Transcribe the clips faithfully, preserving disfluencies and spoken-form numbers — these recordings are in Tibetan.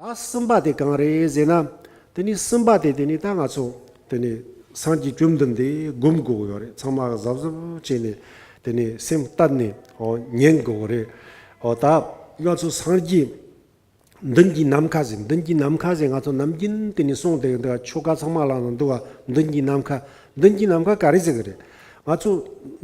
ད་གསུམ་པ་དེ་གང་རེད་ཟེར་ན། དེ་ནི་གསུམ་པ་དེ་དེ་ནི་ད་ང་ཚོ་དེ་ནི་སངས་རྒྱས་བཅོམ་ལྡན་འདས་སྒོམ་དགོས་ཡོད་རེད། ཚང་མ་གཟབ་གཟབ་བྱས་ནས་དེ་ནི་སེམས་གཏད་ནས་ཨོ་ཉན་དགོས་རེད། ཨོ་ད་ང་ཚོ་སངས་རྒྱས་མདུན་གྱི་ནམ་མཁའ་ཟེར། མདུན་གྱི་ནམ་མཁའ་ཟེར་ང་ཚོ་ནམ་རྒྱུན་དེ་ནི་གསུངས་བསྡད་འདུག་ཆོ་ག་ཚང་མ་ལ་ནང་འདུག་བ། མདུན་གྱི་ནམ་མཁའ། མདུན་གྱི་ནམ་མཁའ་ག་རེ་ཟེར་གི་རེད། ང་ཚོ་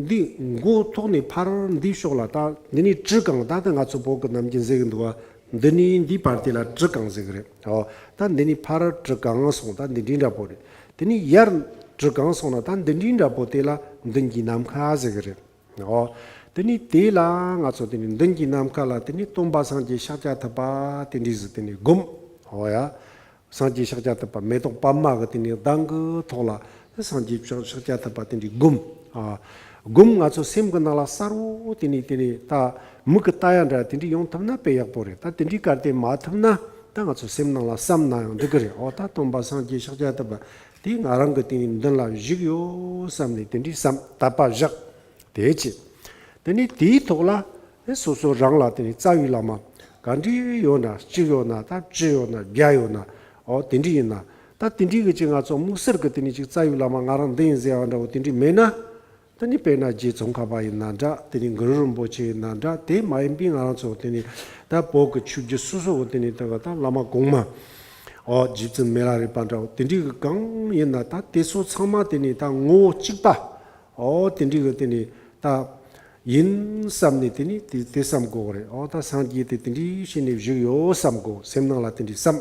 འདི་མགོ་ཐོག་ནས་ཕར་འདི་ཕྱོགས་ལ་ད་འདི་ནི་གྲི་གང་ད་ད་ང་ཚོ་བོད་ཀྱི་ནམ་རྒྱུན་ཟེར་གི་འདུག་བ། འདི་ནི་འདི་བར་དེ་ལ་གྲི་གང་ཟེར་གི་རེད། ཨོ་ད་འདི་ནི་ཕར་གྲི་གང་སོང་ད་འདི་འདྲའི་འདྲ་པོ་རེད། དེ་ནི་ཡར་གྲི་གང་སོང་ན་ད་འདི་འདྲའི་འདྲ་པོ་དེ་ལ་མདུན་གྱི་ནམ་མཁའ་ཟེར་གི་རེད། ཨོ། དེ་ནི་དེ་ལ་ང་ཚོ་དེ་ནི་མདུན་གྱི་ནམ་མཁའ་ལ་དེ་ནི་སྟོན་པ་སངས་རྒྱས་ཤཱཀྱ་ཐུབ་པ་དེ་འདྲའི་ཟིག་དེ་ནི་སྒོམ། ཨོ་ཡ། སངས་རྒྱས་ཤཱཀྱ་ཐུབ་པ་མེ་ཏོག་པདྨ་གི་དེ་ནི་གདན་གི་ཐོག་ལ་སངས་རྒྱས་ཤཱཀྱ་ཐུབ་པ་དེ་འདྲའི་སྒོམ། ཨ། སྒོམ་ང་ཚོ་སེམས་ཀྱི་ནང་ལ་གསལ་བོ་དེ་ནི་དེ་ནི་ད་མིག་གི་ལྟ་ཡ་འདྲ་དེ་འདྲའི་ཡོང་ཐུབ་ན་དཔེ་ཡག་པོ་རེད། ད་དེ་འདྲའི་གར་དེ་མ་ཐུབ་ན་ད་ང་ཚོ་སེམས་ནང་ལ་བསམ་ན་ཡང་འགྲིག་གི་རེད། ཨོ་ད་སྟོན་པ་སངས་རྒྱས་ཤཱཀྱ་ཐུབ་པ་དེ་ང་རང་གི་དེ་ནི་མདུན་ལ་བཞུགས་ཡོད་བསམ་ནས་དེ་འདྲའི་བསམ་དད་པ་བཞག་དེ་བྱས། དེ་ནས་དེའི་ཐོག་ལ་དེ་སོ་སོ་རང་ལ་དེ་ནས་རྩ་བའི་བླ་མ་ག་འདྲ་ཡོད་ན་གཅིག་ཡོད་ན་ད་བཅུ་ཡོད་ན་བརྒྱ་ཡོད་ན་ཨོ་དེ་འདྲ་ཡིན་ན་ད་དེ་འདྲའི་གི་ཅིག་ང་ཚོ་དམིགས་བསལ་གི་དེ་ནས་ཅིག་རྩ་བའི་བླ་མ་ང་རང་འདི་ཡིན་ཟེར་བ་འདྲ་བོ་དེ་འདྲ་མེད་ན། དེ་ནས་དཔེར་ན་རྗེ་ཙོང་ཁ་པ་ཡིན་ན་འདྲ། དེ་ནས་གུ་རུ་རིན་པོ་ཆེ་ཡིན་ན་འདྲ། དེ་མ་ཡིན་པའི་ང་རང་ཚོ་དེ་ནས་ད་བོད་ཀྱི་ཆོས་བརྒྱུད་སོ་སོ་བོ་དེ་ནས་ད་ག་ད་བླ་མ་གོང་མ་ཨོ་རྗེ་བཙུན་མི་ལ་རས་པ་འདྲ་བོ་དེ་འདྲའི་གི་གང་ཡིན་ན་ད་དེ་ཚོ་ཚང་མ་དེ་ནས་ད་ངོ་བོ་གཅིག་པ། ཨོ་དེ་འདྲའི་གི་དེ་ནི་ད་ཡིན་བསམ་ནས་དེ་ནི་དེ་དེ་བསམ་དགོས་རེད། ཨོ་ད་སངས་རྒྱས་དེ་དེ་འདྲའི་བྱས་ནས་བཞུགས་ཡོད་བསམ་དགོས། སེམས་ནང་ལ་དེ་འདྲའི་བསམ།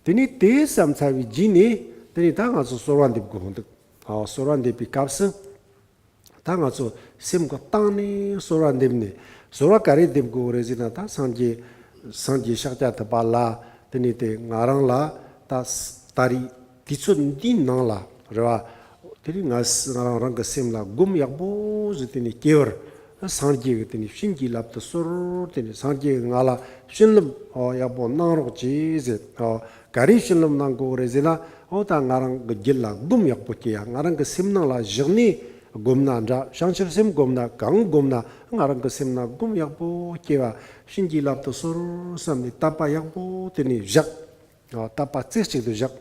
དེ་ནི་དེ་བསམ་ཚར་བའི་རྗེས་ནས་དེ་ནི་ད་ང་ཚོ་གསོལ་བ་འདེབས་དགོས་འདུག་ཨོ་གསོལ་བ་འདེབས་པའི་སྐབས་སུ་ད་ང་ཚོ་སེམས་ཀྱི་གཏིང་ནས་གསོལ་བ་འདེབས་ནས། གསོལ་བ་ག་རེ་འདེབས་དགོས་རེད་ཟེར་ན། ད་སངས་རྒྱས་སངས་རྒྱས་ཤཱཀྱ་ཐུབ་པ་ལ་དེ་ནི་དེ་ང་རང་ལ་ད་ད་རེས་དུས་ཚོད་འདིའི་ནང་ལ་རེད་བ། དེ་རིང་ང་ང་རང་རང་གི་སེམས་ལ་སྒོམ་ཡག་པོ་ཟིག་དེ་ནི་སྐྱེ་བར་སངས་རྒྱས་ཀྱི་དེ་ནི་བྱིན་གྱིས་བརླབ་ཏུ་གསོལ། དེ་ནི་སངས་རྒྱས་ཀྱིས་ང་ལ་བྱིན་རླབས་ཡག་པོ་གནང་རོགས་གྱིས་ཟེར། ག་རེ་བྱིན་རླབས་གནང་དགོས་རེད་ཟེར་ན། ཨོ་ད་ང་རང་གི་རྒྱུད་ལ་སྒོམ་ཡག་པོ་སྐྱེ་ཡ། ང་རང་གི་སེམས་ནང་ལ་བཞག་ནས་སྒོམ་ན་འདྲ། བྱང་ཆུབ་སེམས་སྒོམ་ན་གང་སྒོམ་ན་ང་རང་གི་སེམས་ན་སྒོམ་ཡག་པོ་སྐྱེ་བ་བྱིན་གྱིས་བརླབ་ཏུ་གསོལ་བསམ་ནས་དད་པ་ཡག་པོ་དེ་ནས་བཞག་ཨོ་དད་པ་རྩེ་གཅིག་ཏུ་བཞག་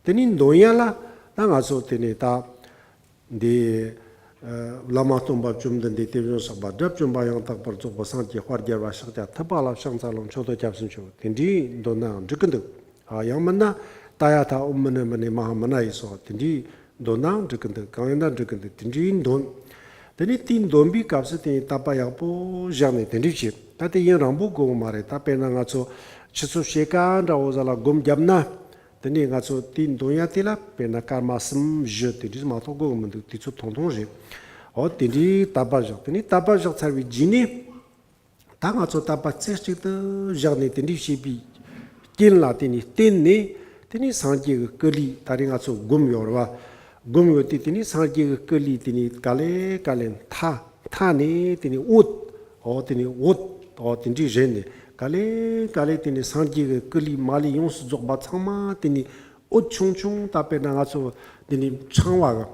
དེ་ནས་འདོན་ཡ་ལ་ད་ང་ཚོ་དེ་ནས་ད། འདི། ཨ། བླ་མ་སྟོན་པ་བཅོམ་ལྡན་འདས་དེ་བཞིན་གཤེགས་པ་དགྲ་བཅོམ་པ་ཡང་དག་པར་རྫོགས་པའི་སངས་རྒྱས་དཔལ་རྒྱལ་བ་ཤཱཀྱ་ཐུབ་པ་ལ་ཕྱག་འཚལ་ལོ། མཆོད་དོ་སྐྱབས་སུ་མཆིའོ། དེ་འདྲའི་འདོན་ནའང་འགྲིག་གི་འདུག་ཨ། ཡང་མིན་ན་ཏདྱ་ཐཱ་ཨོཾ་མུ་ནེ་མུ་ནེ་མ་ཧཱ་མུ་ན་ཡེ་སྭཱ་ཧཱ་དེ་འདྲའི་འདོན་ནའང་འགྲིག་གི་འདུག་གང་ཡིན་ན་འགྲིག་གི་འདུག་དེ་འདྲའི་འདོན། དེ་ནས་དེའི་འདོན་པའི་སྐབས་སུ་དེ་ནས་དད་པ་ཡག་པོ་བཞག་ནས་དེ་འདྲའི་བྱེད། ད་དེ་ཡུན་རིང་པོ་དགོས་གི་མ་རེད། ད་དཔེར་ན་ང་ཚོ་ཆུ་ཚོད་ཕྱེད་ཀ་འདྲ་བོ་ཟིག་ལ་སྒོམ་བརྒྱབ་ན། དེ་ནས་ང་ཚོ་དེའི་འདོན་ཡ་དེ་ལ་དཔེར་ན་སྐར་མ་གསུམ་བཞི་དེ་འདྲས་མ་གཏོགས་དགོས་གི་མི་འདུག་དུས་ཚོད་ཐུང་ཐུང་རེད། འོ་དེ་འདྲའི་དད་པ་བཞག་དེ་ནས་དད་པ་བཞག་ཚར་བའི་རྗེས་ནས། ད་ང་ཚོ་དད་པ་རྩེ་གཅིག་ཏུ་བཞག་ནས་དེ་འདྲས་བྱས་པའི་རྐྱེན་ལ་དེ་ནས་བརྟེན་ནས། དེ་ནས་སངས་རྒྱས་ཀྱི་སྐུ་ལུས་ད་རེས་ང་ཚོ་སྒོམ་ཡོད་རེད་བ། སྒོམ་ཡོད་དུས་དེ་ནས་སངས་རྒྱས་ཀྱི་སྐུ་ལུས་དེ་ནས་ག་ལེ་ག་ལེ་མཐའ་མཐའ་ནས་དེ་ནས་འོད། འོ་དེ་ནས་འོད། འོ་དེ་འདྲའི་རེད་ནས་ག་ལེ་ག་ལེ་དེ་ནས་སངས་རྒྱས་ཀྱི་སྐུ་ལུས་མ་ལུས་ཡོངས་སུ་རྫོགས་པ་ཚང་མ་དེ་ནས་འོད་ཆུང་ཆུང་ད་དཔེར་ན་ང་ཚོ་དེ་ནས་ཕྲེང་བ་གི་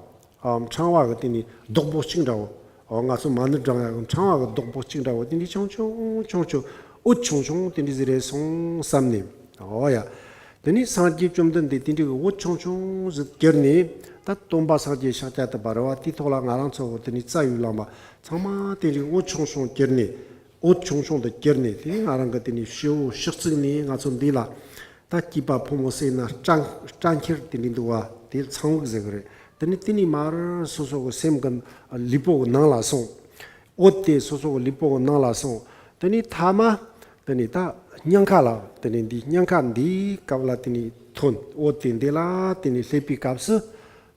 ཨ། ཕྲེང་བ་གི་དེ་ནས་རྡོག་པོ་གཅིག་འདྲ་བོ། ཨོ་ང་ཚོ་མ་ཎི་བགྲང་ཡག་གི་ཕྲེང་བ་གི་རྡོག་པོ་གཅིག་འདྲ་བོ་དེ་འདྲའི་ཆུང་ཆུང་ཆུང་ཆུང་འོད་ཆུང་ཆུང་དེ་འདྲའི་ཟིག་རེད་སོང་བསམ་ནས། ཨོ་ཡ། དེ་ནས་སངས་རྒྱས་བཅོམ་ལྡན་འདས་དེ་འདྲའི་གི་འོད་ཆུང་ཆུང་ཟིག་གྱུར་ནས། ད་སྟོན་པ་སངས་རྒྱས་ཤཱཀྱ་ཐུབ་པ་རེད་བ། དེའི་ཐོག་ལ་ང་རང་ཚོ་དེ་ནས་རྩ་བའི་བླ་མ་ཚང་མ་དེ་འདྲའི་འོད་ཆུང་ཆུང་གྱུར་ནས། འོད་ཆུང་ཆུང་དུ་གྱུར་ནས་དེ་ནས་ང་རང་གི་དེ་ནས་སྤྱི་བོ་ཕྱག་བཙུགས་ནས་ང་ཚོ་འདི་ལ། ད་སྐྱེས་པ་ཕོ་མོ་ཟེར་ན་སྐྲ་སྐྲ་འཁྱེར་དེ་འདྲ་འདུག་བ། དེ་ཚངས་བུག་ཟེར་གི་རེད། དེ་ནི་དེ་ནི་མར་སོ་སོ་གི་སེམས་ཀྱི་ལུས་པོ་གི་ནང་ལ་སོང་། འོད་དེ་སོ་སོ་གི་ལུས་པོ་གི་ནང་ལ་སོང་། དེ་ནི་ཐ་མ་དེ་ནི་ད་སྙིང་ཁ་ལ་དེ་ནི་འདི་སྙིང་ཁ་འདིའི་སྐབས་ལ་དེ་ནི་ཐོན། འོད་དེ་འདི་ལ་དེ་ནི་སླེབས་པའི་སྐབས་སུ།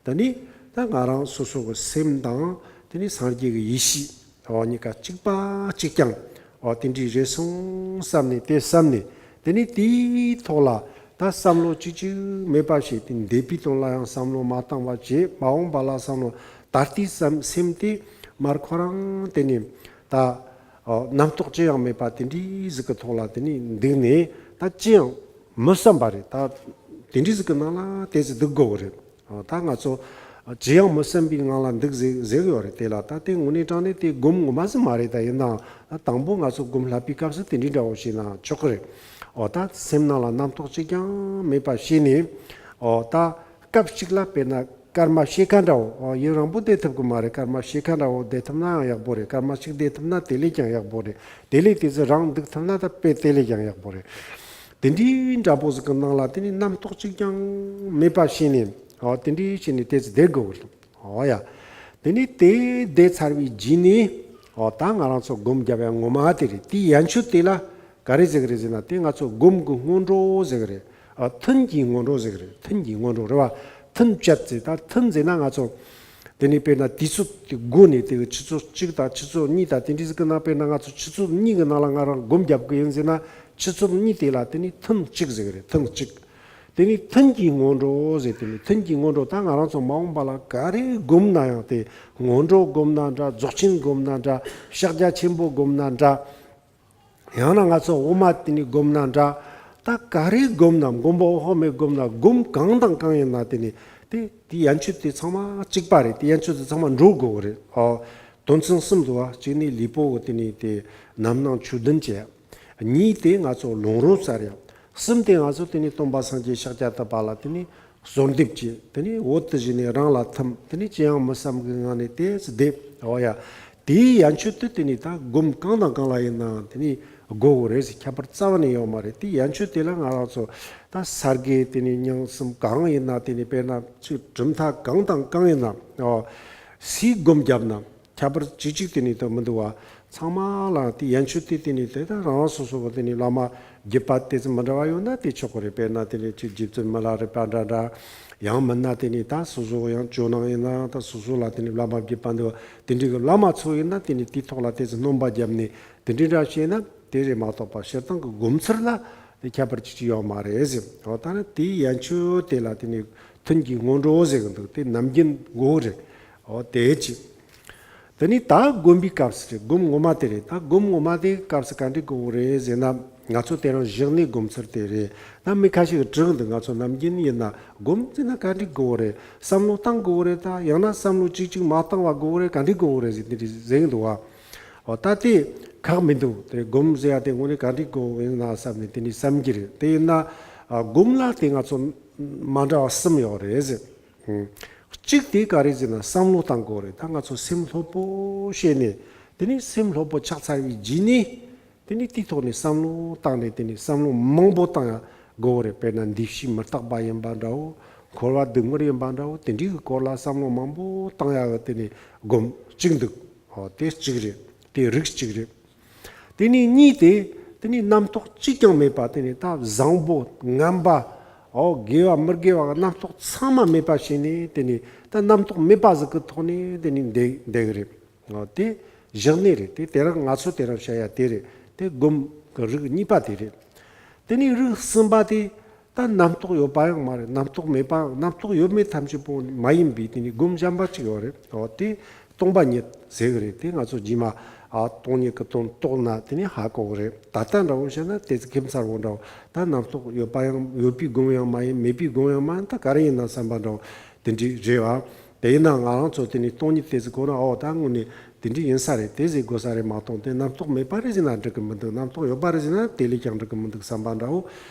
དེ་ནི་ད་ང་རང་སོ་སོ་གི་སེམས་དང་དེ་ནི་སངས་རྒྱས་ཀྱི་ཡེ་ཤེས། འོ་གཉིས་ཀ་གཅིག་པ་གཅིག་རྐྱང་། འོ་དེ་འདྲའི་རེད་སོང་བསམ་ནས་དེ་བསམ་ནས། དེ་ནས་དེའི་ཐོག་ལ་ད་བསམ་བློ་གཅིག་གཅིག་མེད་པ་བྱས་ཏེ་འདས་པའི་དོན་ལ་ཡང་བསམ་བློ་མ་བཏང་བ་བྱས། མ་འོངས་པ་ལ་བསམ་བློ། ད་ལྟའི་བསམ་སེམས་དེ་མར་ཁོ་རང་དེ་ནས་ད་རྣམ་རྟོག་ཅི་ཡང་མེད་པ་དེ་འདྲའི་ཟིག་གི་ཐོག་ལ་དེ་ནས་འདུག་ནས་ད་ཅི་ཡང་མི་བསམ་པ་རེད། ད་དེ་འདྲའི་ཟིག་གི་ནང་ལ་དེ་ཟིག་འདུག་དགོས་གི་རེད། ཨ། ད་ང་ཚོ་ཅི་ཡང་མི་བསམ་པའི་ངང་ལ་འདུག་ཟེར་ཟེར་གི་ཡོད་རེད། དེ་ལ་ད་དེ་དངོས་གནས་དྲང་གནས་དེ་སྒོམ་ངོ་མ་ཟིག་མ་རེད། ད་ཡིན་ནའང་ད་དང་པོ་ང་ཚོ་སྒོམ་བསླབ་པའི་སྐབས་སུ་དེ་འདྲའི་འདྲ་བོ་བྱས་ན་ཆོག་གི་རེད། འོ་ད་སེམས་ནང་ལ་རྣམ་རྟོག་གཅིག་ཀྱང་མེད་པ་བྱས་ནས། འོ་ད་སྐབས་གཅིག་ལ་དཔེར་ན་སྐར་མ་ཕྱེད་ཀ་འདྲ་བོ། འོ་ཡུན་རིང་པོ་བསྡད་ཐུབ་ཀྱི་མ་རེད། སྐར་མ་ཕྱེད་ཀ་འདྲ་བོ་བསྡད་ཐུབ་ནའང་ཡག་པོ་རེད། སྐར་མ་གཅིག་བསྡད་ཐུབ་ན་དེ་ལས་ཀྱང་ཡག་པོ་རེད། དེ་ལས་དེ་ཚོ་རང་འདུག་ཐུབ་ན་ད་དཔེ་དེ་ལས་ཀྱང་ཡག་པོ་རེད། དེ་འདྲའི་འདྲ་པོ་ཟིག་གི་ནང་ལ་དེ་ནི་རྣམ་རྟོག་གཅིག་ཀྱང་མེད་པ་བྱས་ནས། འོ་དེ་འདྲའི་བྱས་ནས་དེ་ཚོ་བསྡད་དགོས་ཀྱི་རེད། འོ་ཡ། དེ་ནས་དེ་བསྡད་ཚར་བའི་རྗེས་ནས། འོ་ད་ང་རང་ཚོ་སྒོམ་བརྒྱབ་ཡ་ངོ་མ་དེ་རེད། དེའི་ཡན་ཆོད་དེ་ལ་ག་རེ་ཟེར་གི་རེད་ཟེར་ན། དེ་ང་ཚོ་སྒོམ་གྱི་སྔོན་འགྲོ་ཟེར་གི་རེད། ཨ་ཐུན་གྱི་སྔོན་འགྲོ་ཟེར་གི་རེད། ཐུན་གྱི་སྔོན་འགྲོ་རེད་བ། ཐུན་བཅད་ཟེར། ད་ཐུན་ཟེར་ན་ང་ཚོ་དེ་ནས་དཔེར་ན་དུས་ཚོད་དེ་བགོས་ནས། དེ་གི་ཆུ་ཚོད་གཅིག་དང་ཆུ་ཚོད་གཉིས་དང་དེ་འདྲ་ཟིག་གི་ནང་། དཔེར་ན་ང་ཚོ་ཆུ་ཚོད་གཉིས་གི་ནང་ལ་ང་རང་སྒོམ་བརྒྱབ་གི་ཡིན་ཟེར་ན། ཆུ་ཚོད་གཉིས་དེ་ལ་དེ་ནས་ཐུན་གཅིག་ཟེར་གི་རེད། ཐུན་གཅིག་དེ་ནི་ཐུན་གྱི་སྔོན་འགྲོ་ཟེར། དེ་ནི་ཐུན་གྱི་སྔོན་འགྲོ། ད་ང་རང་ཚོ་མ་འོངས་པ་ལ་ག་རེ་བསྒོམ་ན་ཡང་། དེ་སྔོན་འགྲོ་བསྒོམ་ན་འདྲ། རྫོགས་ཆེན་བསྒོམ་ན་འདྲ། ཕྱག་རྒྱ་ཆེན་པོ་བསྒོམ་ན་འདྲ། ཡང་ན་ང་ཚོ་དབུ་མ་དེ་ནི་བསྒོམ་ན་འདྲ། ད་ག་རེ་བསྒོམ་ན། མགོན་པོ་འོད་དཔག་མེད་བསྒོམ་ན། སྒོམ་གང་དང་གང་ཡིན་ན་དེ་ནི་དེ་དེའི་ཡན་ཆོད་དེ་ཚང་མ་གཅིག་པ་རེད། དེའི་ཡན་ཆོད་དེ་ཚང་མ་འགྲོ་དགོས་རེད། ཨོ། དོན་ཚན་གསུམ་འདུག་བ། གཅིག་ནི་ལུས་པོ་གི་དེ་ནི་དེ་རྣམ་སྣང་ཆོས་བདུན་བྱས། གཉིས་དེ་ང་ཚོ་ལོང་རོ་ཟེར་ཡ། གསུམ་དེ་ང་ཚོ་དེ་ནི་སྟོན་པ་སངས་རྒྱས་ཤཱཀྱ་ཐུབ་པ་ལ་དེ་ནི་གསོལ་འདེབས་བྱས། དེ་ནི་འོད་དེ་བཞིན་ནི་རང་ལ་ཐིམ། དེ་ནི་ཅི་ཡང་མི་བསམ་གི་ངང་ནས་དེ་ཚོ་བསྡད། འོ་ཡ། དེའི་ཡན་ཆོད་དེ་དེ་ནི་ད་སྒོམ་གང་དང་གང་ལ་ཡིན་ནའང་དེ་ནི་དགོས་གི་རེད་ཟེར། ཁྱད་པར་རྩ་བ་ནས་ཡོད་མ་རེད། དེའི་ཡན་ཆོད་དེ་ལ་ང་རང་ཚོ་ད་ས་དགེ་དེ་ནི་རྙིང་གསུམ་གང་ཡིན་ན། དེ་ནི་དཔེར་ན་ཅིག་གྲུབ་མཐའ་གང་དང་གང་ཡིན་ན། འོ། སུས་སྒོམ་བརྒྱབ་ན། ཁྱད་པར་ཅིག་ཅིག་དེ་ནི་དེ་མི་འདུག་བ། ཚང་མ་ལ་དེ་ཡན་ཆོད་དེ་དེ་ནི་དེ་ད་རང་རང་སོ་སོ་གི་དེ་ནི་བླ་མ་བརྒྱུད་པ་དེ་ཚོ་མི་འདྲ་བ་ཡོད་ན་དེ་ཆོག་གི་རེད། དཔེར་ན་དེ་ནི་ཅིག་རྗེ་བཙུན་མི་ལ་རས་པ་འདྲ་འདྲ། ཡང་མིན་ན་དེ་ནི་ད་སོ་སོ་ཡང་ཇོ་ནང་ཡིན་ན་ད་སོ་སོ་ལ་དེ་ནི་བླ་མ་བརྒྱུད་པ་འདུག་བ། དེ་འདྲའི་གི་བླ་མ་ཚོ་ཡིན་ན་དེ་ནི་དེའི་ཐོག་ལ་དེ་ཚོ་སྣོན་པ་བརྒྱབ་ནས་དེ་འདྲའི་འདྲ་བྱས་ན་དེ་རེད་མ་གཏོགས་པ། སྤྱིར་བཏང་གི་སྒོམ་ཚུལ་ལ་དེ་ཁྱད་པར་ཅིག་ཅིག་ཡོད་མ་རེད་ཟེར། འོ་ད་ནི་དེའི་ཡན་ཆོད་དེ་ལ་དེ་ནི་ཐུན་གྱི་སྔོན་འགྲོ་ཟེར་གི་འདུག་དེ་ནམ་རྒྱུན་དགོས་རེད། འོ་དེ་ཅི། དེ་ནི་ད་སྒོམ་པའི་སྐབས་སུ་རེད། སྒོམ་ངོ་མ་དེ་རེད། ད་སྒོམ་ངོ་མ་དེའི་སྐབས་སུ་ག་འདྲ་དགོས་རེད་ཟེར་ན། ང་ཚོ་དེ་རིང་བཞག་ནས་སྒོམ་ཚུལ་དེ་རེད། ད་མི་ཁ་ཤས་ཀྱིས་དྲིས་འདུག་ང་ཚོ་ནམ་རྒྱུན་ཡིན་ན་སྒོམ་ཟེར་ན་ག་འདྲ་དགོས་རེད། བསམ་བློ་བཏང་དགོས་རེད། ད་ཡང་ན་བསམ་བློ་གཅིག་གཅིག་མ་བཏང་བ་དགོས་རེད། ག་འདྲ་དགོས་རེད་ཟེར་དེ་འདྲ་ཟེར་གི་འདུག་བ། འོ་ད་དེ་ཁག་མི་འདུག་དེ་སྒོམ་ཟེར་ཡ་དེ་དངོས་གནས་ག་འདྲ་དགོས་ཡིན་ན་བསམ་ནས་དེ་འདྲ་བསམ་གྱི་རེད། དེ་ཡིན་ན་ཨ་སྒོམ་ལ་དེ་ང་ཚོ་མ་འདྲ་བ་གསུམ་ཡོད་རེད་ཟེར། ཨུམ། གཅིག་དེ་ག་རེ་ཟེར་ན་བསམ་བློ་བཏང་དགོས་རེད། ད་ང་ཚོ་སེམས་ལྷོད་པོ་བྱས་ནས། དེ་ནས་སེམས་ལྷོད་པོ་ཆགས་ཚར་བའི་རྗེས་ནས། དེ་ནས་དེའི་ཐོག་ནས་བསམ་བློ་བཏང་ནས། དེ་ནས་བསམ་བློ་མང་པོ་བཏང་ཡ་དགོས་རེད། དཔེར་ན་འདུ་ཤེས་མི་རྟག་པ་ཡིན་པ་འདྲ་བོ། འཁོར་བ་སྡུག་བསྔལ་ཡིན་པ་འདྲ་བོ། དེ་འདྲའི་གི་སྐོར་ལ་བསམ་བློ་མང་པོ་བཏང་ཡ་གི་དེ་ནས་སྒོམ་གཅིག་འདུག་འོ་དེ་གཅིག་རེད། དེ་རིགས་གཅིག་རེད། དེ་ནས་གཉིས་དེ། དེ་ནས་རྣམ་རྟོག་གཅིག་ཀྱང་མེད་པ། དེ་ནས་ད་བཟང་པོ་ངན་པ། འོ་དགེ་བ་མི་དགེ་བ་གི་རྣམ་རྟོག་ཚང་མ་མེད་པ་བྱས་ནས། དེ་ནས་ད་རྣམ་རྟོག་མེད་པ་ཟིག་གི་ཐོག་ནས་དེ་ནས་བསྡད་བསྡད་གི་རེད། འོ་དེ་བཞག་ནས་རེད། དེ་དེ་རིང་ང་ཚོ་དེ་རིང་བཤད་ཡ་དེ་རེད། དེ་སྒོམ་གི་རིགས་གཉིས་པ་དེ་རེད། དེ་ནས་རིགས་གསུམ་པ་དེ། ད་རྣམ་རྟོག་ཡོད་པ་ཡང་མ་རེད། རྣམ་རྟོག་མེད་པའང་། རྣམ་རྟོག་ཡོད་མེད་ཐམས་ཅད་པོ་མ་ཡིན་པའི་དེ་ནི་སྒོམ་གཞན་པ་གཅིག་ཡོད་རེད། འོ་དེ་སྟོང་པ་ཉིད་ཟེར་གི་རེད། དེ་ང་ཚོ་རྗེས་མ་ཨ་སྟོང་ཉིད་ཀྱི་དོན་རྟོགས་ན་དེ་ནི་ཧ་གོ་གི་རེད། ད་ལྟ་འདྲ་བོ་བཤད་ན་དེ་ཚོ་ཁྱིམ་ཚང་བོ་འདྲ་བོ། ད་རྣམ་རྟོག་ཡོད་པ་ཡང་ཡོད་པའི་སྒོམ་ཡང་མ་ཡིན། མེད་པའི་སྒོམ་ཡང་མ་ཡིན། ད་ག་རེ་ཡིན་ན་བསམ་པ་འདྲ་བོ་དེ་འདྲ་རེད་བ། དེ་ཡིན་ན་ང་རང་ཚོ་དེ་ནི་སྟོང་ཉིད་དེ་ཚོ་གོ་ན། འོ་ད་དངོས་གནས་དེ་འདྲ་ཡིན་ས་རེད། དེ་ཟེར་དགོས་ས་རེད་མ་གཏོགས། དེ་རྣམ་རྟོག་མེད་པ་རེད་ཟེར་ན་འགྲིག་གི་མི་འདུག་རྣམ་རྟོག་ཡོད་པ་རེད་ཟེར་ན་དེ་ལས་ཀྱང་འགྲིག་གི་མི་འདུག་བསམ་པ་འདྲ་བོ་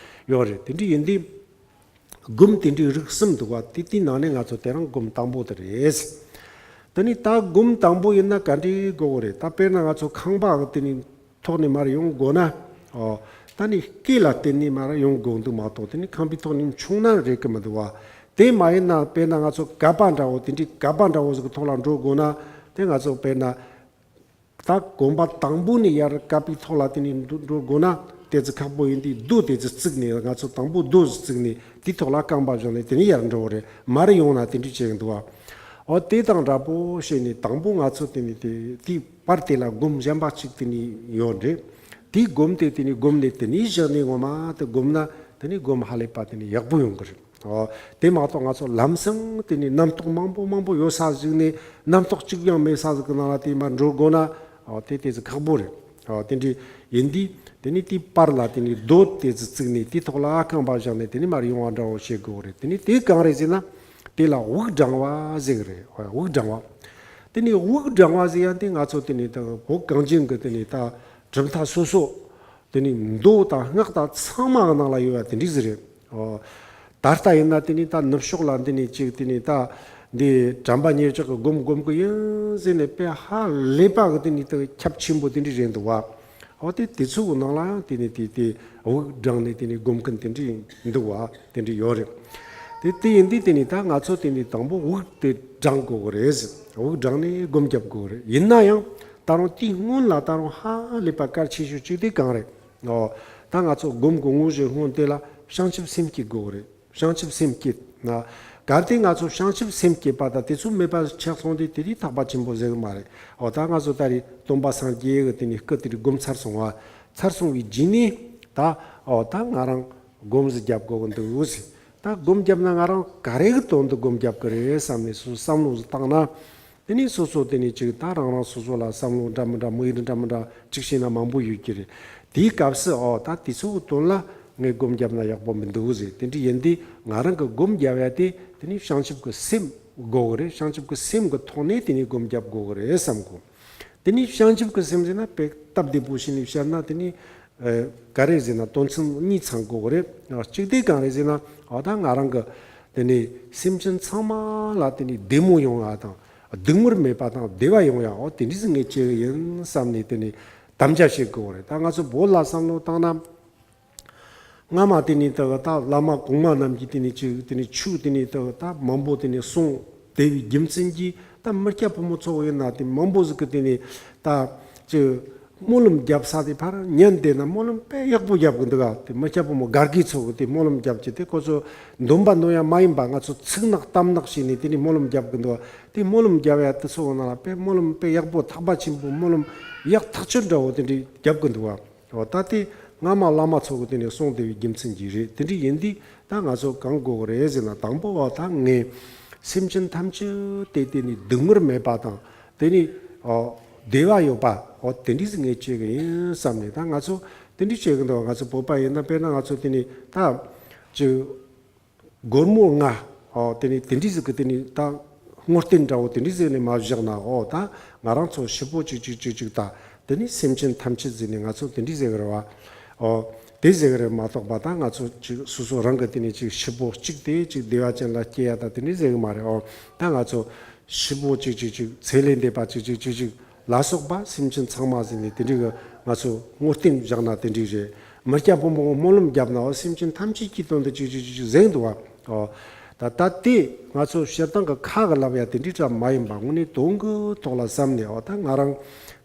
ཡོད་རེད། དེ་འདྲ་ཡིན་དུས། སྒོམ་དེ་འདྲའི་རིགས་གསུམ་འདུག་བ། དེ་དེའི་ནང་ནས་ང་ཚོ་དེ་རིང་སྒོམ་དང་པོ་དེ་རེད། དེ་ནི་ད་སྒོམ་དང་པོ་ཡིན་ན་ག་འདྲའི་དགོས་གི་རེད། ད་དཔེར་ན་ང་ཚོ་ཁང་པ་གི་དེ་ནི་ཐོག་ནས་མར་ཡོང་དགོས་ན། ཨོ། ད་ནི་སྐེ་ལ་བརྟེན་ནས་མར་ཡོང་དགོས་འདུག་མ་གཏོགས། དེ་ནི་ཁང་པའི་ཐོག་ནས་མཆོང་ན་རེད་གི་མི་འདུག་བ། དེ་མ་ཡིན་ན་དཔེར་ན་ང་ཚོ་ག་པ་འདྲ་བོ། དེ་འདྲའི་ག་པ་འདྲ་བོ་ཟིག་གི་ཐོག་ལ་འགྲོ་དགོས་ན། དེ་ང་ཚོ་དཔེར་ན། ད་གོམ་པ་དང་པོ་ནས་ཡར་ག་པའི་ཐོག་ལ་དེ་ནས་འགྲོ་འགྲོ་དགོས་ན། དེ་ཚོ་ཁག་པོ་ཡིན་དུས། རྡོ་དེ་ཚོ་བརྩིགས་ནས། ང་ཚོ་དང་པོ་རྡོ་བརྩིགས་ནས་དེའི་ཐོག་ལ་རྐང་པ་བཞག་ནས་དེ་ནས་ཡར་འགྲོ་བ་རེད། མར་ཡོང་ན་དེ་འདྲ་བྱེད་ཀྱི་འདུག་བ། འོ་དེ་དང་འདྲ་པོ་བྱས་ནས་དང་པོ་ང་ཚོ་དེ་ནས་དེ་དེའི་བར་དེ་ལ་སྒོམ་གཞན་པ་གཅིག་དེ་ནས་ཡོད་རེད། དེའི་སྒོམ་དེ་དེ་ནས་སྒོམ་ནས་དེ་ནས་བཞག་ནས་ངོ་མ་དེ་སྒོམ་ན་དེ་ནས་སྒོམ་ཧ་ལས་པ་དེ་ནས་ཡག་པོ་ཡོང་གི་རེད། ཨོ། དེ་མ་གཏོགས་ང་ཚོ་ལམ་སང་དེ་ནི་རྣམ་རྟོག་མང་པོ་མང་པོ་ཡོད་ས་ཞིག་ནས། རྣམ་རྟོག་གཅིག་ཀྱང་མེད་ས་ཞིག་གི་ནང་ལ་དེ་མར་འགྲོ་དགོས་ན། ཨོ། དེ་དེ་ཚོ་ཁག་པོ་རེད། ཨོ། དེ་འདྲ་ཡིན་དུས་དེ་ནི་དེའི་བར་ལ་དེ་ནི་རྡོ་དེ་ཚོ་བརྩིགས་ནས་དེའི་ཐོག་ལ་རྐང་པ་བཞག་ནས་དེ་ནི་མར་ཡོང་བ་འདྲ་བོ་བྱེད་དགོས་རེད། དེ་ནི་དེ་གང་རེད་ཟེར་ན། དེ་ལ་དབུགས་བགྲང་བ་ཟེར་གི་རེད། དབུགས་བགྲང་བ། དེ་ནི་དབུགས་བགྲང་བ་ཟེར་ཡ་དེ་ང་ཚོ་དེ་ནི་ད་བོད་གངས་ཅན་གི་དེ་ནི་ད་གྲུབ་མཐའ་སོ་སོ། དེ་ནི་མདོ་དང་སྔགས་དང་ཚང་མ་གི་ནང་ལ་ཡོད་པ་དེ་འདྲ་ཟིག་རེད། ཨོ། ད་ལྟ་ཡིན་ན་དེ་ནི་ད་ནུབ་ཕྱོགས་ལ་འདི་ནི་ཅིག་དེ་ནི་ད་འདི་དྲན་པ་ཉེར་གཅིག་གི་སྒོམ་སྒོམ་གི་ཡིན་ཟེར་ནས་དཔེ་ཧ་ལས་པ་གི་དེ་ནི་ད་ཁྱབ་ཆེན་པོ་དེ་འདྲ་རེད་འདུག་བ། ཨོ་དེ་དེ་ཚོ་གི་ནང་ལའང་དེ་ནི་དེ་དེ་དབུགས་བགྲངས་ནས་དེ་ནི་སྒོམ་མཁན་དེ་འདྲ་འདུག་བ། དེ་འདྲ་ཡོད་རེད། དེ་དེ་ཡིན་དུས་དེ་ནི་ད་ང་ཚོ་དེ་ནི་དང་པོ་དབུགས་དེ་བགྲང་དགོས་གི་རེད། དབུགས་བགྲངས་ནས་སྒོམ་རྒྱབ་དགོས་གི་རེད། ཡིན་ན་ཡང་ད་རུང་དེའི་སྔོན་ལ་ད་རུང་ཧ་ལས་པ་གལ་ཆེ་ཤོས་གཅིག་དེ་གང་རེད། ཨོ། ད་ང་ཚོ་སྒོམ་དགོས་དངོས་གཞི་སྔོན་དེ་ལ་བྱང་ཆུབ་སེམས་བསྐྱེད་དགོས་གི་རེད། བྱང་ཆུབ་སེམས་བསྐྱེད་ན། གལ་ཏེ་ང་ཚོ་བྱང་ཆུབ་སེམས་བསྐྱེད་པ་དང་དེ་ཚོ་མེད་པ་ཆགས་སོང་དུས་དེ་དུས་ཐག་པ་ཆེན་པོ་ཟེར་གི་མ་རེད། ཨོ་ད་ང་ཚོ་ད་རེས་སྟོན་པ་སངས་རྒྱས་ཀྱི་དེ་ནི་སྐུ་དེ་རིགས་སྒོམ་ཚར་སོང་བ། ཚར་སོང་བའི་རྗེས་ནས་ད། ཨོ་ད་ང་རང་སྒོམ་ཟིག་རྒྱབ་དགོས་གི་འདུག་ཟེར། ད་སྒོམ་རྒྱབ་ན་ང་རང་ག་རེ་གི་དོན་དུ་སྒོམ་རྒྱབ་གི་རེད་བསམ་ནས་སུ་བསམ་བློ་ཟིག་བཏང་ན། དེ་ནས་སོ་སོ་དེ་ནས་ཅིག་ད་རང་རང་སོ་སོ་ལ་བསམ་བློ་འདྲ་མི་འདྲ་དམིགས་ཡུལ་འདྲ་མི་འདྲ་ཅིག་བྱས་ན་མང་པོ་ཡོད་ཀྱི་རེད། དེའི་སྐབས་སུ་ཨོ་ད་དེ་ཚོའི་དོན་ལ་ངས་སྒོམ་བརྒྱབ་ན་ཡག་པོ་མི་འདུག་ཟེར། དེ་འདྲ་ཡིན་དུས་ང་རང་གི་སྒོམ་བརྒྱབ་ཡ་དེ་དེ་ནས་བྱང་ཆུབ་ཀྱི་སེམས་དགོས་གི་རེད། བྱང་ཆུབ་ཀྱི་སེམས་ཀྱི་ཐོག་ནས་དེ་ནས་སྒོམ་བརྒྱབ་དགོས་གི་རེད་བསམ་གོ། དེ་ནས་བྱང་ཆུབ་ཀྱི་སེམས་ཟེར་ན་དཔེ་སྟབས་བདེ་པོ་བྱས་ནས་བཤད་ན་དེ་ནས་ཨ་ག་རེ་ཟེར་ན་དོན་ཚན་གཉིས་ཚང་དགོས་གི་རེད། གཅིག་དེ་གང་རེད་ཟེར་ན་ཨོ་ད་ང་རང་གི་དེ་ནས་སེམས་ཅན་ཚང་མ་ལ་དེ་ནས་བདེ་མོ་ཡོང་ཡ་དང་སྡུག་བསྔལ་མེད་པ་དང་བདེ་བ་ཡོང་ཡ་ཨོ་དེ་འདྲ་ཟིག་ངས་བྱེད་གི་ཡིན་བསམ་ནས་དེ་ནས་དམ་བཅའ་བྱེད་དགོས་གི་རེད། ད་ང་ཚོ་བོད་ལ་བསམ་བློ་བཏང་ན། སྔ་མ་དེ་ནས་ད་གི་ད་བླ་མ་གོང་མ་རྣམས་ཀྱིས་དེ་ནས་ཅིག་དེ་ནས་ཆོས་དེ་ནས་ད་གི་ད་མང་པོ་དེ་ནས་གསུངས་བསྡད་པའི་རྒྱུ་མཚན་གྱིས་ད་མི་སྐྱ་ཕོ་མོ་ཚོ་ཡིན་ན་དེ་མང་པོ་ཟིག་གིས་དེ་ནས་ད་ཅིག་སྨོན་ལམ་རྒྱབ་ས་དེ་ཕར་ཉན་བསྡད་ན་སྨོན་ལམ་དཔེ་ཡག་པོ་རྒྱབ་གི་འདུག་ག་དེ་མི་སྐྱ་ཕོ་མོ་སྒར་གི་ཚོ་གིས་དེ་སྨོན་ལམ་རྒྱབ་ཀྱི་དེ་ཁོ་ཚོ་འདོན་པ་འདོན་ཡ་མ་ཡིན་པ་ང་ཚོ་ཚིག་ནག་གཏམ་ནག་བྱས་ནས་དེ་ནས་སྨོན་ལམ་རྒྱབ་གི་འདུག་ག་དེ་སྨོན་ལམ་རྒྱབ་ཡ་དེ་ཚོ་ནང་ལ་དཔེ་སྨོན་ལམ་དཔེ་ཡག་པོ་ཐག་པ་ཆེན་པོ་སྨོན་ལམ་ཡག་ཐག་ཆོད་འདྲ་བོ་དེ་འདྲ་རྒྱབ་གི་འདུག་ག་འོ་ད་དེ་སྔ་མ་བླ་མ་ཚོ་གི་དེ་ནས་གསུངས་བསྡད་པའི་རྒྱུ་མཚན་གྱིས་རེད། དེ་འདྲ་ཡིན་དུས་ད་ང་ཚོ་གང་དགོས་གི་རེད་ཟེར་ན་དང་པོ་བ་ད་ངས་སེམས་ཅན་ཐམས་ཅད་དེ་དེ་ནས་སྡུག་བསྔལ་མེད་པ་དང་དེ་ནས་ཨོ་བདེ་བ་ཡོད་པ་ཨོ་དེ་འདྲ་ཟིག་ངས་བྱེད་གི་ཡིན་བསམ་ནས་ད་ང་ཚོ་དེ་འདྲ་བྱེད་གི་འདུག་ང་ཚོ་བོད་པ་ཡིན་ན་དཔེར་ན་ང་ཚོ་དེ་ནས་ད་ཅིག་སྒོར་མོ་ལྔ། ཨོ་དེ་ནི་དེ་འདྲི་ཟིག་གི་དེ་ནི་ད་དངོས་བསྟན་འདྲ་བོ་དེ་འདྲི་ཟིག་ནི་མ་བཞག་ན་ཨོ་ད་ང་རང་ཚོ་ཤི་བོ་གཅིག་གཅིག་གཅིག་གཅིག་ད་དེ་ནི་སེམས་ཅན་ཐམས་ཅད་ཟིག་ནི་ང་ཚོ་དེ་འདྲི་ཟིག་རེད་བ། ཨོ་དེ་ཟིག་རེད་མ་གཏོགས་པ་ད་ང་ཚོ་གཅིག་སོ་སོ་རང་གི་དེ་ནི་གཅིག་ཤི་བོ་གཅིག་དེ་གཅིག་བདེ་བ་ཅན་ལ་སྐྱེ་ཡ་ད་དེ་འདྲི་ཟིག་མ་རེད། ཨོ་ད་ང་ཚོ་ཤི་བོ་གཅིག་གཅིག་གཅིག་ཚེ་ལས་འདས་པ་གཅིག་གཅིག་གཅིག་གཅིག་ལ་སོགས་པ་སེམས་ཅན་ཚང་མ་ཟེར་ནས་དེ་འདྲའི་གི་ང་ཚོ་དངོས་བསྟན་བཞག་ན་དེ་འདྲའི་རེད། མི་སྐྱ་ཕོ་མོ་སྨོན་ལམ་བརྒྱབ་ན་འོ་སེམས་ཅན་ཐམས་ཅད་ཀྱི་དོན་དུ་ཅིག་ཅིག་ཅིག་ཅིག་ཟེར་འདུག་བ། འོ་ད་ལྟ་དེ་ང་ཚོ་སྤྱིར་བཏང་གི་ཁ་གི་ལབ་ཡ་དེ་འདྲའི་འདྲ་མ་ཡིན་པ་དངོས་གནས་དོན་གི་ཐོག་ལ་བསམ་ནས་འོ་ད་ང་རང་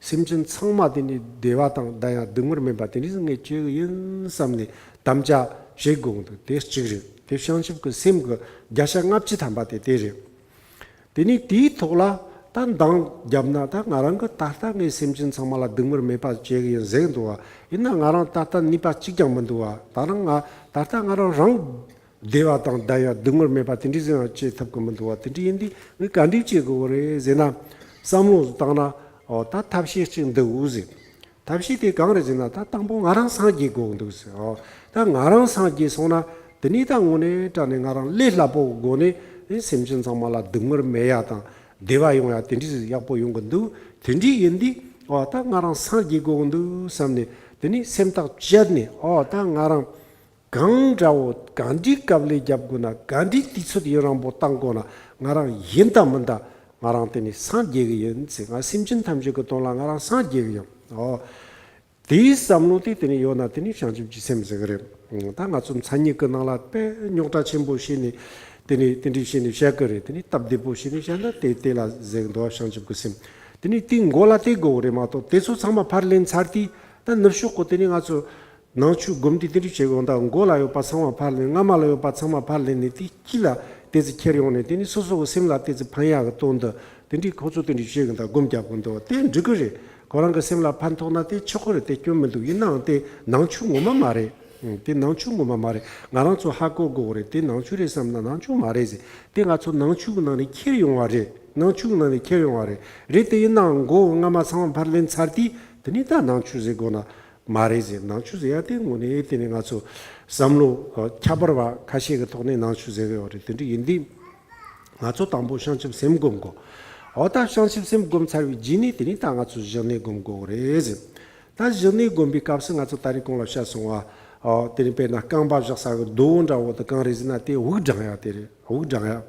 སེམས་ཅན་ཚང་མ་དེ་ནི་བདེ་བ་དང་ལྡན་ཡ་སྡུག་བསྔལ་མེད་པ་དེ་འདྲའི་ངས་བྱེད་གི་ཡིན་བསམ་ནས་དམ་བཅའ་བྱེད་དགོས་འདུག་དེ་གཅིག་རེད། དེ་བྱང་ཆུབ་ཀྱི་སེམས་ཀྱི་བརྒྱ་ཆ་ལྔ་བཅུ་ཐམ་པ་དེ་དེ་རེད། དེ་ནས་དེའི་ཐོག་ལ་ད་འདང་བརྒྱབ་ན་ད་ང་རང་གི་ད་ལྟ་ངས་སེམས་ཅན་ཚང་མ་ལ་སྡུག་བསྔལ་མེད་པ་བྱེད་གི་ཡིན་ཟེར་འདུག་བ། ཡིན་ན་ང་རང་ད་ལྟ་ནུས་པ་གཅིག་ཀྱང་མི་འདུག་བ། ད་རང་ང་ད་ལྟ་ང་རང་རང་བདེ་བ་དང་ལྡན་ཡ་སྡུག་བསྔལ་མེད་པ་དེ་འདྲའི་ཟེར་ཡང་བྱེད་ཐུབ་གི་མི་འདུག་བ། དེ་འདྲ་ཡིན་དུས་ངས་ག་འདྲས་བྱེད་དགོས་གི་རེད་ཟེར་ན། བསམ་བློ་བཏང་ན་ཨོ་ད་ཐབས་ཤེས་གཅིག་འདུག་ཟེར། ཐབས་ཤེས་དེ་གང་རེད་ཟེར་ན་ད་དང་པོ་ང་རང་སངས་རྒྱས་དགོས་འདུག་ཟེར། ཨོ་ད་ང་རང་སངས་རྒྱས་སོང་ན་དེ་ནས་ད་དངོས་གནས་དྲང་གནས་ང་རང་ལས་སླ་པོ་གི་སྒོ་ནས་ཨེ་སེམས་ཅན་ཚང་མ་ལ་སྡུག་བསྔལ་མེད་ཡ་དང་བདེ་བ་ཡོང་ཡ་དེ་འདྲ་ཟིག་ཡག་པོ་ཡོང་གི་འདུག་དེ་འདྲ་ཡིན་དུས་ཨོ་ད་ང་རང་སངས་རྒྱས་དགོས་འདུག་བསམ་ནས་དེ་ནས་སེམས་ཐག་བཅད་ནས་ཨོ་ད་ང་རང་གང་འདྲ་བོ་གང་འདྲའི་དཀའ་ལས་རྒྱབ་དགོས་ན་གང་འདྲའི་དུས་ཚོད་ཡུན་རིང་པོ་བཏང་དགོས་ན་ང་རང་ཡིན་དང་མིན་དང་ང་རང་དེ་ནས་སངས་རྒྱས་གི་ཡིན་ཟེར། ང་སེམས་ཅན་ཐམས་ཅད་ཀྱི་དོན་ལ་ང་རང་སངས་རྒྱས་གི་ཡིན། ཨོ། དེའི་བསམ་བློ་དེ་དེ་ནས་ཡོད་ན་དེ་ནས་བྱང་ཆུབ་ཀྱི་སེམས་ཟེར་གི་རེད། ད་ང་ཚོ་མཚན་ཉིད་ཀྱི་ནང་ལ་དཔེ་རྙོག་དྲ་ཆེན་པོ་བྱས་ནས་དེ་ནས་དེ་འདྲའི་བྱས་ནས་བཤད་གི་རེད། དེ་ནས་སྟབས་བདེ་པོ་བྱས་ནས་བཤད་ན་དེ་དེ་ལ་ཟེར་གི་འདུག་བ། བྱང་ཆུབ་ཀྱི་སེམས། དེ་ནས་དེའི་མགོ་ལ་དེ་དགོས་གི་རེད་མ་གཏོགས་དེ་ཚོ་ཚང་མ་ཕར་ལེན་ཚར་དུས་ད་ནུབ་ཕྱོགས་གི་དེ་ནས་ང་ཚོ་ནང་ཆོས་སྒོམ་དུས་དེ་འདྲ་བྱེད་དགོས། ད་མགོ་ལ་ཡོད་པ་ཚང་མ་ཕར་ལེན། རྔ་མ་ལ་ཡོད་པ་ཚང་མ་ཕར་ལེན་ནས་དེ་དཀྱིལ་ལ་དེ་ཚོ་ཁྱེར་ཡོང་ནས་དེ་ནས་སོ་སོ་གི་སེམས་ལ་དེ་ཚོ་ཕན་ཡག་གི་དོན་དུ་དེ་འདྲའི་ཁོ་ཚོ་དེ་འདྲ་བྱེད་གི་འདུག་སྒོམ་རྒྱག་གི་འདུག་དེ་འགྲིག་གི་རེད། ཁོ་རང་གི་སེམས་ལ་ཕན་ཐོགས་ན་དེ་ཆོག་གི་རེད། དེ་སྐྱོན་མི་འདུག་ཡིན་ནའང་དེ་ནང་ཆོས་ངོ་མ་མ་རེད། ཨང་། དེ་ནང་ཆོས་ངོ་མ་མ་རེད། ང་རང་ཚོ་ཧ་གོ་དགོས་གི་རེད། དེ་ནང་ཆོས་རེད་བསམ་ན་ནང་ཆོས་མ་རེད་ཟེར། དེ་ང་ཚོ་ནང་ཆོས་གི་ནང་ནས་ཁྱེར་ཡོང་བ་རེད། ནང་ཆོས་གི་ནང་ནས་ཁྱེར་ཡོང་བ་རེད། རེད་དེ་ཡིན་ནའང་མགོ་རྔ་མ་ཚང་མ་ཕར་ལེན་ཚར་དུས་དེ་ནས་ད་ནང་ཆོས་ཟེར་དགོས་ན། མ་རེད་ཟེར། ནང་ཆོས་ཟེར་ཡ་དེ་དངོས་གནས་དེ་ནི་ང་ཚོ་བསམ་བློ་ཁྱད་པར་བ་ཁ་ཤས་ཀྱི་ཐོག་ནས་ནང་ཆོས་ཟེར་གི་ཡོད་རེད། དེ་འདྲ་ཡིན་དུས་ང་ཚོ་དང་པོ་བྱང་ཆུབ་སེམས་སྒོམ་དགོས། འོ་ད་བྱང་ཆུབ་སེམས་སྒོམ་ཚར་བའི་རྗེས་ནས་དེ་ནི་ད་ང་ཚོ་བཞག་ནས་སྒོམ་དགོས་རེད་ཟེར། ད་བཞི་ནས་བསྒོམ་པའི་སྐབས་སུ་ང་ཚོ་ད་རེས་གོང་ལ་བཤད་སོང་བ། ཨོ། དེ་ནས་དཔེར་ན་རྐང་པ་བཞག་ས་གི་རྡོ་འདྲ་བོ་དེ་གང་རེད་ཟེར་ན། དེ་དབུགས་བགྲང་ཡ་དེ་རེད། དབུགས་བགྲང་ཡ།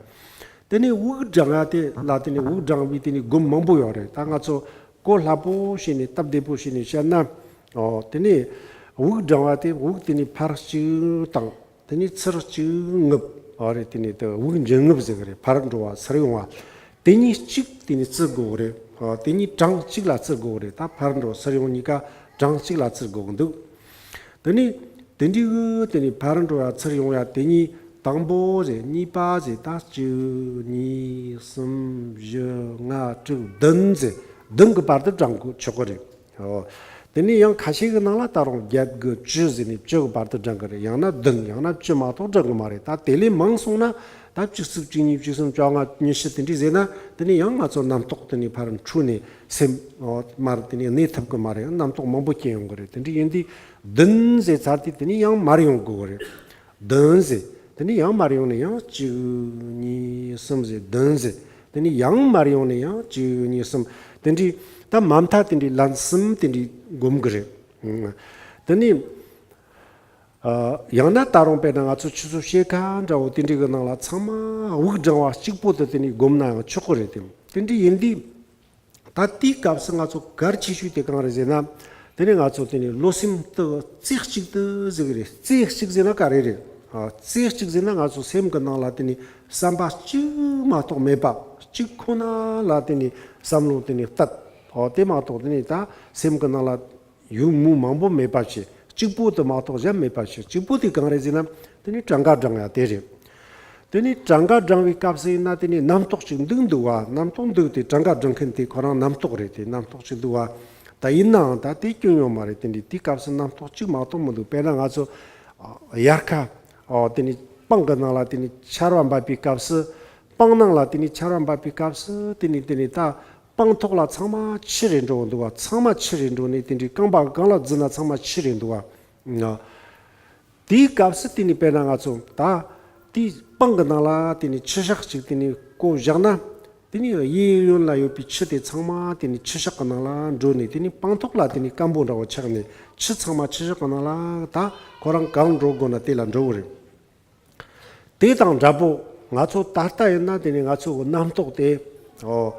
དེ་ནས་དབུགས་བགྲང་ཡ་དེ་ལ་དེ་ནས་དབུགས་བགྲང་བའི་དེ་ནས་སྒོམ་མང་པོ་ཡོད་རེད། ད་ང་ཚོ་གོ་སླ་པོ་བྱས་ནས་སྟབས་བདེ་པོ་བྱས་ནས་བཤད་ན། ཨོ། དེ་ནས་དབུགས་བགྲང་བ་དེ་དབུགས་དེ་ནས་ཕར་གཅིག་བཏང་། དེ་ནས་ཚུར་གཅིག་རྔུབ། ཨོ་རེད། དེ་ནས་དེ་དབུགས་འབྱིན་རྔུབ་ཟེར་གི་རེད། ཕར་འགྲོ་བ་ཚུར་ཡོང་བ། དེ་གཉིས་གཅིག་དེ་ནས་བརྩི་དགོས་གི་རེད། ཨོ། དེ་གཉིས་གྲངས་གཅིག་ལ་བརྩི་དགོས་གི་རེད། ད་ཕར་འགྲོ་ཚུར་ཡོང་གཉིས་ཀ་གྲངས་གཅིག་ལ་བརྩི་དགོས་གི་འདུག་དེ་ནས་དེ་འདྲའི་གི་དེ་ནས་ཕར་འགྲོ་ཡ་ཚུར་ཡོང་ཡ་དེ་གཉིས་དང་པོ་ཟེར། གཉིས་པ་ཟེར། ད་གཅིག་གཉིས་གསུམ་བཞི་ལྔ་དྲུག་བདུན་ཟེར། བདུན་གི་བར་དུ་བགྲང་དགོས་ཆོག་གི་རེད། ཨོ། དེ་ནས་ཡང་ཁ་ཤས་ཀྱི་ནང་ལ་ད་རུང་བརྒྱད་དགུ་བཅུ་ཟེར་ནས་བཅུ་གི་བར་དུ་བགྲང་གི་རེད། ཡང་ན་བདུན། ཡང་ན་བཅུ་མ་གཏོགས་བགྲང་གི་མ་རེད། ད་དེ་ལས་མང་སོང་ན། ད་བཅུ་གཅིག་བཅུ་གཉིས་བཅུ་གསུམ་བཅོ་ལྔ་ཉི་ཤུ་དེ་འདྲས་ཟེར་ན། དེ་ནས་ཡང་ང་ཚོ་རྣམ་རྟོག་དེ་ནས་ཕར་འཕྲོས་ནས་སེམས། ཨོ། མར་དེ་ནས་གནས་ཐུབ་གི་མ་རེད། རྣམ་རྟོག་མང་པོ་སྐྱེ་ཡོང་གི་རེད། དེ་འདྲས་ཡིན་དུས་བདུན་ཟེར་ཚར་དུས་དེ་ནས་ཡང་མར་ཡོང་དགོས་གི་རེད། བདུན་ཟེར། དེ་ནས་ཡང་མར་ཡོང་ནས་ཡང་གཅིག་གཉིས་གསུམ་ཟེར། བདུན་ཟེར། དེ་ནས་ཡང་མར་ཡོང་ནས་ཡང་གཅིག་གཉིས་གསུམ། དེ་འདྲའི་ད་མ་མཐའ་དེ་འདྲའི་ལན་གསུམ་དེ་འདྲའི་སྒོམ་གི་རེད། ཨང་། དེ་ནས། ཨ། ཡང་ན་ད་རུང་དཔེར་ན་ང་ཚོ་ཆུ་ཚོད་ཕྱེད་ཀ་འདྲ་བོ་དེ་འདྲའི་གི་ནང་ལ་ཚང་མ་དབུགས་བགྲང་བ་གཅིག་པོ་དེ་དེ་ནས་སྒོམ་ན་ཡང་ཆོག་གི་རེད། དེ་དེ་འདྲའི་ཡིན་དུས། ད་དེའི་སྐབས་སུ་ང་ཚོ་གལ་ཆེ་ཤོས་དེ་གང་རེད་ཟེར་ན། དེ་ནས་ང་ཚོ་དེ་ནས་བློ་སེམས་དེ་རྩེ་གཅིག་ཏུ་ཟེར་གི་རེད། རྩེ་གཅིག་ཟེར་ན་ག་རེ་རེད། ཨ། རྩེ་གཅིག་ཟེར་ན་ང་ཚོ་སེམས་ཀྱི་ནང་ལ་དེ་ནས་བསམ་པ་གཅིག་མ་གཏོགས་མེད་པ། གཅིག་ཁོ་ན་ལ་དེ་ནས་བསམ་བློ་དེ་ནས་གཏད། ཨོ། དེ་མ་གཏོགས་དེ་ནས་ད་སེམས་ཀྱི་ནང་ལ་ཡུལ་མུ་མང་པོ་མེད་པ་བྱས། གཅིག་པོ་དེ་མ་གཏོགས་གཞན་མེད་པ་བྱས། གཅིག་པོ་དེ་གང་རེད་ཟེར་ན། དེ་ནས་གྲངས་ཀ་བགྲང་ཡ་དེ་རེད། དེ་ནས་གྲངས་ཀ་བགྲང་བའི་སྐབས་སུ་ཡིན་ན། དེ་ནས་རྣམ་རྟོག་ཅིག་འདུག་འདུག་བ། རྣམ་རྟོག་འདུག་དེ་གྲངས་ཀ་བགྲང་མཁན་དེ་ཁོ་རང་རྣམ་རྟོག་རེད། དེ་རྣམ་རྟོག་ཅིག་འདུག་བ། ད་ཡིན་ནའང་ད་དེ་སྐྱོན་ཡོད་མ་རེད། དེ་འདྲའི་དེའི་སྐབས་སུ་རྣམ་རྟོག་གཅིག་མ་གཏོགས་མི་འདུག་དཔེར་ན་ང་ཚོ་དབྱར་ཁ། ཨོ། དེ་ནས་སྤང་གི་ནང་ལ་དེ་ནས་ཆར་པ་འབབ་པའི་སྐབས་སུ། སྤང་ནང་ལ་དེ་ནས་ཆར་པ་འབབ་པའི་སྐབས་སུ། དེ་ནས་དེ་ནས་ད་སྤང་ཐོག་ལ་ཚང་མ་ཆུ་རེད་འགྲོ་འདུག་བ། ཚང་མ་ཆུ་རེད་འགྲོ་ནས། དེ་འདྲའི་རྐང་པ་གང་ལ་འཛུལ་ན་ཚང་མ་ཆུ་རེད་འདུག་བ། དེའི་སྐབས་སུ་དེ་ནས་དཔེར་ན་ང་ཚོ་ད་དེའི་སྤང་གི་ནང་ལ་དེ་ནས་ཆུ་ཤག་ཅིག་དེ་ནས་བརྐོས་བཞག་ན། དེ་ནས་གཡས་གཡོན་ལ་ཡོད་པའི་ཆུ་དེ་ཚང་མ་དེ་ནས་ཆུ་ཤག་གི་ནང་ལ་འགྲོ་ནས། དེ་ནས་སྤང་ཐོག་ལ་དེ་ནས་སྐམ་པོ་འདྲ་བོ་ཆགས་ནས། ཆུ་ཚང་མ་ཆུ་ཤག་གི་ནང་ལ་ད་ཁོ་རང་གང་འགྲོ་དགོས་ན་དེ་ལ་འགྲོ་གི་རེད། དེ་དང་འདྲ་པོ་ང་ཚོ་ད་ལྟ་ཡིན་ན། དེ་ནས་ང་ཚོ་གི་རྣམ་རྟོག་དེ། ཨོ།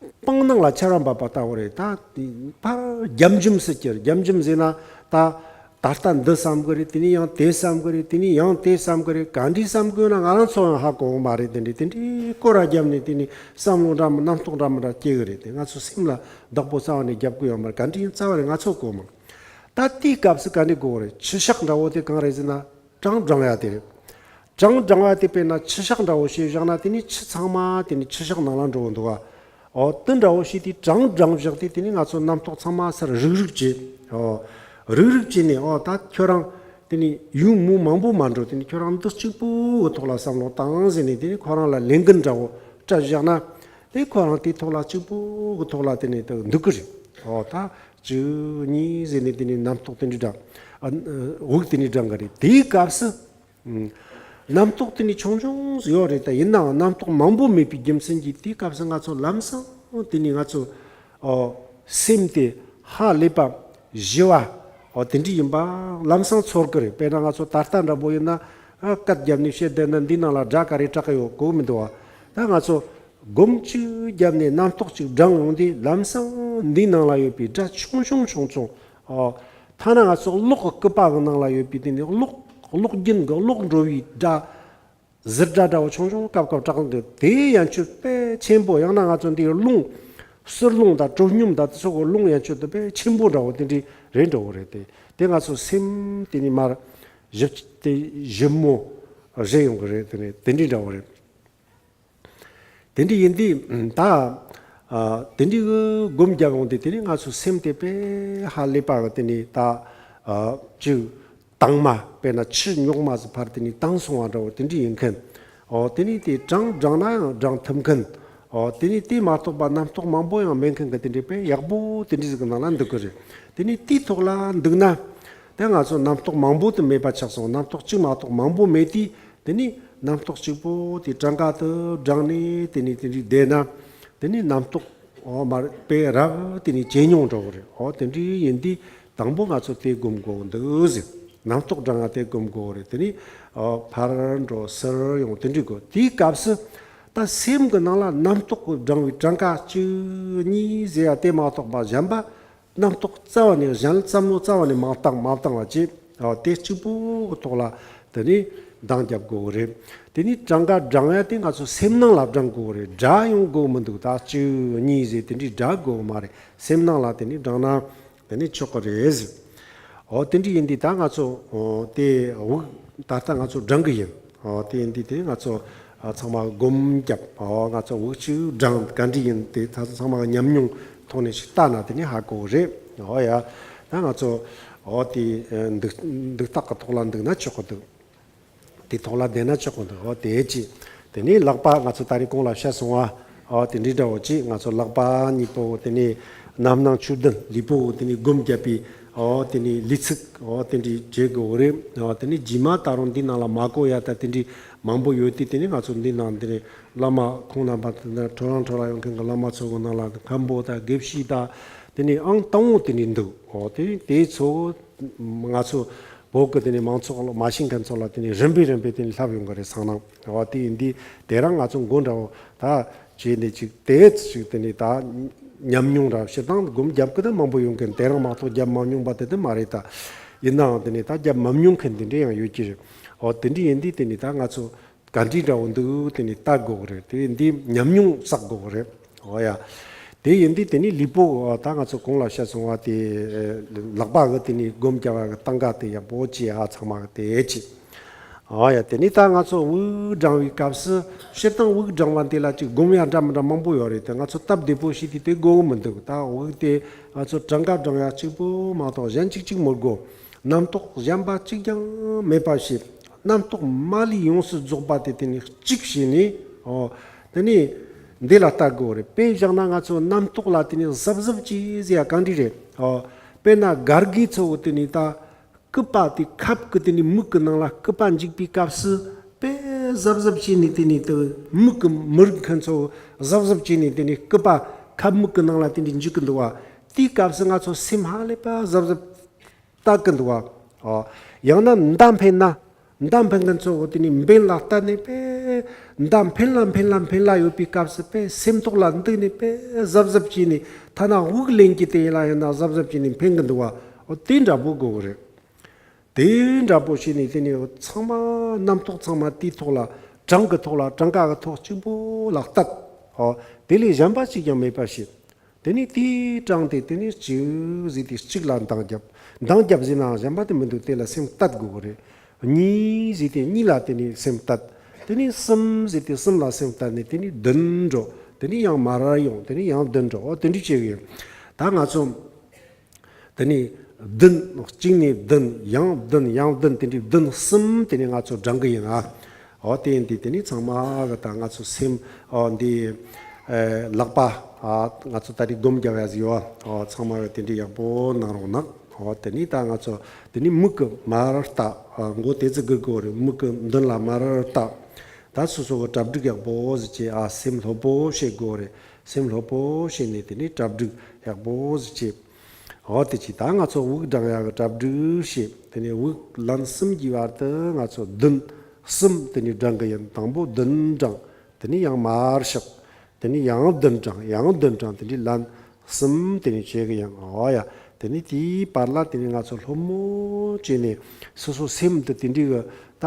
སྤང་ནང་ལ་ཆར་པ་འབབ་པ་ལྟ་བུ་རེད། ད་དེ་ཕར་རྒྱམ་འཇུམ་སུ་གྱུར། རྒྱམ་འཇུམ་ཟེར་ན་ད། ད་ལྟ་འདི་བསམ་གི་རེད། དེ་ནས་ཡང་དེ་བསམ་གི་རེད། དེ་ནས་ཡང་དེ་བསམ་གི་རེད། ག་འདྲས་བསམ་གི་ཡོད་ན་ང་རང་ཚོ་ཡང་ཧ་གོ་གི་མ་རེད། དེ་འདྲས་དེ་འདྲས་སྐོར་ར་བརྒྱབ་ནས། དེ་ནས་བསམ་བློ་འདྲ་མི། རྣམ་རྟོག་འདྲ་མི་འདྲ་སྐྱེ་གི་རེད། དེ་ང་ཚོ་སེམས་ལ་བདག་པོ་རྩ་བ་ནས་རྒྱབ་གི་ཡོད་མ་རེད། ག་འདྲས་ཡིན་རྩ་བ་ནས་ང་ཚོ་གོ་མ། ད་དེའི་སྐབས་སུ་ག་འདྲས་དགོས་རེད། ཆུ་ཤག་འདྲ་བོ་དེ་གང་རེད་ཟེར་ན། གྲངས་བགྲང་ཡ་དེ་རེད། གྲངས་བགྲང་བ་དེ་དཔེར་ན་ཆུ་ཤག་འདྲ་བོ་བྱས་བཞག་ན། དེ་ནས་ཆུ་ཚང་མ་དེ་ནས་ཆུ་ཤག་ནང་ལ་འགྲོ་གི་འདུག་བ། ཨོ། དེ་འདྲ་བོ་བྱས་དུས་གྲངས་བགྲང་བཞག་དུས། དེ་ནས་ང་ཚོ་རྣམ་རྟོག་ཚང་མ་སར་རུག་རུག་བྱས། ཨོ། རུག་རུག་བྱས་ནས། ཨོ། ད་ཁྱོད་རང་དེ་ནས་ཡུན་མུ་མང་པོ་མ་འགྲོ། དེ་ནས་ཁྱོད་རང་འདི་གཅིག་པོ་གི་ཐོག་ལ་བསམ་བློ་བཏང་ཟེར་ནས། དེ་ནས་ཁོ་རང་ལ་ལས་འགན་འདྲ་བོ་སྤྲད་བཞག་ན། དེ་ཁོ་རང་དེའི་ཐོག་ལ་གཅིག་པོ་གི་ཐོག་ལ་དེ་ནས་དེ་འདུག་གི་རེད། ཨོ། ད་གཅིག་གཉིས་ཟེར་ནས། དེ་ནས་རྣམ་རྟོག་དེ་འདྲས་བགྲང་། ཨ། དབུགས་དེ་འདྲས་བགྲང་གི་རེད། དེའི་སྐབས་སུ། ཨང་། རྣམ་རྟོག་དེ་ནི་ཆུང་ཆུང་ཟིག་ཡོད་རེད། ད་ཡིན་ནའང་རྣམ་རྟོག་མང་པོ་མེད་པའི་རྒྱུ་མཚན་གྱིས། དེའི་སྐབས་སུ་ང་ཚོ་ལམ་སང་དེ་ནི་ང་ཚོ། ཨོ། སེམས་དེ་ཧ་ལས་པ་ཞི་བ། ཨོ། དེ་འདྲ་ཡིན་པ་ལམ་སང་ཚོར་གི་རེད། དཔེར་ན་ང་ཚོ་ད་ལྟ་འདྲ་པོ་ཡིན་ན། ཨ། སྐད་བརྒྱབ་ནས་བཤད་བསྡད་ན་འདི་ནང་ལ་སྒྲ་ག་རེ་གྲག་གི་ཡོད་གོ་མི་འདུག་བ། ད་ང་ཚོ་སྒོམ་གཅིག་བརྒྱབ་ནས་རྣམ་རྟོག་གཅིག་བགྲང་ཡོང་དུས། ལམ་སང་འདི་ནང་ལ་ཡོད་པའི་སྒྲ་ཆུང་ཆུང་ཆུང་ཆུང་། ཨོ། ཐ་ན་ང་ཚོ་གློག་གི་སྐུད་པ་གི་ནང་ལ་ཡོད་པའི་དེ་ནི་གློག་གློག་རྒྱུན་གི་གློག་འགྲོ་བའི་སྒྲ། ཟུར་སྒྲ་འདྲ་བོ་ཆུང་ཆུང་སྐབས་སྐབས་གྲགས་འདུག་དེ་ཡན་ཆོད་དཔེ་ཆེན་པོ། ཡང་ན་ང་ཚོ་འདིའི་རླུང་། ཟུར་རླུང་དང་དྲོ་སྙོམས་དང་དེ་ཚོ་གི་རླུང་ཡན་ཆོད་དུ་དཔེ་ཆེན་པོ་འདྲ་བོ་དེ་འདྲའི་རེད་འདྲ་བོ་རེད། དེ་དེ་ང་ཚོ་སེམས་དེ་ནི་མར་ཞིབ་དེ་ཞིབ་མོ་རེད་ཡོང་གི་རེད། དེ་ནི་དེ་འདྲའི་འདྲ་བོ་རེད། དེ་འདྲ་ཡིན་དུས་ད། ཨ། དེ་འདྲའི་སྒོམ་རྒྱབ་ཡོང་དུས། དེ་ནི་ང་ཚོ་སེམས་དེ་དཔེ་ཧ་ལས་པ་གི་དེ་ནི་ད། ཨ། ཅིག་དྭངས་མ། དཔེར་ན་ཆུ་རྙོག་མ་ཟིག་ཕར་དེ་ནི་དྭངས་སོང་བ་འདྲ་བོ་དེ་འདྲ་ཡིན་མཁན། ཨོ། དེ་ནི་དེ་གྲངས་བགྲང་ན་ཡང་བགྲང་ཐུབ་མཁན། ཨོ། དེ་ནི་དེ་མ་གཏོགས་པ་རྣམ་རྟོག་མང་པོ་ཡང་མེད་མཁན་གི་དེ་འདྲའི་དཔེ་ཡག་པོ་དེ་འདྲ་ཟིག་གི་ནང་ལ་འདུག་གི་རེད། དེ་ནི་དེའི་ཐོག་ལ་འདུག་ན། དེ་ང་ཚོ་རྣམ་རྟོག་མང་པོ་དེ་མེད་པ་ཆགས་སོང་། རྣམ་རྟོག་གཅིག་མ་གཏོགས་མང་པོ་མེད་དུས། དེ་ནི་རྣམ་རྟོག་གཅིག་པོ་དེ་གྲངས་ཀ་དུ་བགྲངས་ནས་དེ་ནི་དེ་འདྲའི་བསྡད་ན། དེ་ནི་རྣམ་རྟོག། ཨོ། མར་དཔེ་རབ་དེ་ནི་ཇེ་ཉུང་འགྲོ་གི་རེད། ཨོ། དེ་འདྲའི་ཡིན་དུས་ དང་པོ་ང་ཚོ་དེ་སྒོམ་དགོས་འདུག་ཟེར། རྣམ་རྟོག་བགྲང་ཡ་དེ་སྒོམ་དགོས་རེད། དེ་ནི་ཨ་ཕར་འགྲོ་ཚུར་ཡོང་དེ་འདྲ་དགོས། དེའི་སྐབས་སུ་ད་སེམས་ཀྱི་ནང་ལ་རྣམ་རྟོག་གི་བགྲང་བའི་གྲངས་ཀ་གཅིག་གཉིས་ཟེར་ཡ་དེ་མ་གཏོགས་པ་གཞན་པ་རྣམ་རྟོག་རྩ་བ་ནས། གཞན་བསམ་བློ་རྩ་བ་ནས་མ་བཏང་མ་བཏང་བ་བྱས། ཨ་དེ་གཅིག་པོ་གི་ཐོག་ལ་དེ་ནི་འདང་རྒྱབ་དགོས་རེད། དེ་ནི་གྲངས་ཀ་བགྲང་ཡ་དེ་ང་ཚོ་སེམས་ནང་ལ་བགྲང་དགོས་རེད། སྒྲ་ཡོང་དགོས་མི་འདུག་ད་གཅིག་གཉིས་ཟེར་དེ་འདྲའི་སྒྲ་དགོས་མ་རེད། སེམས་ནང་ལ་དེ་ནི་བགྲང་ན་དེ་ནི་ཆོག་གི་རེད་ཟེར། འོ་དེ་འདྲ་ཡིན་དུས་ད་ང་ཚོ་འོ་དེ་དབུགས་ད་ལྟ་ང་ཚོ་བགྲང་གི་ཡིན། འོ་དེ་ཡིན་དུས་དེ་ང་ཚོ་ཨ་ཚང་མ་སྒོམ་རྒྱབ། འོ་ང་ཚོ་དབུགས་གཅིག་བགྲང་ག་འདྲ་ཡིན་དེ་ད་ཚང་མ་ཉམས་མྱོང་ཐོག་ནས་ཞིག་ལྟ་ན་དེ་ནི་ཧ་གོ་གི་རེད། འོ་ཡ། ད་ང་ཚོ་འོ་དེ་འདུག་འདུག་སྟེགས་ཀྱི་ཐོག་ལ་འདུག་ན་ཆོག་གི་འདུག་དེ་ཐོག་ལ་བསྡད་ན་ཆོག་གི་འདུག་འོ་དེ་ཅི། དེ་ནས་ལག་པ་ང་ཚོ་ད་རེས་གོང་ལ་བཤད་སོང་བ། འོ་དེ་འདྲའི་འདྲ་བོ་ཅི། ང་ཚོ་ལག་པ་གཉིས་པོ་དེ་ནས་རྣམ་སྣང་ཆོས་ལྡན་ལུས་པོ་དེ་ནས་སྒོམ་བརྒྱབ་པའི་འོ་དེ་ནས་ལུས་ཚིགས་འོ་དེ་འདྲའི་བྱེད་དགོས་རེད། འོ་དེ་ནས་རྗེས་མ་ད་རུང་འདི་ནང་ལ་མ་གོ་ཡ་ད་དེ་འདྲའི་མང་པོ་ཡོད་དུས། དེ་ནས་ང་ཚོ་འདི་ནང་དེ་ནས་བླ་མ་ཁོང་རྣམ་པ་དེ་འདྲ་ཁྲོ་རང་ཁྲོ་ར་ཡོང་མཁན་གྱི་བླ་མ་ཚོ་གི་ནང་ལ་མཁན་པོ་དང་དགེ་བཤེས་དང་དེ་ནས་ཨང་དང་པོ་དེ་ནས་འདུག་འོ་དེ་དེ་ཚོ་ང་ཚོ་བོད་ཀྱི་དེ་ནས་མང་ཚོགས་ལ་མ་ཤེས་མཁན་ཚོ་ལ་དེ་ནས་རིམ་པས་རིམ་པས་དེ་ནས་ལྷབ་ཡོང་གི་རེད་སང་ནང་། འོ་དེ་ཡིན་དུས་དེ་རང་ང་ཚོ་མགོ་འདྲ་བོ་ད་བྱས་ནས་ཅིག་དེ་ཅིག་དེ་ནས་ད་ཉམས་མྱོང་ར་སྤྱིར་བཏང་སྒོམ་རྒྱབ་ཀི་ད་མང་པོ་ཡོང་མཁན། དེ་རང་མ་གཏོགས་རྒྱབ་མ་མྱོང་པ་དེ་དེ་མ་རེད་ད། ཡིན་ནའང་དེ་ནས་ད་རྒྱབ་མ་མྱོང་མཁན་དེ་འདྲ་ཡང་ཡོད་ཀྱི་རེད། འོ་དེ་འདྲ་ཡིན་དུས་དེ་ནས་ད་ང་ཚོ་ག་འདྲའི་འདྲ་བོ་འདུག་དེ་ནས་ལྟ་དགོས་གི་རེད། དེ་འདི་ཉམས་མྱོང་བསགས་དགོས་གི་རེད། འོ་ཡ། དེ་ཡིན་དུས་དེ་ནས་ལུས་པོ་ད་ང་ཚོ་གོང་ལ་བཤད་སོང་བ་དེ་ལག་པ་གི་དེ་ནས་སྒོམ་རྒྱག་པ་གི་སྟངས་ཀ་དེ་ཡག་པོ་བྱས་ཨ་ཚང་མ་གི་དེ་བྱས། འོ་ཡ། དེ་ནས་ད་ང་ཚོ་དབུགས་བགྲང་བའི་སྐབས་སུ་སྤྱིར་བཏང་དབུགས་བགྲང་བ་འདི་ལ་ཅིག་སྒོམ་ཡ་འདྲ་མི་འདྲ་མང་པོ་ཡོད་རེད་དེ། ང་ཚོ་སྟབས་བདེ་པོ་ཞིག་དེ་དེ་དགོས་གི་མི་འདུག་ད་དབུགས་དེ་ང་ཚོ་གྲངས་ཀ་བགྲང་ཡ་གཅིག་པོ་མ་གཏོགས་གཞན་གཅིག་གཅིག་མི་དགོས། རྣམ་རྟོག་གཞན་པ་གཅིག་ཀྱང་མེད་པ་བྱས། རྣམ་རྟོག་མ་ལུས་ཡོངས་སུ་རྫོགས་པ་དེ་དེ་ནས་གཅིག་བྱས་ནས། འོ། དེ་ནས་འདི་ལ་ལྟ་དགོས་རེད། དཔེ་བཞག་ན་ང་ཚོ་རྣམ་རྟོག་ལ་དེ་ནས་གཟབ་གཟབ་བྱས་ཟེར་ཡ་ག་འདྲ་རེད། འོ། དཔེར་ན་སྒར་གི་ཚོ་བོ་དེ་ནས་ད་སྐུད་པ་དེ་ཁབ་ཀྱི་དེ་ནས་མིག་གི་ནང་ལ་སྐུད་པ་འཇུག་པའི་སྐབས་སུ་དཔེ་གཟབ་གཟབ་བྱས་ནས་དེ་ནས་དེ་མིག་གི་མི་རིག་མཁན་ཚོ་གཟབ་གཟབ་བྱས་ནས་དེ་ནས་སྐུད་པ་ཁབ་མིག་གི་ནང་ལ་དེ་འདྲ་འཇུག་གི་འདུག་བ། དེའི་སྐབས་སུ་ང་ཚོ་སེམས་ཧ་ལས་པ་གཟབ་གཟབ་ལྟ་གི་འདུག་བ། ཨ། ཡང་ན་མདའ་འཕེན་ན། མདའ་འཕེན་མཁན་ཚོ་དེ་ནས་འབེན་ལ་བལྟས་ནས་དཔེ་མདའ་འཕེན་ལ་འཕེན་ལ་འཕེན་ལ་ཡོད་པའི་སྐབས་སུ་དཔེ་སེམས་ཐོག་ལ་འདུག་ནས་དཔེ་གཟབ་གཟབ་བྱས་ནས། ཐ་ན་དབུགས་ལེན་གྱི་དེ་ལ་ཡིན་ན་གཟབ་གཟབ་བྱས་ནས་འཕེན་གི་འདུག་བ། འོ་དེ་འདྲ་པོ་དགོས་གི་རེད། དེ་འདྲ་པོ་བྱས་ནས་དེ་ནས་ཚང་མ་རྣམ་རྟོག་ཚང་མ་དེའི་ཐོག་ལ། གྲངས་ཀྱི་ཐོག་ལ། གྲངས་ཀ་གི་ཐོག་གཅིག་པོ་ལ་བལྟས། འོ་དེ་ལས་གཞན་པ་གཅིག་ཀྱང་མེད་པ་བྱས། དེ་ནས་དེའི་གྲངས་དེ་དེ་ནས་གཅིག་ཟིག་དེ་གཅིག་ལ་འདང་རྒྱབ། འདང་རྒྱབ་ཟེར་ནའང་གཞན་པ་དེ་མི་འདུག་དེ་ལ་སེམས་གཏད་དགོས་གི་རེད། གཉིས་ཟིག་དེ་གཉིས་ལ་དེ་ནས་སེམས་གཏད། དེ་ནས་གསུམ་ཟིག་དེ་གསུམ་ལ་སེམས་གཏད་ནས་དེ་ནས་བདུན་འགྲོ། དེ་ནས་ཡང་མར་ཡོང་། དེ་ནས་ཡང་བདུན་འགྲོ། འོ་དེ་འདྲ་བྱེད་གི་ཡོད། ད་ང་ཚོ་དེ་ནས་བདུན། གཅིག་ནས་བདུན། ཡང་བདུན། ཡང་བདུན། དེ་འདྲའི་བདུན་གསུམ་དེ་ནས་ང་ཚོ་བགྲང་གི་ཡིན་ཨ། འོ་དེ་ཡིན་དུས་དེ་ནས་ཚང་མ་གི་ད་ང་ཚོ་སེམས། འོ་འདི། ཨེ། ལག་པ། ཨ། ང་ཚོ་ད་རེས་སྒོམ་རྒྱག་ཡ་ཟིག་ཡོད་ཨ། འོ་ཚང་མ་གི་དེ་འདྲའི་ཡག་པོ་གནང་རོགས་གནང་། འོ་དེ་ནས་ད་ང་ཚོ་དེ་ནས་མིག་གི་མར་ལྟ། ཨ། མགོ་དེ་ཙི་གི་དགོས་རེད། མིག་གི་མདུན་ལ་མར་ལྟ། ད་སོ་སོ་གི་གྲ་སྒྲིག་ཡག་པོ་ཟིག་བྱས་ཨ། སེམས་སློ་པོ་བྱེད་དགོས་རེད། སེམས་སློ་པོ་བྱས་ནས་དེ་ནས་གྲ་སྒྲིག་ཡག་པོ་ཟིག་བྱས། འོ་དེ་ཅི། ད་ང་ཚོ་དབུགས་བགྲང་ཡག་གི་གྲ་སྒྲིག་བྱས། དེ་ནས་དབུགས་ལན་གསུམ་གྱི་བར་དུ་ང་ཚོ་བདུན་གསུམ་དེ་ནས་བགྲང་གི་ཡིན། དང་པོ་བདུན་བགྲང་། དེ་ནས་ཡང་མར་ཞོག་དེ་ནས་ཡང་བདུན་བགྲང་། ཡང་བདུན་བགྲང་། དེ་ནས་ལན་གསུམ་དེ་ནས་བྱེད་གི་ཡིན། འོ་ཡ། དེ་ནས་དེའི་བར་ལ་དེ་ནས་ང་ཚོ་སློབ་མོ་བྱས་ནས་སོ་སོ་སེམས་དེ་དེ་འདྲའི་གི་ད།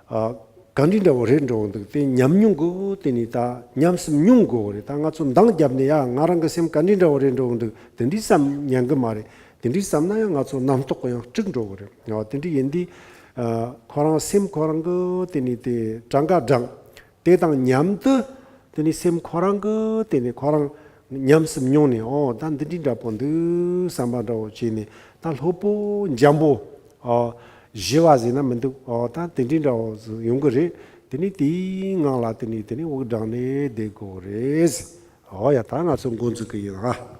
ཨ། ག་འདྲའི་འདྲ་བོ་རེད་འགྲོ་གི་འདུག་དེ་ཉམས་མྱོང་གི་དེ་ནས་ད་ཉམས་སུ་མྱོང་དགོས་རེད། ད་ང་ཚོ་འདང་བརྒྱབ་ནས་ཡ་ང་རང་གི་སེམས་ག་འདྲའི་འདྲ་བོ་རེད་འགྲོ་གི་འདུག་དེ་འདྲའི་བསམ་ཉན་གི་མ་རེད། དེ་འདྲའི་བསམ་ན་ཡང་ང་ཚོ་རྣམ་རྟོག་གི་ཡང་དཀྲུག་འགྲོ་གི་རེད། འོ་དེ་འདྲའི་ཡིན་དུས། ཨ། ཁོ་རང་སེམས་ཁོ་རང་གི་དེ་ནས་དེ་གྲངས་ཀ་བགྲང་། དེ་དང་མཉམ་དུ་དེ་ནས་སེམས་ཁོ་རང་གི་དེ་ནས་ཁོ་རང་ཉམས་སུ་མྱོང་ནས། འོ་ད་འདི་འདྲའི་འདྲ་པོ་འདུག་བསམ་པ་འདྲ་བོ་བྱས་ནས་ད་སློབ་པོ་འཇམ་པོ། ཨོ། ཞི་བ་ཟེར་ན་མི་འདུག་ཨོ་ད་དེ་འདྲའི་འདྲ་བོ་ཟིག་ཡོང་གི་རེད། དེ་ནས་དེའི་ངང་ལ་དེ་ནས་དེ་ནས་དབུགས་བགྲངས་ནས་བསྡད་དགོས་རེད། ཨོ་ཡ། ད་ང་ཚོ་འགོ་འཛུགས་གི་ཡིན་ཨ།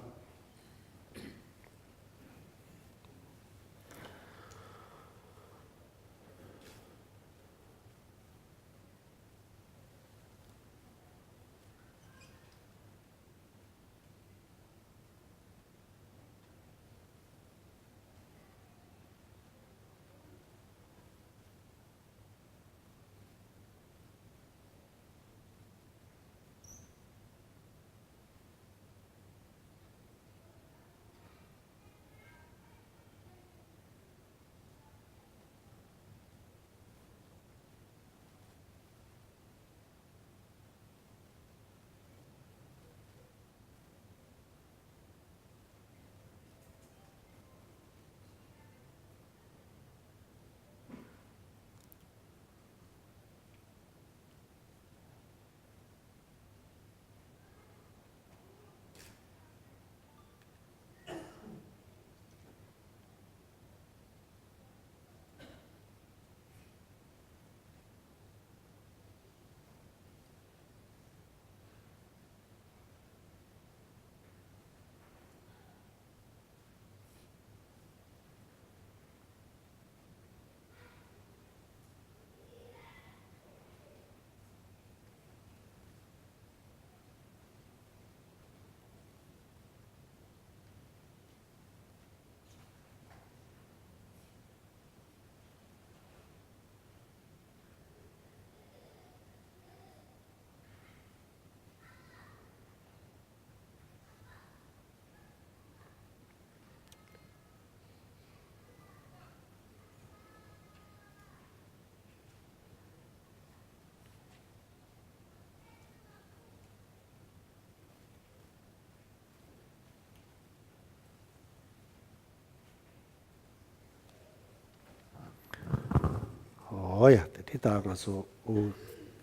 ཨོ་ཡ། དེ་དེ་ད་ང་ཚོ་འུ་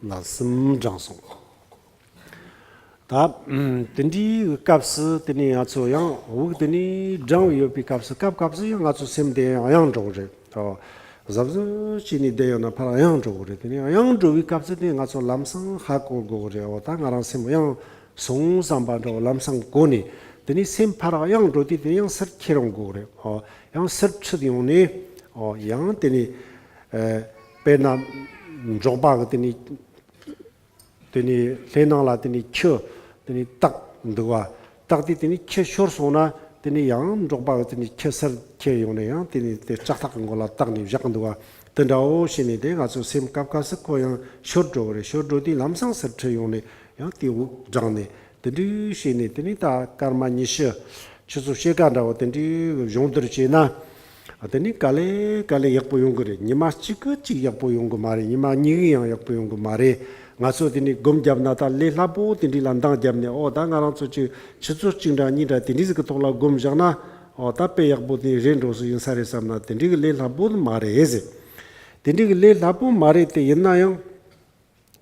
ལ་གསུམ་བགྲངས་སོང་། ད་དེ་འདྲའི་སྐབས་སུ་དེ་ནས་ང་ཚོ་ཡང་དབུགས་དེ་ནས་བགྲང་བའི་ཡོད་པའི་སྐབས་སུ་སྐབས་སྐབས་སུ་ཡང་ང་ཚོ་སེམས་དེ་ཡང་གཡེང་འགྲོ་གི་རེད། ཨོ། གཟབ་གཟབ་བྱས་ནས་བསྡད་ཡོད་ན་ཕར་གཡེང་འགྲོ་གི་རེད། དེ་ནས་གཡེང་འགྲོ་བའི་སྐབས་སུ་དེ་ང་ཚོ་ལམ་སང་ཧ་གོ་དགོས་གི་རེད། ཨོ་ད་ང་རང་སེམས་གཡེང་སོང་བསམ་པ་འདྲ་བོ་ལམ་སང་གོ་ནས། དེ་ནས་སེམས་ཕར་གཡེང་འགྲོ་དུས་དེ་ཡང་སར་ཁྱེར་ཡོང་དགོས་རེད། ཨོ། ཡང་སར་ཁྲིད་ཡོང་ནས། ཨོ། ཡང་དེ་ནས་ཨ་དཔེར་ན་འབྲོག་པ་གི་དེ་ནས་དེ་ནས་ལྷའི་ནང་ལ་དེ་ནས་ཁྱི་དེ་ནས་སྟག་འདུག་བ། སྟག་དེ་དེ་ནས་ཁྱི་ཤོར་སོང་ན་དེ་ནས་ཡང་འབྲོག་པ་གི་དེ་ནས་ཁྱི་སར་ཁྱེར་ཡོང་ནས་ཡང་དེ་ནས་དེ་ལྕགས་ཐག་གི་མགོ་ལ་བཏགས་ནས་བཞག་འདུག་བ། དེ་འདྲ་བོ་བྱས་ནས་དེ་ང་ཚོ་སེམས་སྐབས་སྐབས་སུ་ཁོ་ཡང་ཤོར་འགྲོ་གི་རེད། ཤོར་འགྲོ་དུས་ལམ་སང་སར་ཁྲིད་ཡོང་ནས་ཡང་དེ་དབུགས་བགྲངས་ནས། དེ་འདྲའི་བྱས་ནས་དེ་ནས་ད་སྐར་མ་ཉི་ཤུ་ཆུ་ཚོད་ཕྱེད་ཀ་འདྲ་བོ་དེ་འདྲའི་སྦྱོང་བརྡར་བྱས་ན། དེ་ནས་ག་ལེ་ག་ལེ་ཡག་པོ་ཡོང་གི་རེད། ཉི་མ་གཅིག་གི་གཅིག་ཡག་པོ་ཡོང་གི་མ་རེད། ཉི་མ་གཉིས་གི་ཡང་ཡག་པོ་ཡོང་གི་མ་རེད། ང་ཚོ་དེ་ནས་སྒོམ་བརྒྱབ་ན་ད་ལས་སླ་པོ་དེ་འདྲའི་ལ་འདང་བརྒྱབ་ནས། ཨོ་ད་ང་རང་ཚོ་ཅིག་ཆུ་ཚོད་གཅིག་འདྲ་གཉིས་འདྲ་དེ་འདྲའི་ཟིག་གི་ཐོག་ལ་སྒོམ་བཞག་ན། ཨོ་ད་དཔེ་ཡག་པོ་དེ་རེད་འགྲོ་སུ་ཡིན་ས་རེད་བསམ་ན། དེ་འདྲའི་གི་ལས་སླ་པོ་མ་རེད་ཟེར། དེ་འདྲའི་གི་ལས་སླ་པོ་མ་རེད་དེ། ཡིན་ན་ཡང་།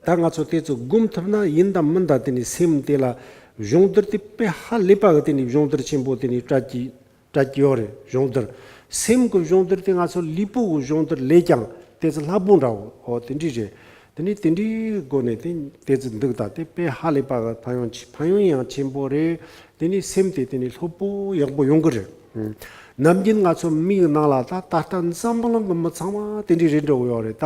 ད་ང་ཚོ་དེ་ཚོ་སྒོམ་ཐུབ་ན་ཡིན་དང་མིན་དང་དེ་ནས་སེམས་དེ་ལ་སྦྱོང་བརྡར་དེ་དཔེ་ཧ་ལས་པ་གི་དེ་ནས་སྦྱོང་བརྡར་ཆེན་པོ་དེ་ནས་སྤྲད་ཀྱི་སྤྲད་ཀྱི་ཡོད་རེད། སྦྱོང་བརྡར། སེམས་ཀྱི་སྦྱོང་བརྡར་དེ་ང་ཚོ་ལུས་པོ་གི་སྦྱོང་བརྡར་ལས་ཀྱང་དེ་ཚོ་སླ་པོ་འདྲ་བོ། ཨོ་དེ་འདྲས་རེད། དེ་ནས་དེ་འདྲའི་སྒོ་ནས་དེ་དེ་ཚོ་འདུག་ད་དེ་དཔེ་ཧ་ལས་པ་གི་ཕན་ཡོན་ཆེ་ཕན་ཡོན་ཡང་ཆེན་པོ་རེད། དེ་ནས་སེམས་དེ་དེ་ནས་སློབ་པོ་ཡག་པོ་ཡོང་གི་རེད། ཨུམ། ནམ་རྒྱུན་ང་ཚོ་མིའི་ནང་ལ་ད་ད་ལྟ་འཛམ་བུ་གླིང་གི་མི་ཚང་མ་དེ་འདྲའི་རེད་འགྲོ་གི་ཡོད་རེད། ད་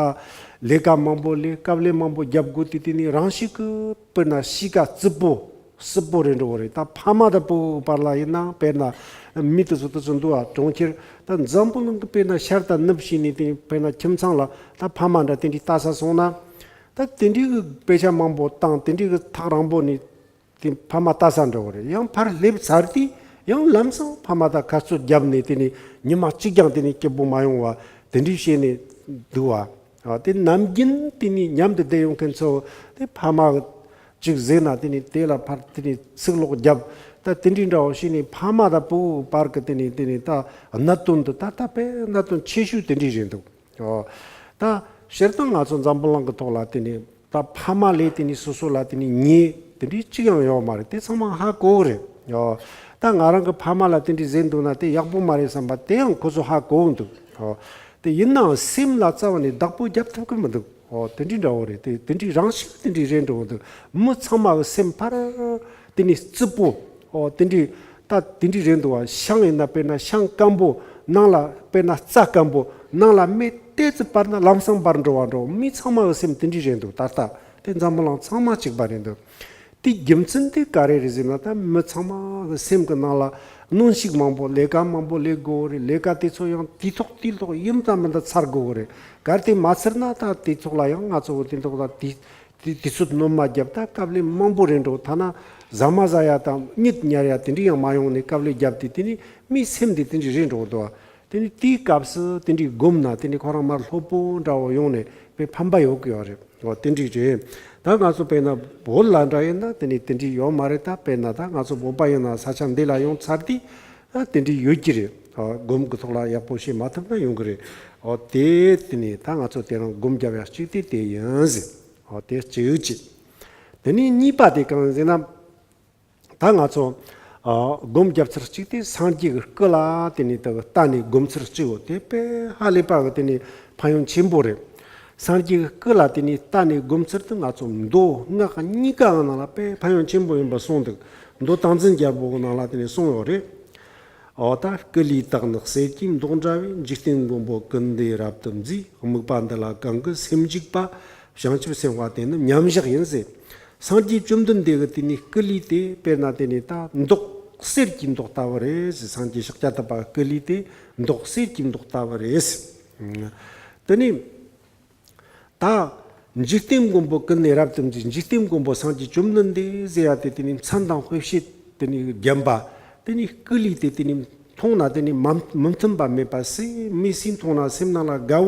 ལས་ཀ་མང་པོ་ལས། དཀའ་ལས་མང་པོ་རྒྱབ་དགོས་དུས་དེ་ནས་རང་ཤུགས་ཀྱིས་དཔེར་ན་གཤིས་ཀ་རྩུབ་པོ་སྲིད་པོ་རེད་འགྲོ་གི་རེད། ད་ཕ་མ་དང་བུ་བར་ལ་ཡིན་ན་དཔེར་ན་མི་དེ་ཚོ་དེ་ཚོ་འདུག་ཨ། གྲོང་ཁྱེར་ད་འཛམ་བུ་གླིང་གི་དཔེར་ན་ཤར་དང་ནུབ་བྱས་ནས་དེ་དཔེར་ན་ཁྱིམ་ཚང་ལ་ད་ཕ་མ་འདྲ་དེ་འདྲའི་ལྟ་ས་སོང་ན། ད་དེ་འདྲའི་གི་དཔེ་ཆ་མང་པོ་བཏང་། དེ་འདྲའི་གི་ཐག་རིང་པོ་ནས་དེ་ཕ་མ་ལྟ་ས་འགྲོ་གི་རེད། ཡང་ཕར་སླེབས་ཚར་དུས་ཡང་ལམ་སང་ཕ་མ་དང་ཁ་རྩོད་བརྒྱབ་ནས་དེ་ནས་ཉི་མ་གཅིག་ཀྱང་དེ་ནས་སྐྱིད་པོ་མ་ཡོང་བ་དེ་འདྲའི་བྱས་ནས་འདུག་བ། ཨ། དེ་ནམ་རྒྱུན་དེ་ནས་མཉམ་དུ་བསྡད་ཡོང་མཁན་ཚོ་དེ་ཕ་མ་གཅིག་བཟས་ན་དེ་ནས་དེ་ལ་ཕར་དེ་ནས་ཚིག་ལོག་བརྒྱབ། ད་དེ་འདྲའི་འདྲ་བོ་བྱས་ནས་ཕ་མ་དང་བུ་བར་གི་དེ་ནས་དེ་ནས་ད་གནད་དོན་འདི་ད་ད་དཔེ་གནད་དོན་ཆེ་ཤོས་དེ་འདྲའི་རེད་འདུག། ཨོ། ད་སྤྱིར་བཏང་ང་ཚོ་འཛམ་བུ་གླིང་གི་ཐོག་ལ་དེ་ནས་ད་ཕ་མ་ལས་དེ་ནས་སོ་སོ་ལ་དེ་ནས་ཉེས་དེ་འདྲའི་གཅིག་ཡང་ཡོད་མ་རེད། དེ་ཚང་མ་ཧ་གོ་གི་རེད། ཨོ། ད་ང་རང་གི་ཕ་མ་ལ་དེ་འདྲའི་བཟས་འདུག་ན་དེ་ཡག་པོ་མ་རེད་བསམ་པ་དེ་ཡང་ཁོ་ཚོ་ཧ་གོ་གི་འདུག། ཨོ། དེ་ཡིན་ནའང་སེམས་ལ་རྩ་བ་ནས་བདག་པོ་རྒྱབ་ཐུབ་ཀྱི་མི་འདུག། ཨོ། དེ་འདྲའི་འདྲ་བོ་རེད། དེ་དེ་འདྲའི་རང་བཞིན་དེ་འདྲའི་རེད་འགྲོ་གི་འདུག། མི་ཚང་མ་གི་སེམས་ཕར་དེ་ནས་རྩུབ་པོ། ཨོ། དེ་འདྲའི་ད་དེ་འདྲའི་རེད་འདུག་བ། ཤིང་ཡིན་ན་དཔེར་ན་ཤིང་སྐམ་པོ། ནང་ལ་དཔེར་ན་རྩྭ་སྐམ་པོ། ནང་ལ་མེ་ཏོག་ཙམ་སྤར་ན་ལམ་སང་འབར་འགྲོ་བ་འདྲ་བོ། མི་ཚང་མ་གི་སེམས་དེ་འདྲའི་རེད་འདུག། ད་ལྟ་དེ་འཛམ་བུ་གླིང་ཚང་མ་གཅིག་པ་རེད་འདུག། དེའི་རྒྱུ་མཚན་དེ་ག་རེ་རེད་ཟེར་ན། ད་མི་ཚང་མ་གི་སེམས་ཀྱི་ནང་ལ་གནོན་ཤུགས་མང་པོ། ལས་ཀ་མང་པོ་ལས་དགོས་རེད། ལས་ཀ་དེ་ཚོ་ཡང་དུས་ཐོག་དུས་ཐོག་ཡིན་དང་མིན་དང་ཚར་དགོས་རེད། གལ་ཏེ་མ་ཚར་ན་ད་དུས་ཐོག་ལ་ཡང་ང་ཚོ་གི་དུས་ཐོག་ལ་དུས་དུས་དུས་ཚོད་སྣོན་མ་བརྒྱབ། ད་དཀའ་ལས་མང་པོ་རེད་འགྲོ། ཐ་ན་ཟ་མ་ཟ་ཡ་དང་གཉིད་ཉལ་ཡ་དེ་འདྲའི་ཡང་མ་ཡོང་ནས་དཀའ་ལས་བརྒྱབ་སྟེ། དེ་ནི་མིའི་སེམས་དེ་དེ་འདྲའི་རེད་འགྲོ་འདུག། དེ་ནི་དེའི་སྐབས་སུ་དེ་འདྲའི་སྒོམ་ན་དེ་ནི་ཁོ་རང་མར་སློབ་པོ་འདྲ་བོ་ཡོང་ནས་དཔེ་ཕན་པ་ཡོད་ཀྱི་ཡོད་རེད། འོ་དེ་འདྲའི་རེད། ད་ང་ཚོ་དཔེར་ན་བོད་ལ་འདྲ་ཡིན་ན་དེ་ནི་དེ་འདྲའི་ཡོད་མ་རེད། ད་དཔེར་ན་ད་ང་ཚོ་བོད་པ་ཡིན་ན་ས་ཆ་འདི་ལ་ཡོང་ཚར་དུས་ཨ་དེ་འདྲའི་ཡོད་ཀྱི་རེད། ཨ་སྒོམ་གྱི་ཐོག་ལ་ཡག་པོ་བྱེད་མ་ཐུབ་ན་ཡོང་གི་རེད། འོ་དེ་དེ་ནི་ད་ང་ཚོ་དེ་རིང་སྒོམ་རྒྱབ་ཡ་གཅིག་དེ་དེ་ཡིན་ཟེར། འོ་དེ་གཅིག་གཅིག། དེ་ནས་གཉིས་པ་དེ་གང་ཟེར་ན། ད་ང་ཚོ་ཨ་སྒོམ་རྒྱབ་ཚུལ་གཅིག་དེ་སངས་རྒྱས་ཀྱི་སྐུ་ལ་དེ་ནས་ད་ལྟ་ནས་སྒོམ་ཚུལ་གཅིག་ཡོད། དེ་དཔེ་ཧ་ལས་པ་གི་དེ་ནས་ཕན་ཡོན་ཆེན་པོ་རེད། སངས་རྒྱས་ཀྱི་སྐུ་ལ་དེ་ནས་ལྟ་ནས་སྒོམ་ཚུལ་དེ་ང་ཚོ་མདོ་སྔགས་གཉིས་ཀའི་ནང་ལ་དཔེ་ཕན་ཡོན་ཆེན་པོ་ཡིན་པ་གསུངས་འདུག། མདོ་ཏིང་འཛིན་རྒྱལ་པོའི་ནང་ལ་དེ་ནས་གསུངས་ཡོད་རེད། འོ་ད་སྐུ་ལུས་དག་ནི་གསེར་གྱི་མདོག་འདྲ་བས། འཇིག་རྟེན་མགོན་པོ་ཀུན་ནས་རབ་ཏུ་མཛེས། དམིགས་པ་འདི་ལ་གང་གི་སེམས་འཇུག་པ། བྱང་ཆུབ་སེམས་དཔའ་དེ་ནི་མཉམ་བཞག་ཡིན་ཟེར། སངས་རྒྱས་བཅོམ་ལྡན་འདས་ཀྱི་དེ་ནི་སྐུ་ལུས་དེ་དཔེར་ན་དེ་ནི་ད་མདོག་གསེར་གྱི་མདོག་ལྟ་བུ་རེད་ཟེར། སངས་རྒྱས་ཤཱཀྱ་ཐུབ་པ་སྐུ་ལུས་དེ་མདོག་གསེར་གྱི་མདོག་ལྟ་བུ་རེད་ཟེར། དེ་ནི་ད་འཇིག་རྟེན་མགོན་པོ་ཀུན་ནས་རབ་ཏུ་མཛེས། འཇིག་རྟེན་མགོན་པོ་སངས་རྒྱས་བཅོམ་ལྡན་འདས་ཟེར་ཡ་དེ་དེ་ནི་མཚན་དང་དཔེ་བྱད་དེ་ནི་བརྒྱན་པ། དེ་ནི་སྐུ་ལུས་དེ་དེ་ནི་མཐོང་ན་དེ་ནི་མ་མི་མཐུན་པ་མེད་པ། སེམས་མི་སེམས་མཐོང་ན་སེམས་ནང་ལ་དགའ་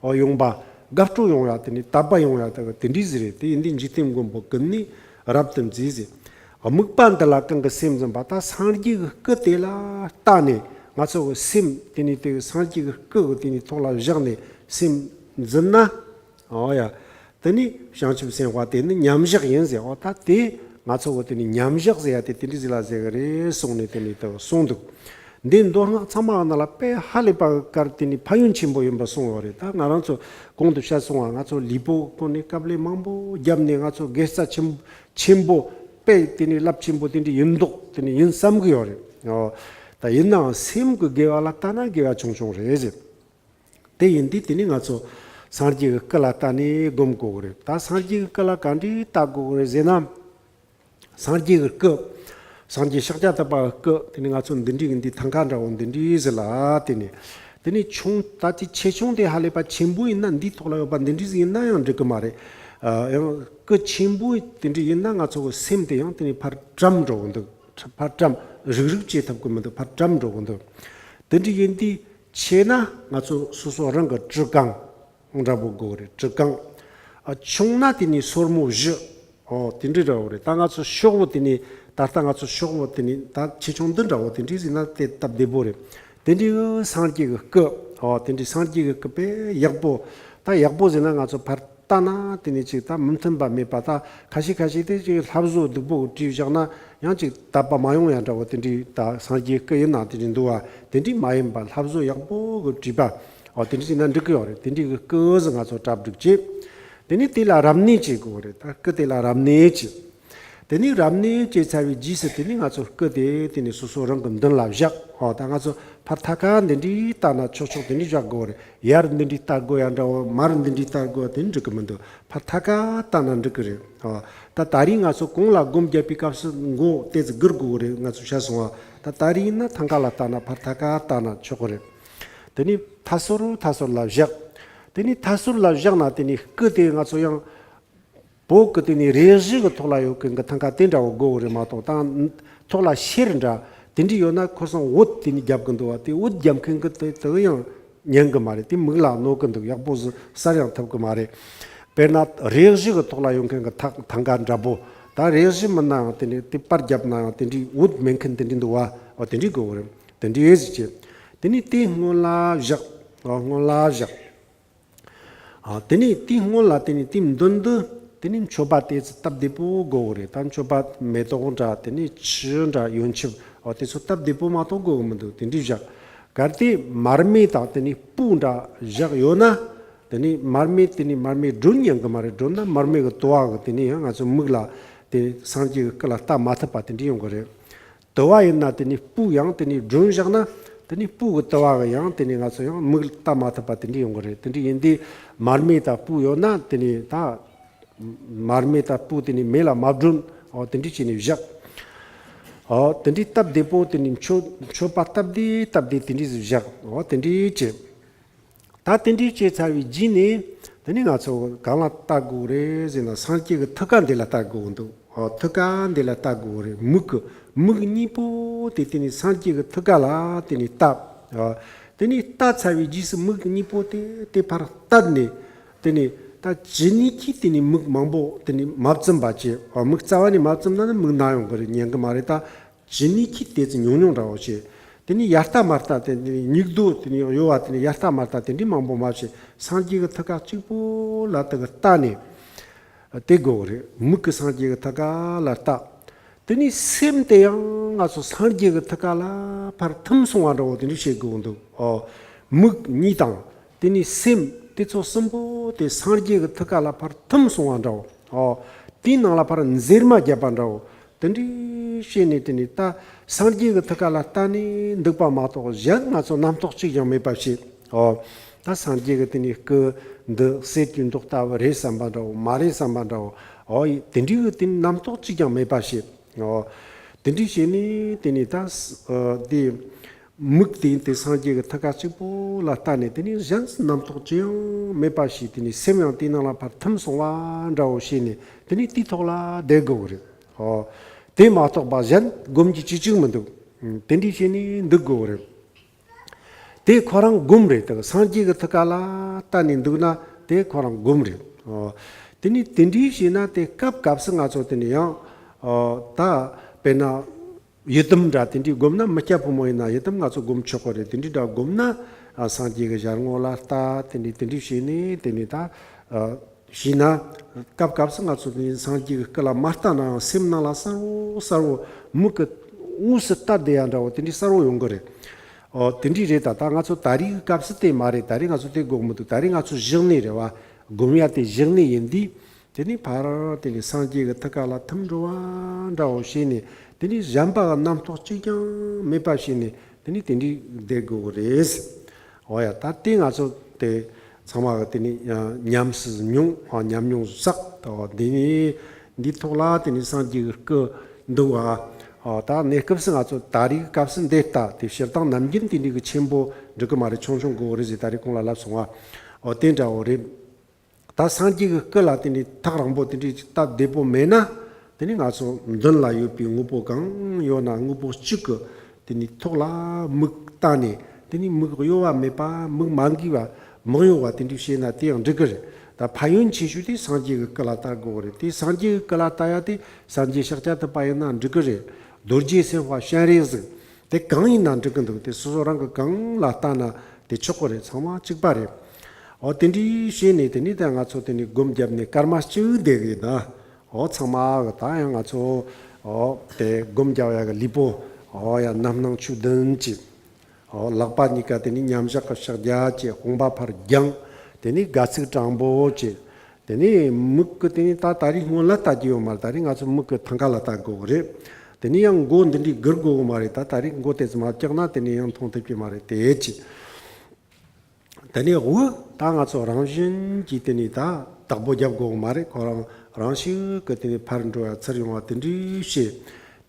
བོ་ཡོང་བ། དགའ་སྤྲོ་ཡོང་ཡ་དེ་ནི་དད་པ་ཡོང་ཡ་དེ་དེ་འདྲའི་ཟིག་རེད། དེ་ཡིན་དུས་འཇིག་རྟེན་མགོན་པོ་ཀུན་ནས་རབ་ཏུ་མཛེས་ཟེར། དམིགས་པ་འདི་ལ་གང་གི་སེམས་འཛིན་པ། ད་སངས་རྒྱས་ཀྱི་སྐུ་དེ་ལ་ལྟ་ནས་ང་ཚོ་གི་སེམས་དེ་ནི་དེ་སངས་རྒྱས་ཀྱི་སྐུ་གི་དེ་ནི་ཐོག་ལ་བཞག་ནས་སེམས་འཛིན་ན། ཨོ་ཡ། དེ་ནི་བྱང་ཆུབ་སེམས་དཔའ་དེ་ནི་མཉམ་བཞག་ཡིན་ཟེར། ཨོ་ད་དེ་ང་ཚོ་བོ་དེ་ནི་མཉམ་བཞག་ཟེར་ཡ་དེ་དེ་འདྲ་ཟིག་ལ་ཟེར་གི་རེད་གསུངས་ནས་དེ་ནི་དེ་གསུངས་འདུག་འདི་མདོ་སྔགས་ཚང་མ་ནང་ལ་དཔེ་ཧ་ལས་པ་གར་དེ་ནི་ཕན་ཡོན་ཆེན་པོ་ཡིན་པ་གསུངས་ཡོད་རེད། ད་ང་རང་ཚོ་གོང་དུ་བཤད་སོང་བ། ང་ཚོ་ལུས་པོ་ཀུན་ནས་དཀའ་ལས་མང་པོ་བརྒྱབ་ནས་ང་ཚོ་དགེ་རྩ་ཆེན་ཆེན་པོ་དཔེ་དེ་ནི་རླབས་ཆེན་པོ་དེ་འདྲ་ཡིན་མདོག་དེ་ནི་ཡིན་བསམ་གི་ཡོད་རེད། ཨོ་ད་ཡིན་ནའང་སེམས་ཀྱི་དགེ་བ་ལ་ལྟ་ན་དགེ་བ་ཆུང་ཆུང་རེད་ཟེར། དེ་ཡིན་དུས་དེ་ནི་ང་ཚོ་སངས་རྒྱས་ཀྱི་སྐུ་ལ་ལྟ་ནས་སྒོམ་དགོས་ཀྱི་རེད། ད་སངས་རྒྱས་ཀྱི་སྐུ་ལ་ག་འདྲས་ལྟ་དགོས་ཀྱི་རེད་ཟེར་ན། སངས་རྒྱས་ཀྱི་སྐུ། སངས་རྒྱས་ཤཱཀྱ་ཐུབ་པ་གི་སྐུ་དེ་ནི་ང་ཚོ་འདི་འདྲའི་འདི་ཐང་ག་འདྲ་བོ་འདི་འདྲའི་ཟེར་ལ་དེ་ནི། དེ་ནི་ཆུང་ད་དེ་ཆེ་ཆུང་དེ་ཧ་ལས་པ་ཆེན་པོ་ཡིན་ན་འདིའི་ཐོག་ལ་ཡོད་པ་འདི་འདྲའི་ཟིག་ཡིན་ན་ཡང་འགྲིག་གི་མ་རེད། ཨ་ཡང་སྐུ་ཆེན་པོ་དེ་འདྲའི་ཡིན་ན་ང་ཚོ་གི་སེམས་དེ་ཡང་དེ་ནི་ཕར་བཀྲམ་འགྲོ་གི་འདུག་ཕར་བཀྲམ། རུག་རུག་བྱེད་ཐུབ་ཀྱི་མི་འདུག་ཕར་བཀྲམ་འགྲོ་གི་འདུག་དེ་འདྲ་ཡིན་དུས་ཆེ་ན་ང་ཚོ་སོ་སོ་རང་གི་བྲུ་གང་འདྲ་པོ་དགོས་རེད། བྲུ་གང་། ཨ་ཆུང་ན་དེ་ནི་སོར་མོ་བཞི། ཨོ་དེ་འདྲ་འདྲ་པོ་རེད། ད་ང་ཚོ་ཤོག་བུ་དེ་ནི་ད་ལྟ་ང་ཚོ་ཤོག་བུ་དེ་ནི་ད་ཆེ་ཆུང་འདི་འདྲ་པོ་དེ་འདྲ་ཟིན་ན་དེ་སྟབས་བདེ་པོ་རེད། དེ་འདྲའི་སངས་རྒྱས་ཀྱི་སྐུ། ཨོ་དེ་འདྲའི་སངས་རྒྱས་ཀྱི་སྐུ་དཔེ་ཡག་པོ། ད་ཡག་པོ་ཟེར་ན་ང་ཚོ་ཕར་ལྟ་ན་དེ་ནི་ཅིག་ད་མི་མཐུན་པ་མེད་པ། ད་ཁ་ཤས་ཁ་ཤས་དེ་ཅིག་ལྷ་བཟོ་སྡུག་པོ་བྲིས་བཞག་ན་ཡང་ཅིག་དད་པ་མ་ཡོང་ཡ་འདྲ་བོ་དེ་འདྲའི། ད་སངས་རྒྱས་སྐུ་ཡིན་ན་དེ་འདྲའི་འདུག་བ། དེ་འདྲའི་མ་ཡིན་པ་ལྷ་བཟོ་ཡག་པོ་གི་བྲིས་པ། ཨོ་དེ་འདྲའི་ཟིན་ན་འགྲིག་གི་ཡོད་རེད། དེ་འདྲའི་གི་སྐུ་ཟིག་ང་ཚོ་གྲ་སྒྲིག་བྱེད། དེ་ནི་དེ་ལ་རབ་གནས་བྱེད་དགོས་རེད། ད་སྐུ་དེ་ལ་རབ་གནས་བྱེད། དེ་ནི་རབ་གནས་བྱས་ཚར་བའི་རྗེས་སུ་དེ་ནི་ང་ཚོ་སྐུ་དེ་དེ་ནི་སོ་སོ་རང་གི་མདུན་ལ་བཞག་ཨོ་ད་ང་ཚོ་ཕར་ཐད་ཀ་འདི་འདྲའི་ལྟ་ན་ཆོག་ཆོག་དེ་འདྲའི་བཞག་དགོས་རེད། ཡར་འདི་འདྲའི་ལྟ་དགོས་ཡ་འདྲ་བོ། མར་འདི་འདྲའི་ལྟ་དགོས་ཡ་དེ་འདྲ་འགྲིག་གི་མི་འདུག་ཕར་ཐད་ཀ་ལྟ་ན་འགྲིག་གི་རེད། ཨོ་ད་ད་རིང་ང་ཚོ་གོང་ལ་སྒོམ་བརྒྱབ་པའི་སྐབས་སུ་མགོ་དེ་ཙི་སྒུར་དགོས་གི་རེད། ང་ཚོ་བཤད་སོང་བ། ད་ད་རིང་ན་ཐང་ག་ལ་ལྟ་ན་ཕར་ཐད་ཀ་ལྟ་ན་ཆོག་གི་རེད། དེ་ནི་མཐའ་ཟུར་མཐའ་ཟུར་ལ་བཞག་དེ་ནི་མཐའ་ཟུར་ལ་བཞག་ན་དེ་ནི་སྐུ་དེ་ང་ཚོ་ཡང་བོད་ཀྱི་དེ་ནི་རས་གཞི་གི་ཐོག་ལ་ཡོད་མཁན་གྱི་ཐང་ག་དེ་འདྲ་བོ་དགོས་གི་རེད་མ་གཏོགས། ད་ཐོག་ལ་གཤེར་འདྲ་དེ་འདྲ་ཡོད་ན་ཁོ་སང་འོད་དེ་ནི་རྒྱབ་གི་འདུག་བ། དེ་འོད་རྒྱབ་མཁན་གྱི་དེ་དེ་ཡང་ཉན་གི་མ་རེད། དེ་མིག་ལ་གནོད་གི་འདུག་ཡག་པོ་ཟིག་གསལ་ཡང་ཐུབ་གི་མ་རེད། དཔེར་ན་རས་གཞི་གི་ཐོག་ལ་ཡོད་མཁན་གྱི་ཐག་ཐང་ག་འདྲ་པོ། ད་རས་གཞི་མིན་ནའང་དེ་ནི་དེ་པར་བརྒྱབ་ནའང་དེ་འདྲའི་འོད་མེད་མཁན་དེ་འདྲ་འདུག་བ། འོ་དེ་འདྲའི་དགོས་གི་རེད། དེ་འདྲའི་ཡོད་ཟིག་བྱེད། དེ་ནི་དེ་སྔོན་ལ་བཞག་ཨོ་སྔོན་ལ་བཞག་ཨ་དེ་ནས་དེའི་སྔོན་ལ་དེ་ནས་དེའི་མདུན་དུ་དེ་ནས་མཆོད་པ་དེ་ཚོ་སྟབས་བདེ་པོ་དགོས་གི་རེད། ད་མཆོད་པ་མེ་ཏོག་འདྲ་དེ་ནས་ཆུ་འདྲ་ཡོན་ཆབ་ཨོ་དེ་ཚོ་སྟབས་བདེ་པོ་མ་གཏོགས་དགོས་གི་མི་འདུག་དེ་འདྲའི་བཞག་གལ་ཏེ་མར་མེ་དང་དེ་ནས་སྤོས་འདྲ་བཞག་ཡོད་ན། དེ་ནས་མར་མེ་དེ་ནས་མར་མེ་སྒྲོན་ཉན་གི་མ་རེད། སྒྲོན་ན་མར་མེ་གི་དུ་བ་གི་དེ་ནས་ཡང་ང་ཚོ་མིག་ལ་དེ་སངས་རྒྱས་ཀྱི་སྐུ་ལ་ལྟ་མ་ཐུབ་པ་དེ་འདྲ་ཡོང་གི་རེད། དུ་བ་ཡིན་ན་དེ་ནི་སྤོས་ཡང་དེ་ནི་སྒྲོན་བཞག་ན་དེ་ནི་སྤོས་ཀྱི་དུ་བ་གི་ཡང་དེ་ནི་ང་ཚོ་ཡང་མིག་ལྟ་མ་ཐུབ་པ་དེ་འདྲ་ཡོང་གི་རེད། དེ་འདྲ་ཡིན་དུས་མར་མེ་དང་སྤོས་ཡོད་ན་དེ་ནི་ད་མར་མེ་དང་སྤོས་དེ་ནི་མེ་ལ་མ་སྒྲོན། ཨོ་དེ་འདྲ་བྱས་ནས་བཞག་ཨོ་དེ་འདྲའི་སྟབས་བདེ་པོ་དེ་ནི་མཆོད་མཆོད་པ་སྟབས་བདེ་སྟབས་བདེ་དེ་འདྲ་བཞག་ཨོ་དེ་འདྲ་བྱས། ད་དེ་འདྲའི་བྱས་ཚར་བའི་རྗེས་ནས་དེ་ནས་ང་ཚོ་གང་ལ་ལྟ་དགོས་རེད་ཟེར་ན་སངས་རྒྱས་ཀྱི་ཐུགས་ཀ་འདི་ལ་ལྟ་དགོས་འདུག་ཨོ་ཐུགས་ཀ་འདི་ལ་ལྟ་དགོས་རེད། མིག་གི་མིག་གཉིས་པོ་དེ་དེ་ནས་སངས་རྒྱས་ཀྱི་ཐུགས་ཀ་ལ་དེ་ནས་ལྟ། ཨོ་དེ་ནས་ལྟ་ཚར་བའི་རྗེས་སུ་མིག་གཉིས་པོ་དེ་དེ་ཕར་བལྟས་ནས་དེ་ནས་ད་ཇི་སྙེད་ཀྱིས་དེ་ནས་མིག་མང་པོ་དེ་ནས་མ་བཙུམ་པ་བྱས། ཨོ་མིག་རྩ་བ་ནས་མ་བཙུམ་ན་ནི་མིག་ན་ཡོང་གི་རེད། ཉན་གི་མ་རེད། ད་ཇི་སྙེད་ཀྱིས་དེ་ཚོ་ཉུང་ཉུང་འདྲ་བོ་བྱས། དེ་ནས་ཡར་ལྟ་མར་ལྟ་དེ་ནས་སྙིགས་དོ་དེ་ནས་གཡོ་བ་དེ་ནས་ཡར་ལྟ་མར་ལྟ་དེ་འདྲའི་མང་པོ་མ་བྱས། སངས་རྒྱས་ཀྱི་ཐུགས་ཀ་གཅིག་པོ་ལ་དེ་གི་ལྟ་ནས་དེ་དགོས་རེད། མིག་གིས་སངས་རྒྱས་ཀྱི་ཐུགས་ཀ་ལ་ལྟ། དེ་ནས་སེམས་དེ་ཡང་ང་ཚོ་སངས་རྒྱས་ཀྱི་ཐུགས་ཀ་ལ་ཕར་ཐིམ་སོང་བ་འདྲ་བོ་དེ་འདྲ་བྱེད་དགོས་འདུག་ཨོ། མིག་གཉིས་དང་དེ་ནས་སེམས་དེ་ཚོ་གསུམ་པོ་དེ་སངས་རྒྱས་ཀྱི་ཐུགས་ཀ་ལ་ཕར་ཐིམ་སོང་བ་འདྲ་བོ། ཨོ། དེའི་ནང་ལ་ཕར་འཛེར་མ་བརྒྱབ་པ་འདྲ་བོ། དེ་འདྲའི་བྱས་ནས་དེ་ནས་ད་སངས་རྒྱས་ཀྱི་ཐུགས་ཀ་ལ་ལྟ་ནས་འདུག་པ་མ་གཏོགས་གཞན་ང་ཚོ་རྣམ་རྟོག་གཅིག་ཀྱང་མེད་པ་བྱས། ཨོ། ད་སངས་རྒྱས་ཀྱི་དེ་ནས་སྐུ་འདི་གསེར་གྱི་མདོག་ལྟ་བུ་རེད་བསམ་པ་འདྲ་བོ་མ་རེད་བསམ་པ་འདྲ་བོ། ཨོ་ཡི་དེ་འདྲའི་གི་དེ་ནས་རྣམ་རྟོག་གཅིག་ཀྱང་མེད་པ་བྱས། ཨོ། དེ་འདྲའི་བྱས་ནས་དེ་ནས་ད་ཨ་དེ་མིག་དེ་དེ་སངས་རྒྱས་ཀྱི་ཐུགས་ཀ་གཅིག་པོ་ལ་ལྟ་ནས་དེ་ནས་གཞན་རྣམ་རྟོག་ཅི་ཡང་མེད་པ་བྱས། དེ་ནས་སེམས་ཡང་དེའི་ནང་ལ་ཕར་ཐིམ་སོང་བ་འདྲ་བོ་བྱས་ནས་དེ་ནས་དེའི་ཐོག་ལ་བསྡད་དགོས་གི་རེད། ཨོ། དེ་མ་གཏོགས་པ་གཞན་སྒོམ་རྒྱུ་ཅི་གཅིག་མི་འདུག་དེ་འདྲའི་བྱས་ནས་འདུག་དགོས་གི་རེད། དེ་ཁོ་རང་སྒོམ་རེད། དེ་སངས་རྒྱས་ཀྱི་ཐུགས་ཀ་ལ་ལྟ་ནས་འདུག་ན་དེ་ཁོ་རང་སྒོམ་རེད། ཨོ། དེ་ནས་དེ་འདྲའི་བྱས་ན་དེ་སྐབས་སྐབས་སུ་ང་ཚོ་དེ་ནས་ཡང་ཨོ་ད་དཔེར་ན་ཡི་དམ་འདྲ་དེ་འདྲའི་སྒོམ་ན། མི་སྐྱ་ཕོ་མོ་ཡིན་ན་ཡི་དམ་ང་ཚོ་སྒོམ་ཆོག་གི་རེད། དེ་འདྲའི་འདྲ་སྒོམ་ན་ཨ་སངས་རྒྱས་ཀྱི་ཞལ་ངོ་ལ་ལྟ། དེ་འདྲའི་དེ་འདྲའི་བྱས་ནས་དེ་ནས་ད་ ཨ། བྱས་ན། སྐབས་སྐབས་སུ་ང་ཚོ་དེ་སངས་རྒྱས་ཀྱི་སྐུ་ལ་མ་ལྟ་ནའང་སེམས་ནང་ལ་གསལ་བོ་གསལ་བོ་མིག་གིས་དངོས་སུ་ལྟ་བསྡད་ཡ་འདྲ་བོ་དེ་འདྲའི་གསལ་བོ་ཡོང་གི་རེད། ཨོ་དེ་འདྲའི་རེད། ད་ད་ང་ཚོ་ད་རེས་ཀྱི་སྐབས་སུ་དེ་མ་རེད། ད་རེས་ང་ཚོ་དེ་དགོས་མི་འདུག། ད་རེས་ང་ཚོ་བཞག་ནས་རེད་བ། སྒོམ་ཡ་དེ་བཞག་ནས་ཡིན་དུས། དེ་ནས་ཕར་དེ་ནས་སངས་རྒྱས་ཀྱི་ཐུགས་ཀ་ལ་ཐིམ་འགྲོ་བ་འདྲ་བོ་བྱས་ནས། དེ་ནས་གཞན་པ་གི་རྣམ་རྟོག་གཅིག་ཀྱང་མེད་པ་བྱས་ནས། དེ་ནས་དེ་འདྲའི་བསྡད་དགོས་གི་རེད། འོ་ཡ། ད་དེ་ང་ཚོ་དེ་ཚང་མ་གི་དེ་ནས་ཉམས་སུ་མྱོང་། ཨ། ཉམས་མྱོང་བསགས། ད་འདི་ནས་འདིའི་ཐོག་ལ་དེ་ནས་སངས་རྒྱས་ཀྱི་སྐུ་འདུག་བ། ཨ། ད་གནས་སྐབས་སུ་ང་ཚོ་ད་རེས་སྐབས་སུ་འདི་ལྟ་དེ་སྤྱིར་བཏང་ནམ་རྒྱུན་དེ་འདྲའི་གི་ཆེན་པོ་འགྲིག་གི་མ་རེད། ཆུང་ཆུང་དགོས་གི་རེད་ཟེར། ད་རེས་གོང་ལ་ལབ་སོང་བ། ཨོ་དེ་འདྲ་བོ་རེད། ད་སངས་རྒྱས་ཀྱི་སྐུ་ལ་དེ་ནས་ཐག་རིང་པོ་དེ་འདྲའི་སྟབས་བདེ་པོ་མེད་ན། དེ་ནས་ང་ཚོ་མདུན་ལ་ཡོད་པའི་དངོས་པོ་གང་ཡོད་ན་དངོས་པོ་གཅིག་གི་དེ་ནས་ཐོག་ལ་མིག་བལྟས་ནས། དེ་ནས་མིག་གཡོ་བ་མེད་པ། མིག་མ་འགུལ་བ། མིག་གཡོ་བ་དེ་འདྲ་བྱས་ན་དེ་ཡང་འགྲིག་གི་རེད། ད་ཕན་ཡོན་ཆེ་ཤོས་དེ་སངས་རྒྱས་ཀྱི་སྐུ་ལ་ལྟ་དགོས་གི་རེད། དེ་སངས་རྒྱས་ཀྱི་སྐུ་ལ་ལྟ་ཡ་དེ་སངས་རྒྱས་ཤཱཀྱ་ཐུབ་པ་ཡིན་ན་འགྲིག་གི་རེད། རྡོ་རྗེ་སེམས་དཔའ་སྤྱན་རས་གཟིགས། དེ་གང་ཡིན་ན་འགྲིག་གི་འདུག། དེ་སོ་སོ་རང་གི་གང་ལ་ལྟ་ན་དེ་ཆོག་གི་རེད། ཚང་མ་གཅིག་པ་རེད། འོ་དེ་འདྲའི་བྱས་ནས་དེ་ནས་ད་ང་ཚོ་དེ་ནས་སྒོམ་བརྒྱབ་ནས་སྐར་མ་གཅིག་བསྡད་གི་ཡིན་ན། འོ་ཚང་མ་གི་ད་ཡང་ང་ཚོ་འོ་དེ་སྒོམ་བརྒྱབ་ཡ་གི་ལུས་པོ། འོ་ཡ། རྣམ་སྣང་ཆོས་བདུན་བྱས། འོ་ལག་པ་གཉིས་ཀ་དེ་ནས་མཉམ་བཞག་གི་ཕྱག་རྒྱ་བྱས། དཔུང་པ་ཕར་བརྒྱངས། དེ་ནས་དགའ་ཚིགས་དྲང་པོ་བྱས། དེ་ནས་མིག་གིས་དེ་ནས་ད་ད་རེས་སྔོན་ལ་ལྟ་རྒྱུ་ཡོད་མ་རེད། ད་རེས་ང་ཚོ་མིག་གིས་ཐང་ག་ལ་ལྟ་དགོས་གི་རེད། དེ་ནས་ཡང་མགོ་འདི་འདྲའི་སྒུར་དགོས་གི་མ་རེད། ད་ད་རེས་མགོ་དེ་ཙམ་མ་བཀྱག་ན་དེ་ནས་ཡང་མཐོང་ཐུབ་ཀྱི་མ་རེད། དེ་བྱས། དེ་ནས་འོ་ད་ང་ཚོ་རང་བཞིན་གྱིས་དེ་ནས་ད་བདག་པོ་རྒྱབ་དགོས་གི་མ་རེད། ཁོ་རང་རང་ཤུགས་ཀྱིས་དེ་ནས་ཕར་འགྲོ་ཡ་ཚུར་ཡོང་བ་དེ་འདྲའི་བྱས།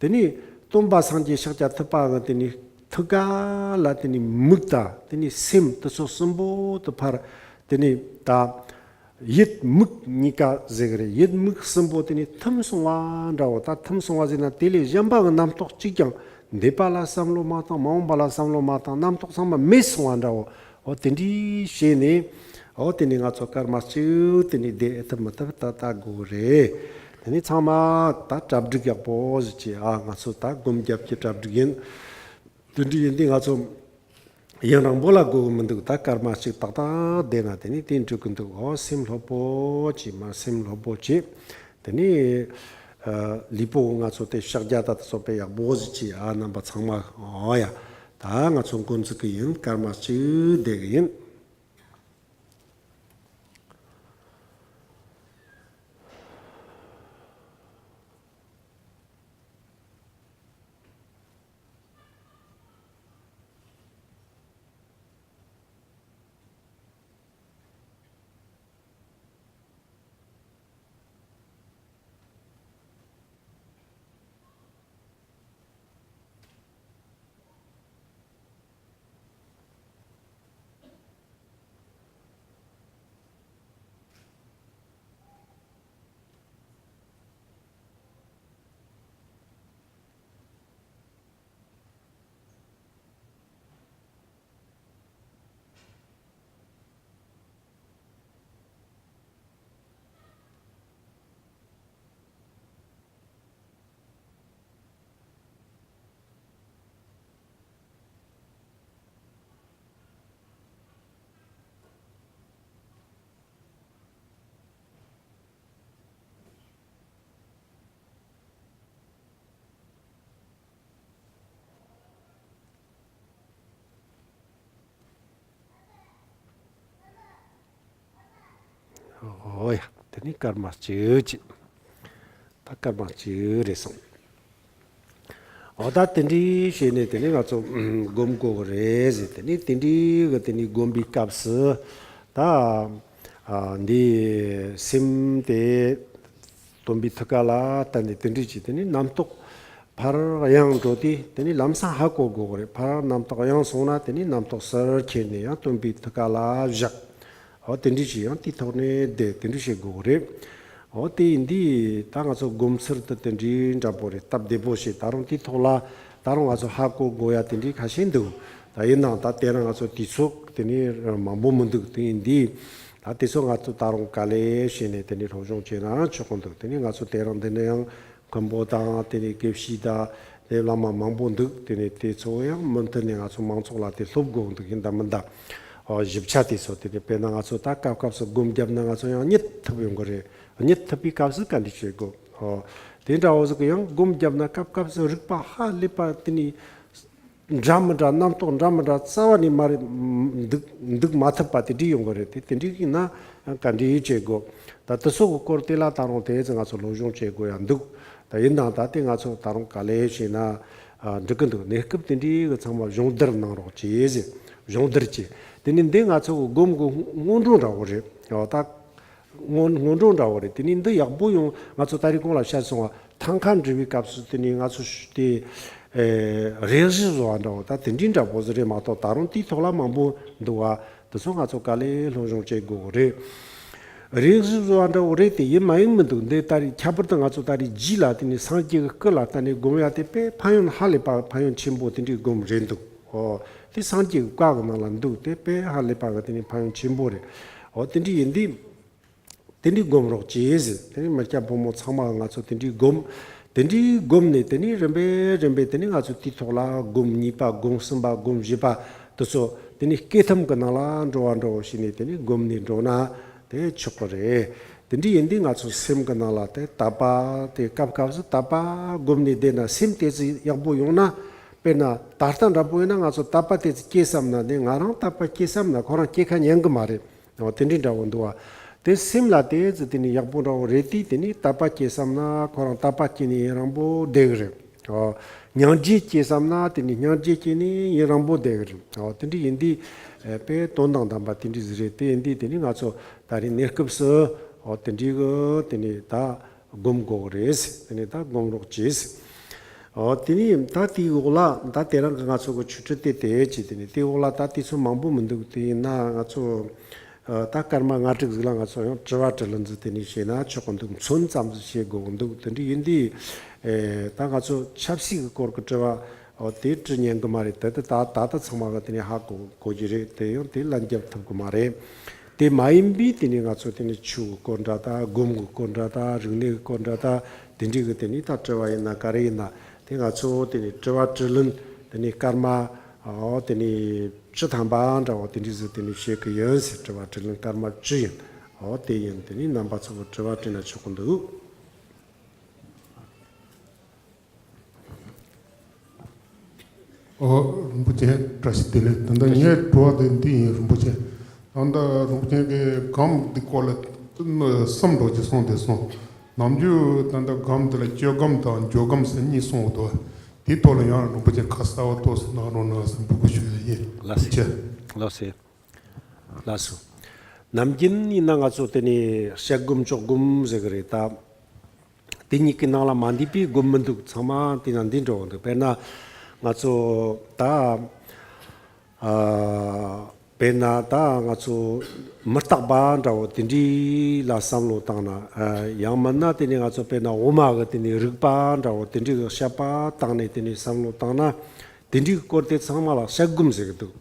དེ་ནས་སྟོན་པ་སངས་རྒྱས་ཤཱཀྱ་ཐུབ་པ་གི་དེ་ནས་ཐུགས་ཀ་ལ་དེ་ནས་མིག་དང་དེ་ནས་སེམས་དེ་ཚོ་གསུམ་པོ་དེ་ཕར་དེ་ནས་ད། ཡིད་མིག་གཉིས་ཀ་ཟེར་གི་རེད། ཡིད་མིག་གསུམ་པོ་དེ་ནས་ཐིམ་སོང་བ་འདྲ་བོ། ད་ཐིམ་སོང་བ་ཟེར་ན་དེ་ལས་གཞན་པ་གི་རྣམ་རྟོག་གཅིག་ཀྱང་། འདས་པ་ལ་བསམ་བློ་མ་བཏང་། མ་འོངས་པ་ལ་བསམ་བློ་མ་བཏང་། རྣམ་རྟོག་ཚང་མ་མེད་སོང་བ་འདྲ་བོ། འོ་དེ་འདྲའི་བྱས་ནས། འོ་དེ་ནས་ང་ཚོ་སྐར་མ་གཅིག་དེ་ནས་བསྡད་ཨེ་ཐུབ་མི་ཐུབ་ད་ལྟ་དགོས་རེད། དེ་ནས་ཚང་མ་ད་གྲ་སྒྲིག་ཡག་པོ་ཟིག་བྱས། ཨ་ང་ཚོ་ད་སྒོམ་རྒྱབ་ཀྱི་གྲ་སྒྲིག་ཡིན། དེ་འདྲ་ཡིན་དུས་ང་ཚོ་ཡུན་རིང་པོ་ལ་དགོས་གི་མི་འདུག། ད་སྐར་མ་གཅིག་ཏག་ཏག་བསྡད་ན་དེ་ནས་དེ་འགྲིག་གི་འདུག། འོ་སེམས་སློབ་པོ་བྱས། མ་སེམས་སློབ་པོ་བྱས། དེ་ནས་ཨ་ལུས་པོ་ང་ཚོ་དེ་ཕྱག་རྒྱ་ད་ཚོ་དཔེ་ཡག་པོ་ཟིག་བྱས། ཨ་རྣམ་པ་ཚང་མ། འོ་ཡ། ད་ང་ཚོ་འགོ་འཛུགས་གི་ཡིན། སྐར་མ་གཅིག་བསྡད་གི་ཡིན། འོ་ཡ། དེ་ནས་སྐར་མ་གཅིག་བྱས། ད་སྐར་མ་གཅིག་རེད་སོང་། འོ་ད་དེ་འདྲའི་བྱས་ནས་དེ་ནས་ང་ཚོ་སྒོམ་དགོས་གི་རེད་ཟེར། དེ་ནས་དེ་འདྲའི་གི་དེ་ནས་སྒོམ་པའི་སྐབས་སུ་ད་ཨ་འདི་སེམས་དེ་སྟོན་པའི་ཐུགས་ཀ་ལ་བལྟས་ནས་དེ་འདྲའི་བྱས། དེ་ནས་རྣམ་རྟོག་ཕར་གཡེང་འགྲོ་དུས་དེ་ནས་ལམ་སང་ཧ་གོ་དགོས་གི་རེད། ཕར་རྣམ་རྟོག་གཡེང་སོང་ན་དེ་ནས་རྣམ་རྟོག་ཟུར་ཁྱེར་ནས་ཡང་སྟོན་པའི་ཐུགས་ཀ་ལ་བཞག། འོ་དེ་འདྲའི་བྱས། ཡང་དེའི་ཐོག་ནས་བསྡད། དེ་འདྲ་བྱེད་དགོས་རེད། འོ་དེ་ཡིན་དུས་ད་ང་ཚོ་སྒོམ་ཚུལ་དེ་དེ་འདྲའི་འདྲ་པོ་རེད། སྟབས་བདེ་པོ་བྱས། ད་རུང་དེའི་ཐོག་ལ་ད་རུང་ང་ཚོ་ཧ་གོ་དགོས་ཡ་དེ་འདྲའི་ཁ་ཤས་འདུག། ད་ཡིན་ནའང་ད་དེ་རིང་ང་ཚོ་དུས་ཚོད་དེ་ནས་མང་པོ་མི་འདུག། དེ་ཡིན་དུས་ད་དུས་ཚོད་ང་ཚོ་ད་རུང་ག་ལེ་བྱས་ནས་དེ་ནས་སློབ་སྦྱོང་བྱས་ན་ཆོག་གི་འདུག། དེ་ནས་ང་ཚོ་དེ་རིང་འདི་ནས་ཡང་མཁན་པོ་དང་དེ་ནས་དགེ་བཤེས་དང་དེ་བླ་མ་མང་པོ་འདུག། དེ་ནས་དེ་ཚོ་ཡང་མུ་མཐུད་ནས་ང་ཚོ་མང་ཚོགས་ལ་དེ་སློབ་དགོས་འདུག། ཡིན་དང་མིན་དང་། ཨོ་ཞིབ་ཆ་དེ་ཚོ་དེ་ནི་དཔེར་ན་ང་ཚོ་ད་སྐབས་སྐབས་སུ་སྒོམ་བརྒྱབ་ན་ང་ཚོ་ཡང་རྙེད་ཐུབ་ཡོང་གི་རེད། རྙེད་ཐུབ་པའི་སྐབས་སུ་ག་འདྲ་བྱེད་དགོས། ཨོ་དེ་འདྲ་བོ་ཟིག་གི་ཡང་སྒོམ་བརྒྱབ་ན་སྐབས་སྐབས་སུ་རིག་པ་ཧ་ལས་པ་དེ་ནི་འདྲ་མི་འདྲ། རྣམ་རྟོག་འདྲ་མི་འདྲ་རྩ་བ་ནས་མ་རེད། འདུག་འདུག་མ་ཐུབ་པ་དེ་འདྲ་ཡོང་གི་རེད། དེ་དེ་འདྲ་ཡིན་ན་ཡང་ག་འདྲ་བྱེད་དགོས། ད་དེ་ཚོ་གི་སྐོར་དེ་ལ་ད་རུང་དེ་ཚོ་ང་ཚོ་སློབ་སྦྱོང་བྱེད་དགོས་ཡ་འདུག་ད་ཡིན་ནའང་ད་དེ་ང་ཚོ་ད་རུང་ག་ལེ་བྱས་ན་ཨ་འགྲིག་གི་འདུག་གནས་སྐབས་དེ་འདྲའི་གི་ཚང་མ་སྦྱོང་བརྡར་གནང་རོགས་གྱིས་ཟེར། སྦྱོང་བརྡར་གྱིས། དེ་ནི་འདི་ང་ཚོ་གི་སྒོམ་གི་སྔོན་འགྲོ་འདྲ་བོ་རེད། ཨོ་ད་སྔོན་སྔོན་འགྲོ་འདྲ་བོ་རེད། དེ་ནི་འདི་ཡག་པོ་ཡོང་། ང་ཚོ་ད་རེས་གོང་ལ་བཤད་སོང་བ་ཐང་ཁ་འབྲི་བའི་སྐབས་སུ་དེ་ནི་ང་ཚོ་ཞུ་དེ་ཨེ་རེག་བྱི་བཟོ་བ་འདྲ་བོ་ད་དེ་འདྲའི་འདྲ་བོ་ཟིག་རེད་མ་གཏོགས། ད་རུང་དེའི་ཐོག་ལ་མང་པོ་འདུག་བ། དེ་ཚོ་ང་ཚོ་ག་ལེ་སློབ་སྦྱོང་བྱེད་དགོས་རེད། རེག་བྱི་བཟོ་བ་འདྲ་བོ་རེད་དེ་ཡིན་མ་ཡིན་མི་འདུག་འདི་ད་རེས་ཁྱད་པར་དུ་ང་ཚོ་ད་རེས་རྗེས་ལ་དེ་ནས་སངས་རྒྱས་ཀྱི་སྐུ་ལ་ལྟ་ནས་སྒོམ་ཡ་དེ་དཔེ་ཕན་ཡོན་ཧ་ལས་པ་ཕན་ཡོན་ཆེན་པོ་དེ་འདྲའི་སྒོམ་རེད་འདུག་ཨོ་དེ་སངས་རྒྱས་ཀྱི་བཀའ་གི་ནང་ལ་འདུག་དེ་དཔེ་ཧ་ལས་པ་གི་དེ་ནས་ཕན་ཡོན་ཆེན་པོ་རེད། ཨོ་དེ་འདྲའི་ཡིན་དུས། དེ་འདྲའི་སྒོམ་རོགས་གྱིས་ཟེར། དེ་ནས་མི་སྐྱ་ཕོ་མོ་ཚང་མ་ང་ཚོ་དེ་འདྲའི་སྒོམ། དེ་འདྲའི་སྒོམ་ནས་དེ་ནས་རིམ་པས་རིམ་པས་དེ་ནས་ང་ཚོ་དེའི་ཐོག་ལ་སྒོམ་གཉིས་པ་སྒོམ་གསུམ་པ་སྒོམ་བཞི་པ་དེ་ཚོ་དེ་ནས་སྐས་ཐམ་གྱི་ནང་ལ་འགྲོ་བ་འགྲོ་བ་བྱས་ནས་དེ་ནས་སྒོམ་ནས་འགྲོ་ན་དེ་ཆོག་གི་རེད། དེ་འདྲའི་ཡིན་དུས་ང་ཚོ་སེམས་ཀྱི་ནང་ལ་དེ་དད་པ་དེ་སྐབས་སྐབས་སུ་དད་པ་སྒོམ་ནས་བསྡད་ན་སེམས་དེ་ཚོ་ཡག་པོ་ཡོང་ན། དཔེར་ན་ད་ལྟ་འདྲ་པོ་ཡིན་ན་ང་ཚོ་དད་པ་དེ་ཚོ་སྐྱེས་བསམ་ན་དེ་ང་རང་དད་པ་སྐྱེས་བསམ་ན་ཁོ་རང་སྐྱེ་ཁ་ཉན་གི་མ་རེད། འོ་དེ་འདྲའི་འདྲ་བོ་འདུག་བ། དེ་སེམས་ལ་དེ་ཚོ་དེ་ནི་ཡག་པོ་འདྲ་བོ་རེད་དེ། དེ་ནི་དད་པ་སྐྱེས་བསམ་ན་ཁོ་རང་དད་པ་སྐྱེས་ནས་ཡུན་རིང་པོ་བསྡད་གི་རེད། འོ་སྙིང་རྗེ་སྐྱེས་བསམ་ན་དེ་ནི་སྙིང་རྗེ་སྐྱེས་ནས་ཡུན་རིང་པོ་བསྡད་གི་རེད། འོ་དེ་འདྲ་ཡིན་དུས་ཨེ་དཔེ་དོན་དང་ལྡན་པ་དེ་འདྲ་ཟིག་རེད། དེ་ཡིན་དུས་དེ་ནི་ང་ཚོ་ད་རེས་གནས་སྐབས་སུ་འོ་དེ་འདྲའི་གི་དེ་ནི་ད་སྒོམ་དགོས་གི་རེད། དེ་ནི་ད་སྒོམ་རོགས་གྱིས། འོ་དེ་ནི་ད་དེའི་འོག་ལ་ད་དེ་རིང་གི་ང་ཚོ་གི་ཆོས་ཁྲིད་དེ་དེ་ཅི་དེ་ནི་དེའི་འོག་ལ་ད་དེ་ཚོ་མང་པོ་མི་འདུག་དེ་ཡིན་ན་ང་ཚོ་ཨ་ད་སྐར་མ་ལྔ་དྲུག་ཟིག་ལ་ང་ཚོ་ཡང་དྲི་བ་དྲིས་ལན་ཟིག་དེ་ནི་བྱས་ན་ཆོག་གི་འདུག་མཚོན་ཙམ་ཟིག་བྱེད་དགོས་གི་འདུག་དེ་འདྲ་ཡིན་དུས་ཨེ་ད་ང་ཚོ་ཆབ་སྲིད་ཀྱི་སྐོར་གྱི་དྲི་བ་འོ་དེ་དྲི་ཉན་གི་མ་རེད། དེ་དེ་ད་ད་ད་ཚང་མ་གི་དེ་ནི་ཧ་གོ་གོ་གི་རེད། དེ་ཡང་དེ་ལན་རྒྱབ་ཐུབ་གི་མ་རེད། དེ་མ་ཡིན་པའི་དེ་ནི་ང་ཚོ་དེ་ནི་ཆོས་ཀྱི་སྐོར་འདྲ་ད་སྒོམ་གྱི་སྐོར་འདྲ་ད་རིག་གནས་ཀྱི་སྐོར་འདྲ་ད་དེ་འདྲའི་གི་དེ་ནི་ད་དྲི་བ་ཡིན་ན་ག་རེ་ཡིན་ན་དེ་ང་ཚོ་དེ་ནི་དྲི་བ་དྲིས་ལན་དེ་ནི་སྐར་མ་འོ་དེ་ནི་བཅུ་ཐམ་པ་འདྲ་བོ་དེ་འདྲའི་ཟིག་དེ་ནི་བྱེད་གི་ཡིན་ཟེར། དྲི་བ་དྲིས་ལན་སྐར་མ་བཅུ་ཡིན། འོ་དེ་ཡིན། དེ་ནི་རྣམ་པ་ཚོ་གི་དྲི་བ་དྲིས་ན་ཆོག་གི་འདུག་ཨོ། རིན་པོ་ཆེ་བཀྲ་ཤིས་བདེ་ལེགས། ད་ལྟ་ངའི་དྲི་བ་དེ་འདི་ཡིན། རིན་པོ་ཆེ། ད་ལྟ་རིན་པོ་ཆེ་གིས་སྒོམ་འདི་སྐོར་ལ་གསུམ་འགྲོ་གི་གསུངས་ཏེ་སོང་། ནམ་རྒྱུན་ད་ལྟ་སྒོམ་འདི་ལ་སྤྱོད་སྒོམ་དང་འཇུག་སྒོམ་ཟེར་གཉིས་གསུངས་འདུག་དེའི་ཐོག་ལ་ཡང་རིན་པོ་ཆེ་ཁ་གསལ་བ་ཏོག་ཙམ་གནང་རོགས་གནང་ཟེར་འབོད་སྐུལ་ཞུ་ཡ་ཡིན། ལགས་སོ། རིན་པོ་ཆེ། ལགས་སོ། ལགས་སོ། ནམ་རྒྱུན་ཡིན་ན་ང་ཚོ་དེ་ནས་དཔྱད་སྒོམ་འཇུག་སྒོམ་ཟེར་གི་རེད་ད། དེ་གཉིས་ཀྱི་ནང་ལ་མ་འདུས་པའི་སྒོམ་མི་འདུག་ཚང་མ་དེ་ན་འདི་འགྲོ་འདུག་དཔེར་ན་ང་ཚོ་ད་ཨ་དཔེར་ན་ད་ང་ཚོ་མི་རྟག་པ་འདྲ་བོ་དེ་འདྲའི་ལ་བསམ་བློ་བཏང་ན། ཨ་ཡང་མིན་ན་དེ་ནས་ང་ཚོ་དཔེར་ན་འོ་མ་གི་དེ་ནས་རིག་པ་འདྲ་བོ་དེ་འདྲའི་གི་དཔྱད་པ་བཏང་ནས་དེ་ནས་བསམ་བློ་བཏང་ན། དེ་འདྲའི་སྐོར་དེ་ཚང་མ་ལ་དཔྱད་སྒོམ་ཟེར་གི་འདུག་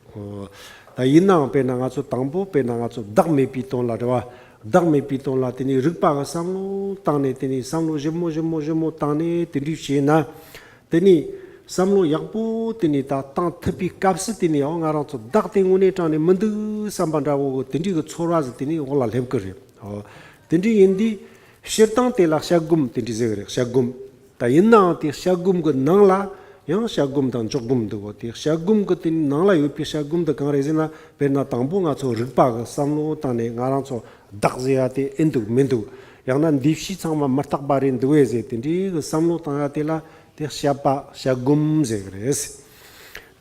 ད་ཡིན་ནའང་དཔེར་ན་ང་ཚོ་དང་པོ་དཔེར་ན་ང་ཚོ་བདག་མེད་པའི་དོན་ལ་རེད་བ། བདག་མེད་པའི་དོན་ལ་དེ་ནས་རིག་པ་གི་བསམ་བློ་བཏང་ནས་དེ་ནས་བསམ་བློ་ཞིབ་མོ་ཞིབ་མོ་ཞིབ་མོ་བཏང་ནས་དེ་འདྲའི་བྱས་ན། དེ་ནས་བསམ་བློ་ཡག་པོ་དེ་ནས་ད་བཏང་ཐུབ་པའི་སྐབས་སུ་དེ་ནས་ཡང་ང་རང་ཚོ་བདག་དེ་དངོས་གནས་དྲང་ནས་མི་འདུག་བསམ་པ་འདྲ་བོ་གི་དེ་འདྲའི་གི་ཚོར་བ་ཟིག་དེ་ནས་འོག་ལ་སླེབས་གི་རེད། ཨོ། དེ་འདྲའི་ཡིན་དུས་སྤྱིར་བཏང་དེ་ལ་དཔྱད་སྒོམ་དེ་འདྲའི་ཟེར་གི་རེད། དཔྱད་སྒོམ། ད་ཡིན་ནའང་དེ་དཔྱད་སྒོམ་གྱི་ནང་ལ་ཡང་དཔྱད་སྒོམ་དང་འཇུག་སྒོམ་འདུག་གོ་དེ་དཔྱད་སྒོམ་གྱི་དེ་ནང་ལ་ཡོད་པའི་དཔྱད་སྒོམ་དེ་གང་རེད་ཟེར་ན། དཔེར་ན་དང་པོ་ང་ཚོ་རིག་པ་གི་བསམ་བློ་བཏང་ནས་ང་རང་ཚོ་བདག་ཟེར་ཡ་དེ་ཨེ་འདུག་མི་འདུག་ཡང་ན་འདི་ཕྱི་ཚང་མ་མི་རྟག་པ་རེད་འདུག་བས་ཟེར་དེ་འདྲའི་གི་བསམ་བློ་བཏང་ཡ་དེ་ལ་དེ་དཔྱད་པ་དཔྱད་སྒོམ་ཟེར་གི་རེད།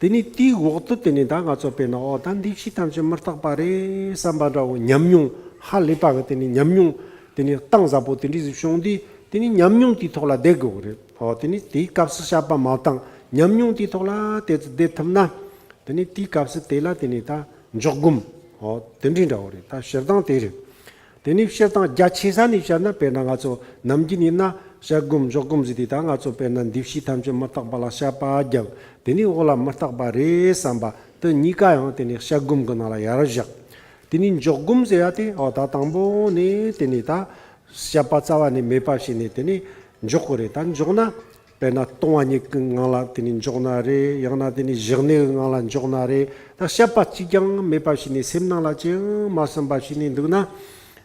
དེ་ནས་དེའི་འོག་ཏུ་དེ་ནས་ད་ང་ཚོ་དཔེར་ན་ཨོ་ད་འདི་ཕྱི་ཐམས་ཅད་མི་རྟག་པ་རེད་བསམ་པ་འདྲ་བོ་ཉམས་མྱོང་ཧ་ལས་པ་གི་དེ་ནས་ཉམས་མྱོང་དེ་ནས་གཏིང་ཟབ་པོ་དེ་འདྲའི་ཟིག་བྱུང་དུས་དེ་ནས་ཉམས་མྱོང་དེའི་ཐོག་ལ་བསྡད་དགོས་གི་རེད། ཨོ་དེ་ནས་དེའི་སྐབས་སུ་དཔྱད་པ་མ་བཏང་ཉམས་མྱོང་དེའི་ཐོག་ལ་དེ་ཚོ་བསྡད་ཐུབ་ན། དེ་ནས་དེའི་སྐབས་སུ་དེ་ལ་དེ་ནས་ད་འཇུག་སྒོམ། ཨོ་དེ་འདྲའི་འདྲ་བོ་རེད། ད་སྤྱིར་བཏང་དེ་རེད། དེ་ནས་སྤྱིར་བཏང་རྒྱ་ཆེ་ས་ནས་བཤད་ན་དཔེར་ན་ང་ཚོ་ནམ་རྒྱུན་ཡིན་ན་དཔྱད་སྒོམ་འཇུག་སྒོམ་ཟེར་དུས་ད་ང་ཚོ་དཔེར་ན་འདི་ཕྱི་ཐམས་ཅད་མི་རྟག་པ་ལ་དཔྱད་པ་བརྒྱབ། དེ་ནས་འོག་ལ་མི་རྟག་པ་རེད་བསམ་པ་དེ་གཉིས་ཀ་ཡང་དེ་ནས་དཔྱད་སྒོམ་གྱི་ནང་ལ་ཡར་བཞག་དེ་ནས་འཇུག་སྒོམ་ཟེར་ཡ་དེ་ཨོ་ད་དང་པོ་ནས་དེ་ནས་ད་དཔྱད་པ་རྩ་བ་ནས་མེད་པ་བྱས་ནས་དེ་ནས་འཇུག་གི་རེད། ད་འཇུག་ན། དཔེར་ན་ལྟུང་བ་ཉིད་ཀྱི་ངང་ལ་དེ་ནི་འཇོག་ན་རེད། ཡང་ན་དེ་ནི་ཞི་གནས་ཀྱི་ངང་ལ་འཇོག་ན་རེད། ད་བཤད་པ་གཅིག་ཀྱང་མེད་པ་བྱས་ནས་སེམས་ནང་ལ་ཅི་ཡང་མ་བསམ་པ་བྱས་ནས་འདུག་ན།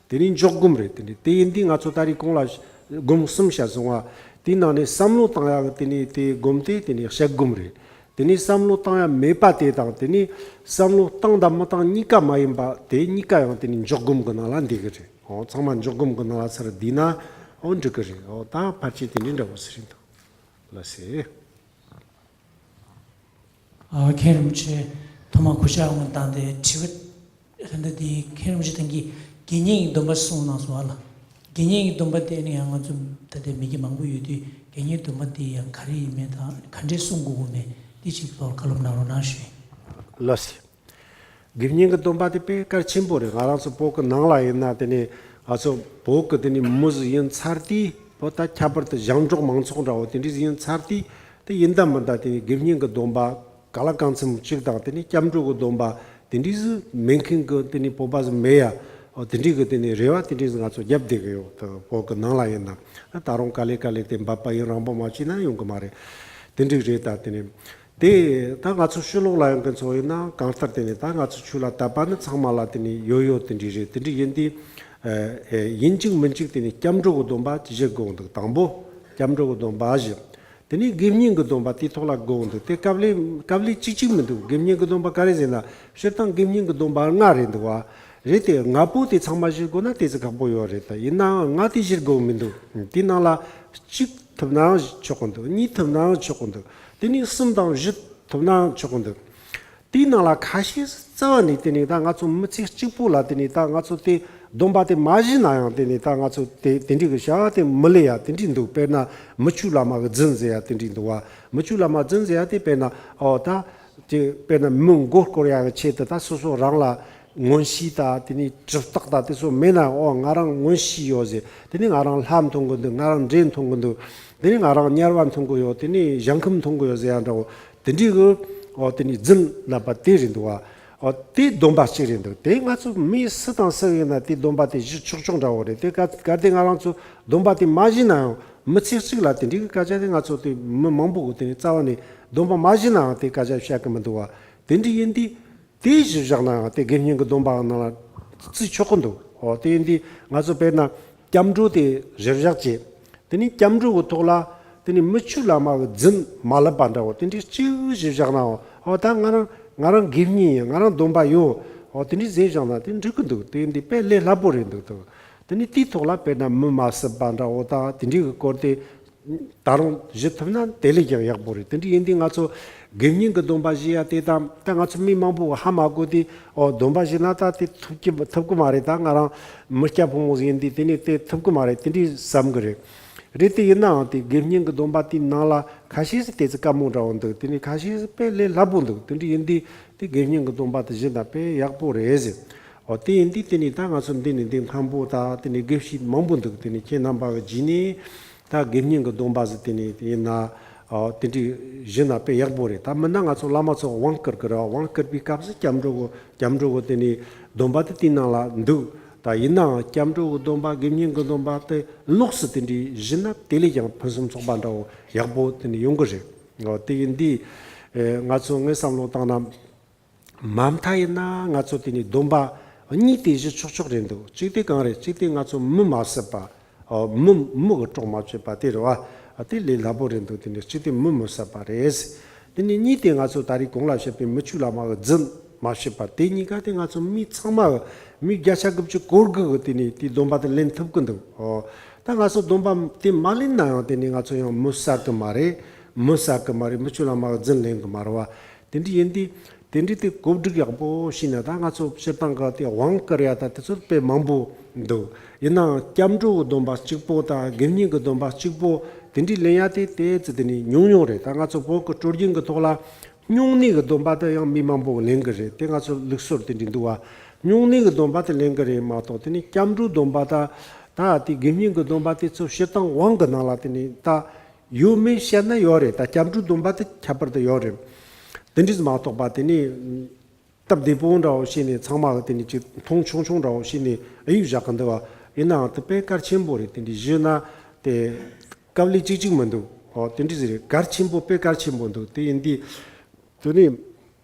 དེ་ནི་འཇོག་སྒོམ་རེད། དེ་ནི་དེ་ཡིན་དུས་ང་ཚོ་ད་རེས་གོང་ལ་སྒོམ་གསུམ་བཤད་སོང་བ། དེའི་ནང་ནས་བསམ་བློ་བཏང་ཡག་གི་དེ་ནི་དེ་སྒོམ་དེ་དེ་ནི་བཤད་སྒོམ་རེད། དེ་ནི་བསམ་བློ་བཏང་ཡག་མེད་པ་དེ་དང་དེ་ནི་བསམ་བློ་བཏང་དང་མི་བཏང་གཉིས་ཀ་མ་ཡིན་པ་དེ་གཉིས་ཀ་ཡང་དེ་ནི་འཇོག་སྒོམ་གྱི་ནང་ལ་འདུས་ཀྱི་རེད། འོ་ཚང་མ་འཇོག་སྒོམ་གྱི་ནང་ལ་ཚུར་བསྡུས་ན་འོ་འགྲིག་གི་རེད། འོ་ད་ཕལ་ཆེར་དེ་འདྲའི་འདྲ་བོ་ཟེར་རེད་འདུག་ལགས་སེ། ཨ། མཁན་རིན་པོ་ཆེ། ཐོག་མར་གུས་ཕྱག་འོང་བཏང་སྟེ་དྲི་བ་ད་ལྟ་འདི་མཁན་རིན་པོ་ཆེ་ཐང་གིས་དགེ་བསྙེན་གྱི་སྡོམ་པ་གསུངས་གནང་སོང་བ་ལ། དགེ་བསྙེན་གྱི་སྡོམ་པ་དེ་ནི་ཡང་ང་ཚོ་ད་ལྟའི་མི་སྐྱ་མང་པོ་ཡོད་དུས་དགེ་བསྙེན་སྡོམ་པ་དེ་ཡང་ག་རེ་ཡིན་མིན་དང་ག་འདྲས་སྲུང་དགོས་ཀྱི་མིན་དེ་ཅིག་ཐོག་བཀའ་སློབ་གནང་རོགས་གནང་ཞུ། ལགས་སེ། དགེ་བསྙེན་གྱི་སྡོམ་པ་དེ་དཔེ་གལ་ཆེན་པོ་རེད། ང་རང་ཚོ་བོད་ཀྱི་ནང་ལ་ཡིན་ན་དེ་ནི་ང་ཚོ་བོད་ཀྱི་དེ་ནི་མི་ཟིག་ཡིན་ཚར་དུས་བོད་ད་ཁྱད་པར་དུ་ཞིང་འབྲོག་མང་ཚོགས་འདྲ་བོ་དེ་འདྲས་ཡིན་ཚར་དུས་དེ་ཡིན་ད་མིན་ད་དེ་ནི་དགེ་བསྙེན་གྱི་སྡོམ་པ་ག་ལ་གང་འཚམ་གཅིག་དང་དེ་ནི་སྐྱབས་འགྲོ་གི་སྡོམ་པ་དེ་འདྲས་ཟིག་མེད་མཁན་གྱི་དེ་ནི་བོད་པ་ཟིག་མེད་ཡ། འོ་དེ་འདྲས་གི་དེ་ནི་རེ་བ་དེ་འདྲས་ཟིག་ང་ཚོ་རྒྱབ་བསྡད་གི་ཡོད། ད་བོད་ཀྱི་ནང་ལ་ཡིན་ན་ད་རུང་ག་ལེ་ག་ལེ་དེ་འབད་པ་ཡུན་རིང་པོ་མ་བྱས་ན་ཡོང་གི་མ་རེད། དེ་འདྲས་རེད། ད་དེ་ནི། དེ་ད་ང་ཚོ་ཕྱི་ལོགས་ལ་ཡོང་མཁན་ཚོ་ཡིན་ན་གང་ལྟར་དེ་ནི་ད་ང་ཚོ་ཆོས་ལ་དད་པ་ནི་ཚང་མ་ལ་དེ་ནི་ཡོད་ཡོད་དེ་འདྲས་རེད། དེ་འདྲས་ཡིན་དུས་ཨེ་ཨེ་ཡིན་གཅིག་མིན་གཅིག་དེ་ནི་སྐྱབས་འགྲོ་གི་སྡོམ་པ་བཞེས་དགོས་འདུག་དང་པོ་སྐྱབས་འགྲོ་གི་སྡོམ་པ་བཞེས། དེ་ནི་དགེ་བསྙེན་གྱི་སྡོམ་པ་དེ་ཐོག་ལ་དགོས་འདུག་དེ་སྐབས་ལས་སྐབས་ལས་གཅིག་གཅིག་མི་འདུག་དགེ་བསྙེན་གྱི་སྡོམ་པ་ག་རེ་ཟེར་ན་སྤྱིར་བཏང་དགེ་བསྙེན་གྱི་སྡོམ་པ་ལྔ་རེད་འདུག་བ། རེད་དེ་ལྔ་པོ་དེ་ཚང་མ་བཞེས་དགོས་ན་དེ་ཚོ་ཁག་པོ་ཡོད་རེད། ད་ཡིན་ནའང་ལྔ་དེ་བཞེས་དགོས་མི་འདུག་དེ་ནང་ལ་གཅིག་ཐུབ་ནའང་ཆོག་གི་འདུག་གཉིས་ཐུབ་ནའང་ཆོག་གི་འདུག་དེ་ནས་གསུམ་དང་བཞི་ཐུབ་ནའང་ཆོག་གི་འདུག་དེའི་ནང་ལ་ཁ་ཤས་རྩ་བ་ནས་དེ་ནས་ད་ང་ཚོ་མི་ཚེ་གཅིག་པོ་ལ་དེ་ནས་ད་ང་ཚོ་དེ་སྡོམ་པ་དེ་མ་བཞེས་ན་ཡང་དེ་ནས་ད་ང་ཚོ་དེ་དེ་འདྲའི་གི་བྱ་བ་དེ་མི་ལས་ཡ་དེ་འདྲའི་འདུག་དཔེར་ན་མི་ཆོས་བླ་མ་གི་རྫུན་ཟེར་ཡ་དེ་འདྲའི་འདུག་བ། མི་ཆོས་བླ་མ་རྫུན་ཟེར་ཡ་དེ་དཔེར་ན་ཨོ་ད་དེ་དཔེར་ན་མི་མགོ་སྐོར་ཡ་གི་ཆེད་དུ་ད་སོ་སོ་རང་ལ་མངོན་ཤེས་དང་དེ་ནས་གྲུབ་རྟགས་དང་དེ་ཚོ་མེད་ན་ཨོ་ང་རང་མངོན་ཤེས་ཡོད་ཟེར། དེ་ནས་ང་རང་ལྷ་མཐོང་གི་འདུག་ང་རང་འདྲེ་མཐོང་གི་འདུག་དེ་ནས་ང་རང་དམྱལ་བ་མཐོང་གི་ཡོད། དེ་ནས་ཞིང་ཁམས་མཐོང་གི་ཡོད་ཟེར་ཡ་འདྲ་བོ། དེ་འདྲའི་གི་ཨོ་དེ་ནི་རྫུན་ལབ་པ་དེ་རེད་འདུག་བ། ཨོ་དེ་སྡོམ་པ་གཅིག་རེད་འདུག་དེ་ང་ཚོ་མི་སུ་དང་སུ་ཡིན་ན་དེ་སྡོམ་པ་དེ་བཞེས་ཆོག་ཆོག་འདྲ་བོ་རེད། དེ་ག་གལ་ཏེ་ང་རང་ཚོ་སྡོམ་པ་དེ་མ་བཞེས་ན་ཡང་མི་ཚེ་གཅིག་ལ་དེ་འདྲའི་གི་སྐད་ཆ་དེ་ང་ཚོ་དེ་མི་མང་པོ་གི་དེ་ནི་རྩ་བ་ནས་སྡོམ་པ་མ་བཞེས་ན་ཡང་དེ་སྐད་ཆ་བཤད་གི་མི་འདུག་བ། དེ་འདྲ་ཡིན་དུས་དེ་བཞེས་བཞག་ན་ཡང་དེ་དགེ་བསྙེན་གི་སྡོམ་པ་ནང་ལ་བརྩི་ཆོག་གི་འདུག་ཨོ་དེ་ཡིན་དུས་ང་ཚོ་དཔེར་ན་སྐྱབས་འགྲོ་དེ་བཞེས་བཞག་བྱས། དེ་ནས་སྐྱབས་འགྲོ་གི་ཐོག་ལ་དེ་ནས་མི་ཆོས་བླ་མ་གི་རྫུན་མ་ལབ་པ་འདྲ་བོ་དེ་འདྲའི་གཅིག་བཞེས་བཞག་ན་ཨོ་ད་ང་རང་ང་རང་དགེ་བསྙེན་ཡིན། ང་རང་སྡོམ་པ་ཡོད། ཨོ་དེ་འདྲའི་བཞེས་བཞག་ན་དེ་འགྲིག་གི་འདུག་དེ་ཡིན་དུས་དཔེ་ལས་སླ་པོ་རེད་འདུག་དེ་ནས་དེའི་ཐོག་ལ་དཔེར་ན་མི་མ་བསད་པ་འདྲ་བོ་དང་དེ་འདྲའི་གི་སྐོར་དེ། ད་རུང་བཞེས་ཐུབ་ན་དེ་ལས་ཀྱང་ཡག་པོ་རེད། དེ་འདྲ་ཡིན་དུས་ང་ཚོ་དགེ་བསྙེན་གྱི་སྡོམ་པ་བཞེས་ཡ་དེ་དང་ད་ང་ཚོ་མི་མང་པོ་ཧ་མ་གོ་དུས་ཨོ་སྡོམ་པ་བཞེས་ན་ད་དེ་ཐུབ་ཀྱི་ཐུབ་ཀྱི་མ་རེད། ད་ང་རང་མི་སྐྱ་ཕོ་མོ་ཟིག་ཡིན་དུས་དེ་ནས་དེ་ཐུབ་ཀྱི་མ་རེད། དེ་འདྲའི་བསམ་གི་རེད། རེད་དེ་ཡིན་ནའང་དེ་དགེ་བསྙེན་གྱི་སྡོམ་པ་དེའི་ནང་ལ་ཁ་ཤས་སུ་དེ་ཚོ་དཀའ་མོ་འདྲ་བོ་འདུག་དེ་ནས་ཁ་ཤས་སུ་དཔེ་ལས་སླ་པོ་འདུག་དེ་འདྲ་ཡིན་དུས་དེ་དགེ་བསྙེན་གྱི་སྡོམ་པ་དེ་བཞེས་ན་དཔེ་ཡག་པོ་རེད་ཟེར། ཨོ་དེ་ཡིན་དུས་དེ་ནས་ད་ང་ཚོ་འདི་ནས་འདི་སྔོན་པོ་ད་དེ་ནས་དགེ་བཤེས་མང་པོ་འདུག་དེ་ནས་ཁྱེད་རྣམ་པ་གི་རྗེས་ནས། ད་དགེ་བསྙེན་གྱི་སྡོམ་པ་ཟེར་དེ་ནས་ཡིན་ན། ཨོ་དེ་འདྲའི་བཞེས་ན་དཔེ་ཡག་པོ་རེད། ད་མིན་ན་ང་ཚོ་བླ་མ་ཚོ་དབང་བསྐུར་གི་རེད། དབང་བསྐུར་བའི་སྐབས་སུ་སྐྱབས་འགྲོ་གི་སྐྱབས་འགྲོ་གི་དེ་ནས་སྡོམ་པ་དེ་དེའི་ནང་ལ་འདུག་ད་ཡིན་ནའང་སྐྱབས་འགྲོ་གི་སྡོམ་པ་དགེ་བསྙེན་གྱི་སྡོམ་པ་དེ་ལོགས་སུ་དེ་འདྲའི་བཞེས་ན་དེ་ལས་ཀྱང་ཕུན་སུམ་ཚོགས་པ་འདྲ་བོ་ཡག་པོ་དེ་ནས་ཡོང་གི་རེད། ཨོ་དེ་ཡིན་དུས་ཨེ་ང་ཚོ་ངས་བསམ་བློ་བཏང་ན། མ་མཐའ་ཡིན་ན་ང་ཚོ་དེ་ནས་སྡོམ་པ་གཉིས་དེ་བཞེས་ཆོག་ཆོག་རེད་འདུག་གཅིག་དེ་གང་རེད། གཅིག་དེ་ང་ཚོ་མི་མ་བསད་པ། ཨོ་མི་མི་གི་སྲོག་མ་གཅོད་པ་དེ་རེད་བ། ཨ་དེ་ལས་སླ་པོ་རེད་འདུག་དེ་ནས་གཅིག་དེ་མི་མི་བསད་པ་རེད། དེ་ནས་གཉིས་དེ་ང་ཚོ་ད་རེས་གོང་ལ་བཤད་པའི་མི་ཆོས་བླ་མ་གི་རྫུན་མ་བཤད་པ་དེ་གཉིས་ཀ་དེ་ང་ཚོ་མི་ཚང་མ་གི་མི་བརྒྱ་ཆ་དགུ་བཅུ་གོ་དགུ་གི་དེ་ནས་དེ་སྡོམ་པ་དེ་ལེན་ཐུབ་གི་འདུག་ཨོ་ད་ང་ཚོ་སྡོམ་པ་དེ་མ་ལེན་ན་ཡང་དེ་ནས་ང་ཚོ་ཡང་མི་བསད་གི་མ་རེད། མི་བསད་གི་མ་རེད། མི་ཆོས་བླ་མ་གི་རྫུན་ལེན་གི་མ་རེད་བ། དེ་འདྲ་ཡིན་དུས། དེ་འདྲའི་དེ་གོ་སྒྲིག་ཡག་པོ་བྱས་ན་ད་ང་ཚོ་སྤྱིར་བཏང་གི་དེ་དབང་བསྐུར་ཡ་ད་དེ་ཚོ་དཔེ་མང་པོ་འདུག་ཡིན་ནའང་སྐྱབས་འགྲོ་གི་སྡོམ་པ་གཅིག་པོ་དང་དགེ་བསྙེན་གྱི་སྡོམ་པ་གཅིག་པོ་དེ་འདྲའི་ལེན་ཡ་དེ་དེ་ཙི་དེ་ནི་ཉུང་ཉུང་རེད། ད་ང་ཚོ་བོད་ཀྱི་སྲོལ་རྒྱུན་གྱི་ཐོག་ལ་སྨྱུང་གནས་ཀྱི་སྡོམ་པ་དེ་ཡང་མི་མང་པོ་ལེན་གི་རེད། དེ་ང་ཚོ་ལུགས་སྲོལ་དེ་འདྲའི་འདུག་བ། སྨྱུང་གནས་ཀྱི་སྡོམ་པ་དེ་ལེན་གི་རེད་མ་གཏོགས་དེ་ནི་སྐྱབས་འགྲོའི་སྡོམ་པ་ད་ད་དེ་དགེ་བསྙེན་གྱི་སྡོམ་པ་དེ་ཚོ་སྤྱིར་བཏང་དབང་གི་ནང་ལ་དེ་ནི་ད། ཡོད་མེད་བཤད་ན་ཡོད་རེད། ད་སྐྱབས་འགྲོའི་སྡོམ་པ་དེ་ཁྱད་པར་དུ་ཡོད་རེད། དེ་འདྲས་མ་གཏོགས་པ་དེ་ནི་སྟབས་བདེ་པོ་འདྲ་བོ་བྱས་ནས་ཚང་མ་གི་དེ་ནི་ཅིག་མཐོང་ཆུང་ཆུང་འདྲ་བོ་བྱས་ནས་གཡུག་བཞག་གི་འདུག་བ། ཡིན་ནའང་དེ་དཔེ་གལ་ཆེན་པོ་རེད། དེ་འདྲས་བཞེས་ན་དེ་སྐབས་ལས་གཅིག་གཅིག་མི་འདུག་ཨོ་དེ་འདྲ་ཟིག་རེད། གལ་ཆེན་པོ་དཔེ་གལ་ཆེན་པོ་འདུག་དེ་ཡིན་དུས་དེ་ནས་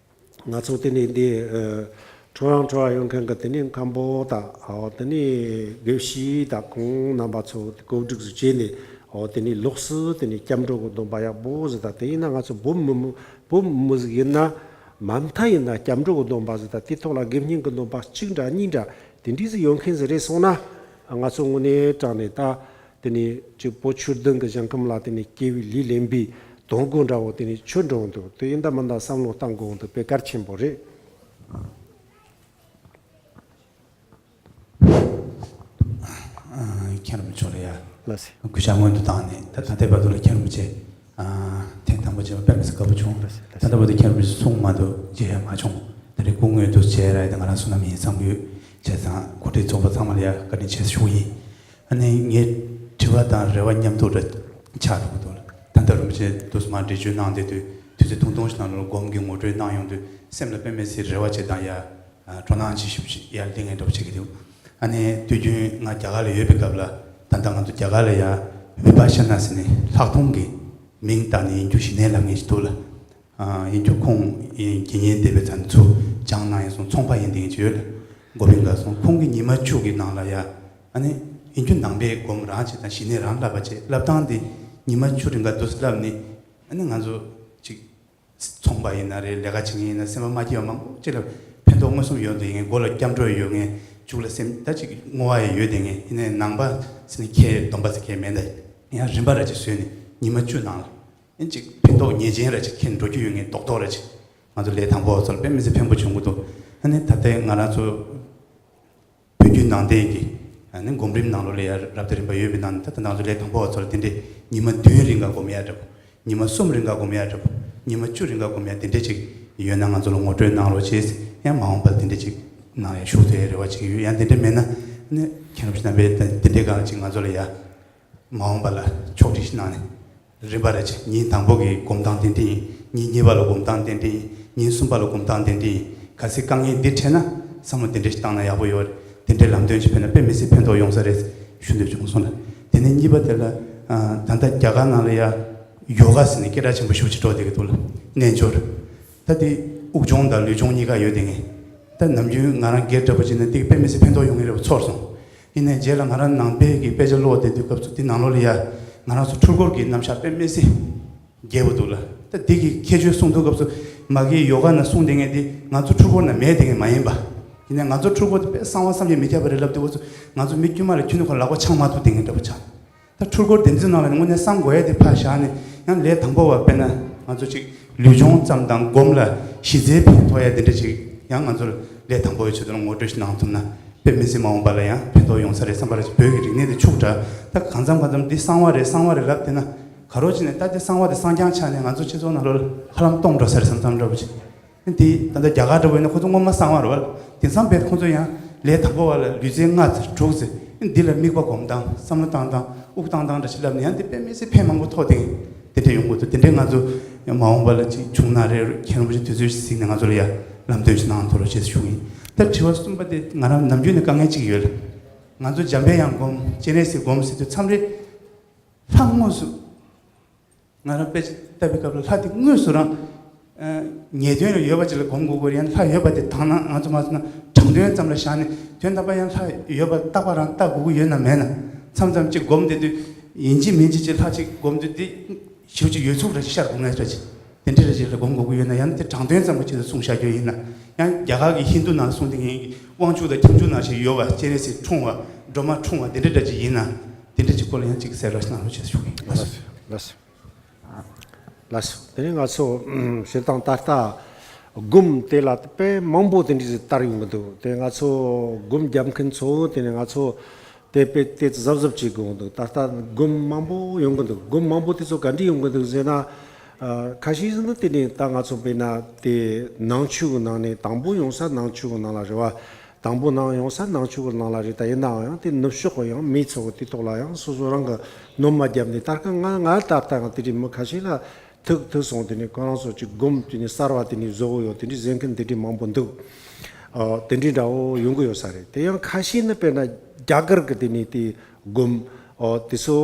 ང་ཚོ་དེ་ནས་འདི་ཁྲོ་རང་ཁྲོ་བ་ཡོད་མཁན་གྱི་དེ་ནས་མཁན་པོ་དང་ཨོ་དེ་ནས་དགེ་བཤེས་དང་ཁོང་རྣམ་པ་ཚོ་གོ་སྒྲིག་ཟིག་བྱས་ནས་ཨོ་དེ་ནས་ལོགས་སུ་དེ་ནས་སྐྱབས་འགྲོ་གི་སྡོམ་པ་ཡག་པོ་ཟིག་དང་། དེ་ཡིན་ན་ང་ཚོ་བོད་མི་མི་བོད་མི་ཟིག་ཡིན་ན་མ་མཐའ་ཡིན་ན་སྐྱབས་འགྲོ་གི་སྡོམ་པ་ཟིག་དང་། དེ་ཐོག་ལ་དགེ་བསྙེན་གྱི་སྡོམ་པ་གཅིག་འདྲ་གཉིས་འདྲ་དེ་འདྲ་ཟིག་ཡོད་མཁན་ཟིག་རེད་སོང་ན། ང་ཚོ་དངོས་གནས་དྲང་གནས་ད་དེ་ནས་ཅིག་བོད་ཆོས་ལྡན་གྱི་ཞིང་ཁམས་ལ་དེ་ནས་སྐྱེ་བའི་ལས་ལེན་པའི་དོན་དགོས་འདྲ་བོ་དེ་ནས་ཆོས་འགྲོ་འདུག་དེ་ཡིན་ད་མིན་ད་བསམ་བློ་གཏང་དགོས་འདུག་དཔེ་གལ་ཆེན་པོ་རེད། ཨ། མཁན་རིན་པོ་ཆེ་ལ་ཡ། ལགས་སོ། གུས་ཕྱག་སྔོན་དུ་བཏང་ནས། ད་ད་ལྟའི་བར་དུ་ལ་མཁན་རིན་པོ་ཆེ། ཨ། ཐེངས་དང་པོ་མཇལ་བ་དཔེ་མི་སྲིད་དགའ་པོ་བྱུང་། ལགས་སོ། ད་ལྟ་བར་དུ་མཁན་རིན་པོ་ཆེ་གསུང་མ་གཏོགས་མཇལ་ཡ་མ་བྱུང་། ད་རེས་སྐུ་དངོས་སུ་མཇལ་ཡ་རག་ཡ་དེ་ང་རང་བསོད་ནམས་ཡིན་བསམ་གྱི་ཡོད། བྱས་ཙང་གོ་སྒྲིག་ཚོགས་པ་ཚང་མ་ལ་ཡ་བཀའ་དྲིན་ཆེ་ཞུ་གི་ཡིན། ཨ་ནི་ངའི་དྲི་བ་དང་རེ་བ་མཉམ་དུ་འདྲ་ཆགས་འགྲོ་གི་འདུག་ལ། ད་ལྟ་རིན་པོ་ཆེ་དུས་མ་འགྲེལ་བརྗོད་གནང་བསྡད་དུས་དུས་ཚོད་ཐུང་ཐུང་ཞིག་ནང་ལ་སྒོམ་གྱི་ངོ་སྤྲོད་གནང་ཡོང་དུས་སེམས་ལ་དཔེ་མི་སྲིད་རེ་བ་བྱེད་དང་ཡ། སྤྲོ་སྣང་ཆེ་ཞིབ་ཡར་ལྡིང་ངེས་འདྲ་པོ་བྱེད་ཀྱི་འདུག་ཨ་ནི་དུས་རྒྱུན་ང་རྒྱ་གར་ལ་ཡོད་པའི་སྐབས་ལ། ད་ལྟ་ང་ཚོ་རྒྱ་གར་ལ་ཡ་བི་པ་ཤ་ན་ཟེར་ནས་ལྷག་མཐོང་གི་མིང་བཏགས་ནས་ཡིན་རྒྱུ་ཞི་གནས་ལབ་མཁན་ཞིག་འདུག་ལ། ཨ། ཡིན་རྒྱུ་ཁོང་ཡིན་དགེ་བསྙེན་སྡེ་པའི་ཚ་ཚུ་སྦྱངས་གནང་ཡིན་སོང་། ཚོང་པ་ཡིན་དེ་ཡིན་ཅི་ཡོད་ལ། འགོ་དཔོན་འགའ་སོང་། ཁོང་གི་ཉི་མ་བཅུ་གི་ནང་ལ་ཡ། ཨ་ནི་ཡིན་རྒྱུ་ནང་པའི་སྒོམ་རང་བྱེད་དང་ཞི་གནས་རང་བསླབ་པ་བྱེད་བསླབ་སྟངས་དེ་ཉི་མ་བཅུ་རིང་ག་དུས་བསླབ་ནི། ཨ་ནི་ང་ཚོ་ཅིག་ཚོང་པ་ཡིན་ན་རེད། ལས་ཀ་བྱེད་མཁན་ཡིན་ན། སེམས་པ་མ་སྐྱིད་པ་མང་པོ་ཅིག་ལ་ཕན་ཐོགས་མངོན་སུམ་ཡོད་དེ་ཡིན། མགོ་ལ་སྐྱབས་འགྲོ་ཡོད་མཁན། མཇུག་ལ་སེམས་ད་ཅིག་བསྔོ་བ་ཡི་ཡོད་དེ་ཡིན། ཡིན་ནའི་ནང་པ་ཟེར་ནས་ཁྱེད་སྡོམ་པ་ཟེར་མཁན་མེད་ད། ཡང་རིམ་པ་ར་ཅིག་བཟོས་ནས་ཉི་མ་བཅུ་ནང་ལ་ཡང་ཅིག་ཕན་ཐོགས་ངེས་ཅན་ར་ཅིག་ཁྱེད་འགྲོ་རྒྱུ་ཡོད་མཁན་རྡོག་རྡོག་ར་ཅིག་ང་ཚོ་ལས་དང་པོ་ཚོར་དཔེ་མི་སྲིད་ཕན་པོ་བྱུང་གི་འདུག་ཨ་ནི་ད་ལྟའི་ང་རང་ཚོ་བོད་བརྒྱུད་ནང་བསྟན་གྱི་ཨ་ནི་སྒོམ་རིམ་ནང་ལོགས་ལ་ཡ་རབ་དང་རིམ་པ་ཡོད་པའི་ནང་ནས། ད་ལྟ་ང་ཚོ་ལས་དང་པོ་བ་ཚོ་ལ་དེ་འདྲའི་ཉི་མ་བདུན་རིང་ག་སྒོམ་ཡ་འདྲ་པོ། ཉི་མ་གསུམ་རིང་ག་སྒོམ་ཡ་འདྲ་པོ། ཉི་མ་བཅུ་རིང་ག་སྒོམ་ཡ་དེ་འདྲ་ཅིག་ཡོད་ན་ང་ཚོ་ལ་ངོ་སྤྲོད་གནང་རོགས་བྱེད། ཡང་མ་འོངས་པར་དེ་འདྲ་ཅིག་གནང་ཡ་ཞུགས་ཐུབ་ཡ་རེ་བ་ཅིག་ཡོད། ཡང་དེ་འདྲ་མེད་ན་ཨ་ནི་མཁན་རབ་ཕྱི་ནང་པའི་དེ་འདྲའི་སྒང་ཅིག་ང་ཚོ་ལ་ཡ། མ་འོངས་པ་ལ་ཕྱོགས་སྒྲིག་ཞིག་གནང་ནས། རིམ་པ་རེ་བྱས། ཉིན་དང་པོ་གི་སྒོམ་སྟངས་དེ་འདྲ་ཡིན། ཉིན་གཉིས་པ་ལ་སྒོམ་སྟངས་དེ་འདྲ་ཡིན། ཉིན་གསུམ་པ་ལ་སྒོམ་སྟངས་དེ་འདྲ་ཡིན། གལ་སྲིད་དཀའ་ངལ་འདི་འཕྲད་ན་བསམ་བློ་དེ་འདྲ་ཞིག་བཏང་ན་ཡག་པོ་ཡོད་རེད། དེ་འདྲའི་ལམ་སྟོན་ཞིག་ཕེབས་ན་དཔེ་མི་སྲིད་ཕན་ཐོགས་ཡོང་ས་རེད་ཞུ་འདོད་བྱུང་སོང་ལ། དེ་ནས་གཉིས་པ་དེ་ལ། ཨ། ད་ལྟ་རྒྱ་གར་ནང་ལ་ཡ་ཡོ་ག་ཟེར་ནས་སྐད་གྲགས་ཆེན་པོ་ཞེ་པོ་ཅིག་འགྲོ་བསྡད་ཀྱི་འདུག་ལ། རྣལ་འབྱོར། ད་དེ་དབུགས་སྦྱོང་དང་ལུས་སྦྱོང་གཉིས་ཀ་ཡོད་དེ་ངས། ད་ནམ་རྒྱུན་ང་རང་སྒེར་འདྲ་པོ་བྱས་ན་འདི་དཔེ་མི་སྲིད་ཕན་ཐོགས་ཡོང་གི་རེད་པ་ཚོར་སོང་། ཡིན་ནའི་རྗེས་ལ་ང་རང་ནང་པའི་གི་དཔེ་ཆ་ཀློག་བསྡད་དུས་སྐབས་སུ་འདི་ནང་ལོགས་ལ་ཡ་ང་རང་ཚོ་འཁྲུལ་འཁོར་གྱི་རྣམ་གཞག་དཔེ་མི་སྲིད་རྒྱས་པོ་འདུག་ལ། ད་འདི་གི་ཁྱད་ཆོས་གསུང་དུས་སྐབས་སུ་མ་གི་ཡོ་ག་ན་གསུང་བསྡད་མཁན་འདི་ང་ཚོ་འཁྲུལ་འཁོར་ན་མེད་བསྡད་མཁན་མ་ཡིན་པ། ཡིན་ནའི་ང་ཚོ་འཁྲུལ་འཁོར་དེ་དཔེ་གསང་བ་བསམ་གྱིས་མི་ཁྱབ་པ་རེད་ལབ་དུས་སྐབས་སུ་ང་ཚོ་མི་དཀྱུས་མ་ལ་ཁྱོན་ནས་ཁོ་ལག་པ་འཆང་མ་ཐུབ་བསྡད་མཁན་འདྲ་པོ་ཆགས། ད་འཁྲུལ་འཁོར་བདེན་རྫུན་ནང་ལ་དངོས་གནས་བསམ་དགོས་ཡ་དེ་ཕར་བཞག་ནས། ཡང་ལས་དང་པོ་བ་དཔེར་ན་ང་ཚོ་ཅིག་ལུས་སྦྱོང་ཙམ་དང་སྒོམ་ལ་གཞི་རྩའི་ཕན་ཐོགས་ཡ་དེ་འདྲ་ཅིག་ཡང་ང་ཚོར་ལས་དང་པོ་བའི་ཆེད་དུ་ལ་ངོ་སྤྲོད་ཞིག་གནང་ཐུབ་ན་དཔེ་མི་སྲིད་མ་འོངས་པ་ལ་ཡང་ཕན་ཐོགས་ཡོང་ས་རེད་བསམ་པ་རེད། བོད་ཀྱི་རིག་གནས་དེ་ཕྱུག་དྲགས། ད་གང་འཚམ་གང་འཚམ་འདི་གསང་བ་རེད་གསང་བ་རེད་ལབ་བསྡད་ན་ག་རོ་ཅིག་ནས་ད་འདི་གསང་བ་དེ་གསང་རྐྱང་ཆགས་ནས་ང་ཚོ་སྤྱི་ཚོགས་ནང་ལོགས་ལ་ཧ་ལམ་སྟོང་འགྲོ་ས་རེད་བསམ་བསམ་འདྲ་པོ་ཅིག་འདི་ད་ལྟ་རྒྱ་གར་འདྲ་པོ་ཡིན་ན་ཁོ་ཚོ་སྔོན་མ་གསང་བ་རེད་བ། དེང་སང་བས་ཁོ་ཚོ་ཡང་ལས་དང་པོ་བ་ལ་ལུས་རྩལ་ལྔ་ཙམ་དྲུག་ཙམ་འདི་ལ་དམིགས་པ་སྒོམ་སྟངས་བསམ་བློ་བཏང་སྟངས་དབུགས་བཏང་སྟངས་འདྲ་ཞིག་བསླབ་ནས་ཡང་འདི་དཔེ་མི་སྲིད་ཕན་མང་པོ་ཐོགས་ཏེ། དེ་འདྲ་ཡོང་དགོས་འདུག་དེ་འདྲའི་ང་ཚོ་མ་འོངས་པ་ལ་ཅིག་བྱུང་ན་རེད། མཁན་རིན་པོ་ཆེ་དུས་ཚོད་ཞིག་གཟིགས་ནས་ང་ཚོ་ལ་ཡ་ལམ་སྟོན་ཞིག་གནང་ཐུབ་རོགས་ཞེས་ཞུ་གི་ཡིན། ད་དྲི་བ་གསུམ་པ་དེ་ང་རང་ནམ་རྒྱུན་ནས་དཀའ་ངལ་ཅིག་ཡོད་ལ། ང་ཚོ་འཇམ་པའི་དབྱངས་སྒོམ་སྤྱན་རས་གཟིགས་སྒོམ་ཟེར་དུས་མཚམས་རེ་ལྷ་དངོས་སུ། ང་རང་དཔེ་ཆ་ལྟ་བའི་སྐབས་ལ་ལྷ་དེ་དངོས་སུ་རང་། ཨ། ངེས་དོན་ལ་ཡོད་པ་ཅིག་ལ་སྒོམ་དགོས་ཀྱི་རེད། ཡང་ལྷ་ཡོད་པ་དེ་དང་ན་ང་ཚོ་མ་སོང་ན་དྲང་དོན་ཙམ་ལ་བཞག་ནས་དོན་དམ་པ་ཡང་ལྷ་ཡོད་པ་རྟག་པ་རང་ལྟ་དགོས་ཀྱི་ཡོད་ན་མེད་ན། མཚམས་མཚམས་ཅིག་སྒོམ་བསྡད་དུས་ཡིན་གཅིག་མིན་གཅིག་ཅིག་ལྷ་ཅིག་སྒོམ་དུས་དེ་ཞེ་པོ་ཅིག་ཡོད་ཚུལ་ར་ཅིག་ཤར་དགོས་ངེས་ར་ཅིག་དེ་འདྲ་ར་ཅིག་ལ་སྒོམ་དགོས་ཀྱི་ཡོད་ན། ཡང་དེ་དྲང་དོན་ཙམ་གྱི་ཆེད་དུ་གསུངས་བཞག་རྒྱུ་ཡིན་ན། ཡང་རྒྱ་གར་གྱི་ཧིན་དུ་ནང་གསུངས་དེ་ངེས་ཀྱི་དབང་ཕྱུག་དང་ཁྱབ་འཇུག་ནང་བཞིན་ཡོད་པ། སྤྱན་རས་གཟིགས་འཁྲུངས་པ་སྒྲོལ་མ་འཁྲུངས་པ་དེ་འདྲ་ར་ཅིག་ཡིན་ན། དེ་འདྲ་ཅིག་སྐོར་ལ་ཡང་ཅིག་གསལ་བསྒྲགས་ཤིག་གནང་རོགས་ཞེས་ཞུ་གི་ཡིན། ལགས་སོ། ལགས་སོ། ལགས་སོ། དེ་ནས་ང་ཚོ་ཨུམ་བྱེད་སྟངས་ད་ལྟ་སྒོམ་དེ་ལ་དཔེ་མང་པོ་དེ་འདྲ་ཞིག་དར་ཡོང་གི་འདུག་དེ་ང་ཚོ་སྒོམ་རྒྱབ་མཁན་ཚོ་དེ་ནས་ང་ཚོ་དེ་དཔེ་དེ་གཟབ་གཟབ་བྱེད་དགོས་འདུག་ད་ལྟ་སྒོམ་མང་པོ་ཡོང་གི་འདུག་སྒོམ་མང་པོ་དེ་ཚོ་ག་འདྲ་ཡོང་གི་འདུག་ཟེར་ན། ཨ། ཁ་ཤས་ནི་དེ་ནས་ད་ང་ཚོ་དཔེར་ན་དེ་ནང་ཆོས་ཀྱི་ནང་ནས་དང་པོ་ཡོང་ས་ནང་ཆོས་ཀྱི་ནང་ལ་རེད་བ། དང་པོ་ནང་ཡོང་ས་ནང་ཆོས་ཀྱི་ནང་ལ་རེད། ད་ཡིན་ནའང་ཡང་དེ་ནུབ་ཕྱོགས་ཀྱི་ཡང་མི་ཚོ་གི་དེ་ཐོག་ལ་ཡང་སོ་སོ་རང་གི་ནོར་མ་བརྒྱབ་ནས། ད་སྐབས་ང་ང་ད་ལྟ་ཡང་དེ་འདྲའི་མི་ཁ་ཤས་ལ་ཐུག་ཐུག་སོང་། དེ་ནས་ཁོ་རང་ཚོ་ཅིག་སྒོམ་དེ་ནས་གསར་བ་དེ་ནས་བཟོ་གི་ཡོད། དེ་འདྲའི་ཟེར་མཁན་དེ་འདྲའི་མང་པོ་འདུག་ཨ། དེ་འདྲའི་འདྲ་བོ་ཡོང་གི་ཡོད་ས་རེད། དེ་ཡང་ཁ་ཤས་ནི་དཔེར་ན་རྒྱ་གར་གྱི་དེ་ནས་དེ་སྒོམ། ཨོ། དེ་ཚོ་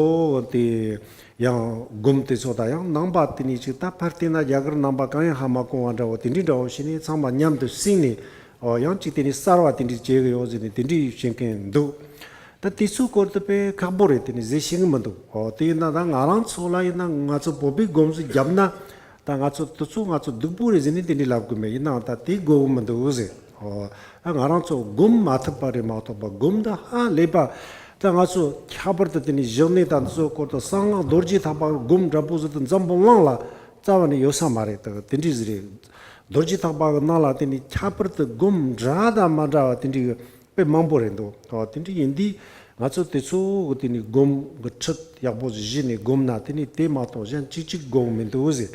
དེ་ ཡང་སྒོམ་དེ་ཚོ་དང་ཡང་ནང་པ་དེ་ནས་ཅིག་ད་ཕར་བལྟས་ན་རྒྱ་གར་ནང་པ་གང་ཡང་ཧ་མ་གོ་བ་འདྲ་བོ་དེ་འདྲའི་འདྲ་བོ་བྱས་ནས་ཚང་མ་མཉམ་དུ་བསྲེས་ནས། ཨོ་ཡང་ཅིག་དེ་ནས་གསར་བ་དེ་འདྲའི་བྱེད་གི་ཡོད་ཟེར་ནས་དེ་འདྲའི་བཤད་མཁན་འདུག་ད་དེ་ཚོའི་སྐོར་དུ་དཔེ་ཁག་པོ་རེད། དེ་ནས་ཟེར་ཤེས་གི་མི་འདུག་ཨོ་དེ་ཡིན་ན་ད་ང་རང་ཚོ་ལ་ཡིན་ན་ང་ཚོ་བོད་པའི་སྒོམ་ཟིག་བརྒྱབ་ན་ད་ང་ཚོ་དེ་ཚོ་ང་ཚོ་སྡུག་པོ་རེད་ཟེར་ནས་དེ་འདྲའི་ལབ་གི་མེད། ཡིན་ནའང་ད་དེ་དགོས་གི་མི་འདུག་ཟེར། ཨོ། ད་ང་རང་ཚོ་སྒོམ་མ་ཐུབ་པ་རེད་མ་གཏོགས་པ་སྒོམ་འདི་ཧ་ལས་པ། ད་ང་ཚོ་ཁྱད་པར་དུ་དེ་ནས་བཞག་ནས་ད་འདི་ཚོ་སྐོར་དུ་གསང་སྔགས་རྡོ་རྗེ་ཐེག་པ་གི་སྒོམ་འདྲ་པོ་ཟིག་ཏུ་འཛམ་བུ་གླིང་ལ་རྩ་བ་ནས་ཡོད་ས་མ་རེད། ད་དེ་འདྲའི་ཟིག་རེད། རྡོ་རྗེ་ཐེག་པ་གི་ནང་ལ་དེ་ནས་ཁྱད་པར་དུ་སྒོམ་འདྲ་དང་མ་འདྲ་བ་དེ་འདྲའི་དཔེ་མང་པོ་རེད་འདུག་ཨོ་དེ་འདྲའི་ཡིན་དུས་ང་ཚོ་དེ་ཚོ་གི་དེ་ནས་སྒོམ་གི་ཁྲིད་ཡག་པོ་ཞིག་གཞི་ནས་སྒོམ་ན་དེ་ནས་དེ་མ་གཏོགས་གཞན་གཅིག་གཅིག་དགོས་མི་འདུག་ཟེར།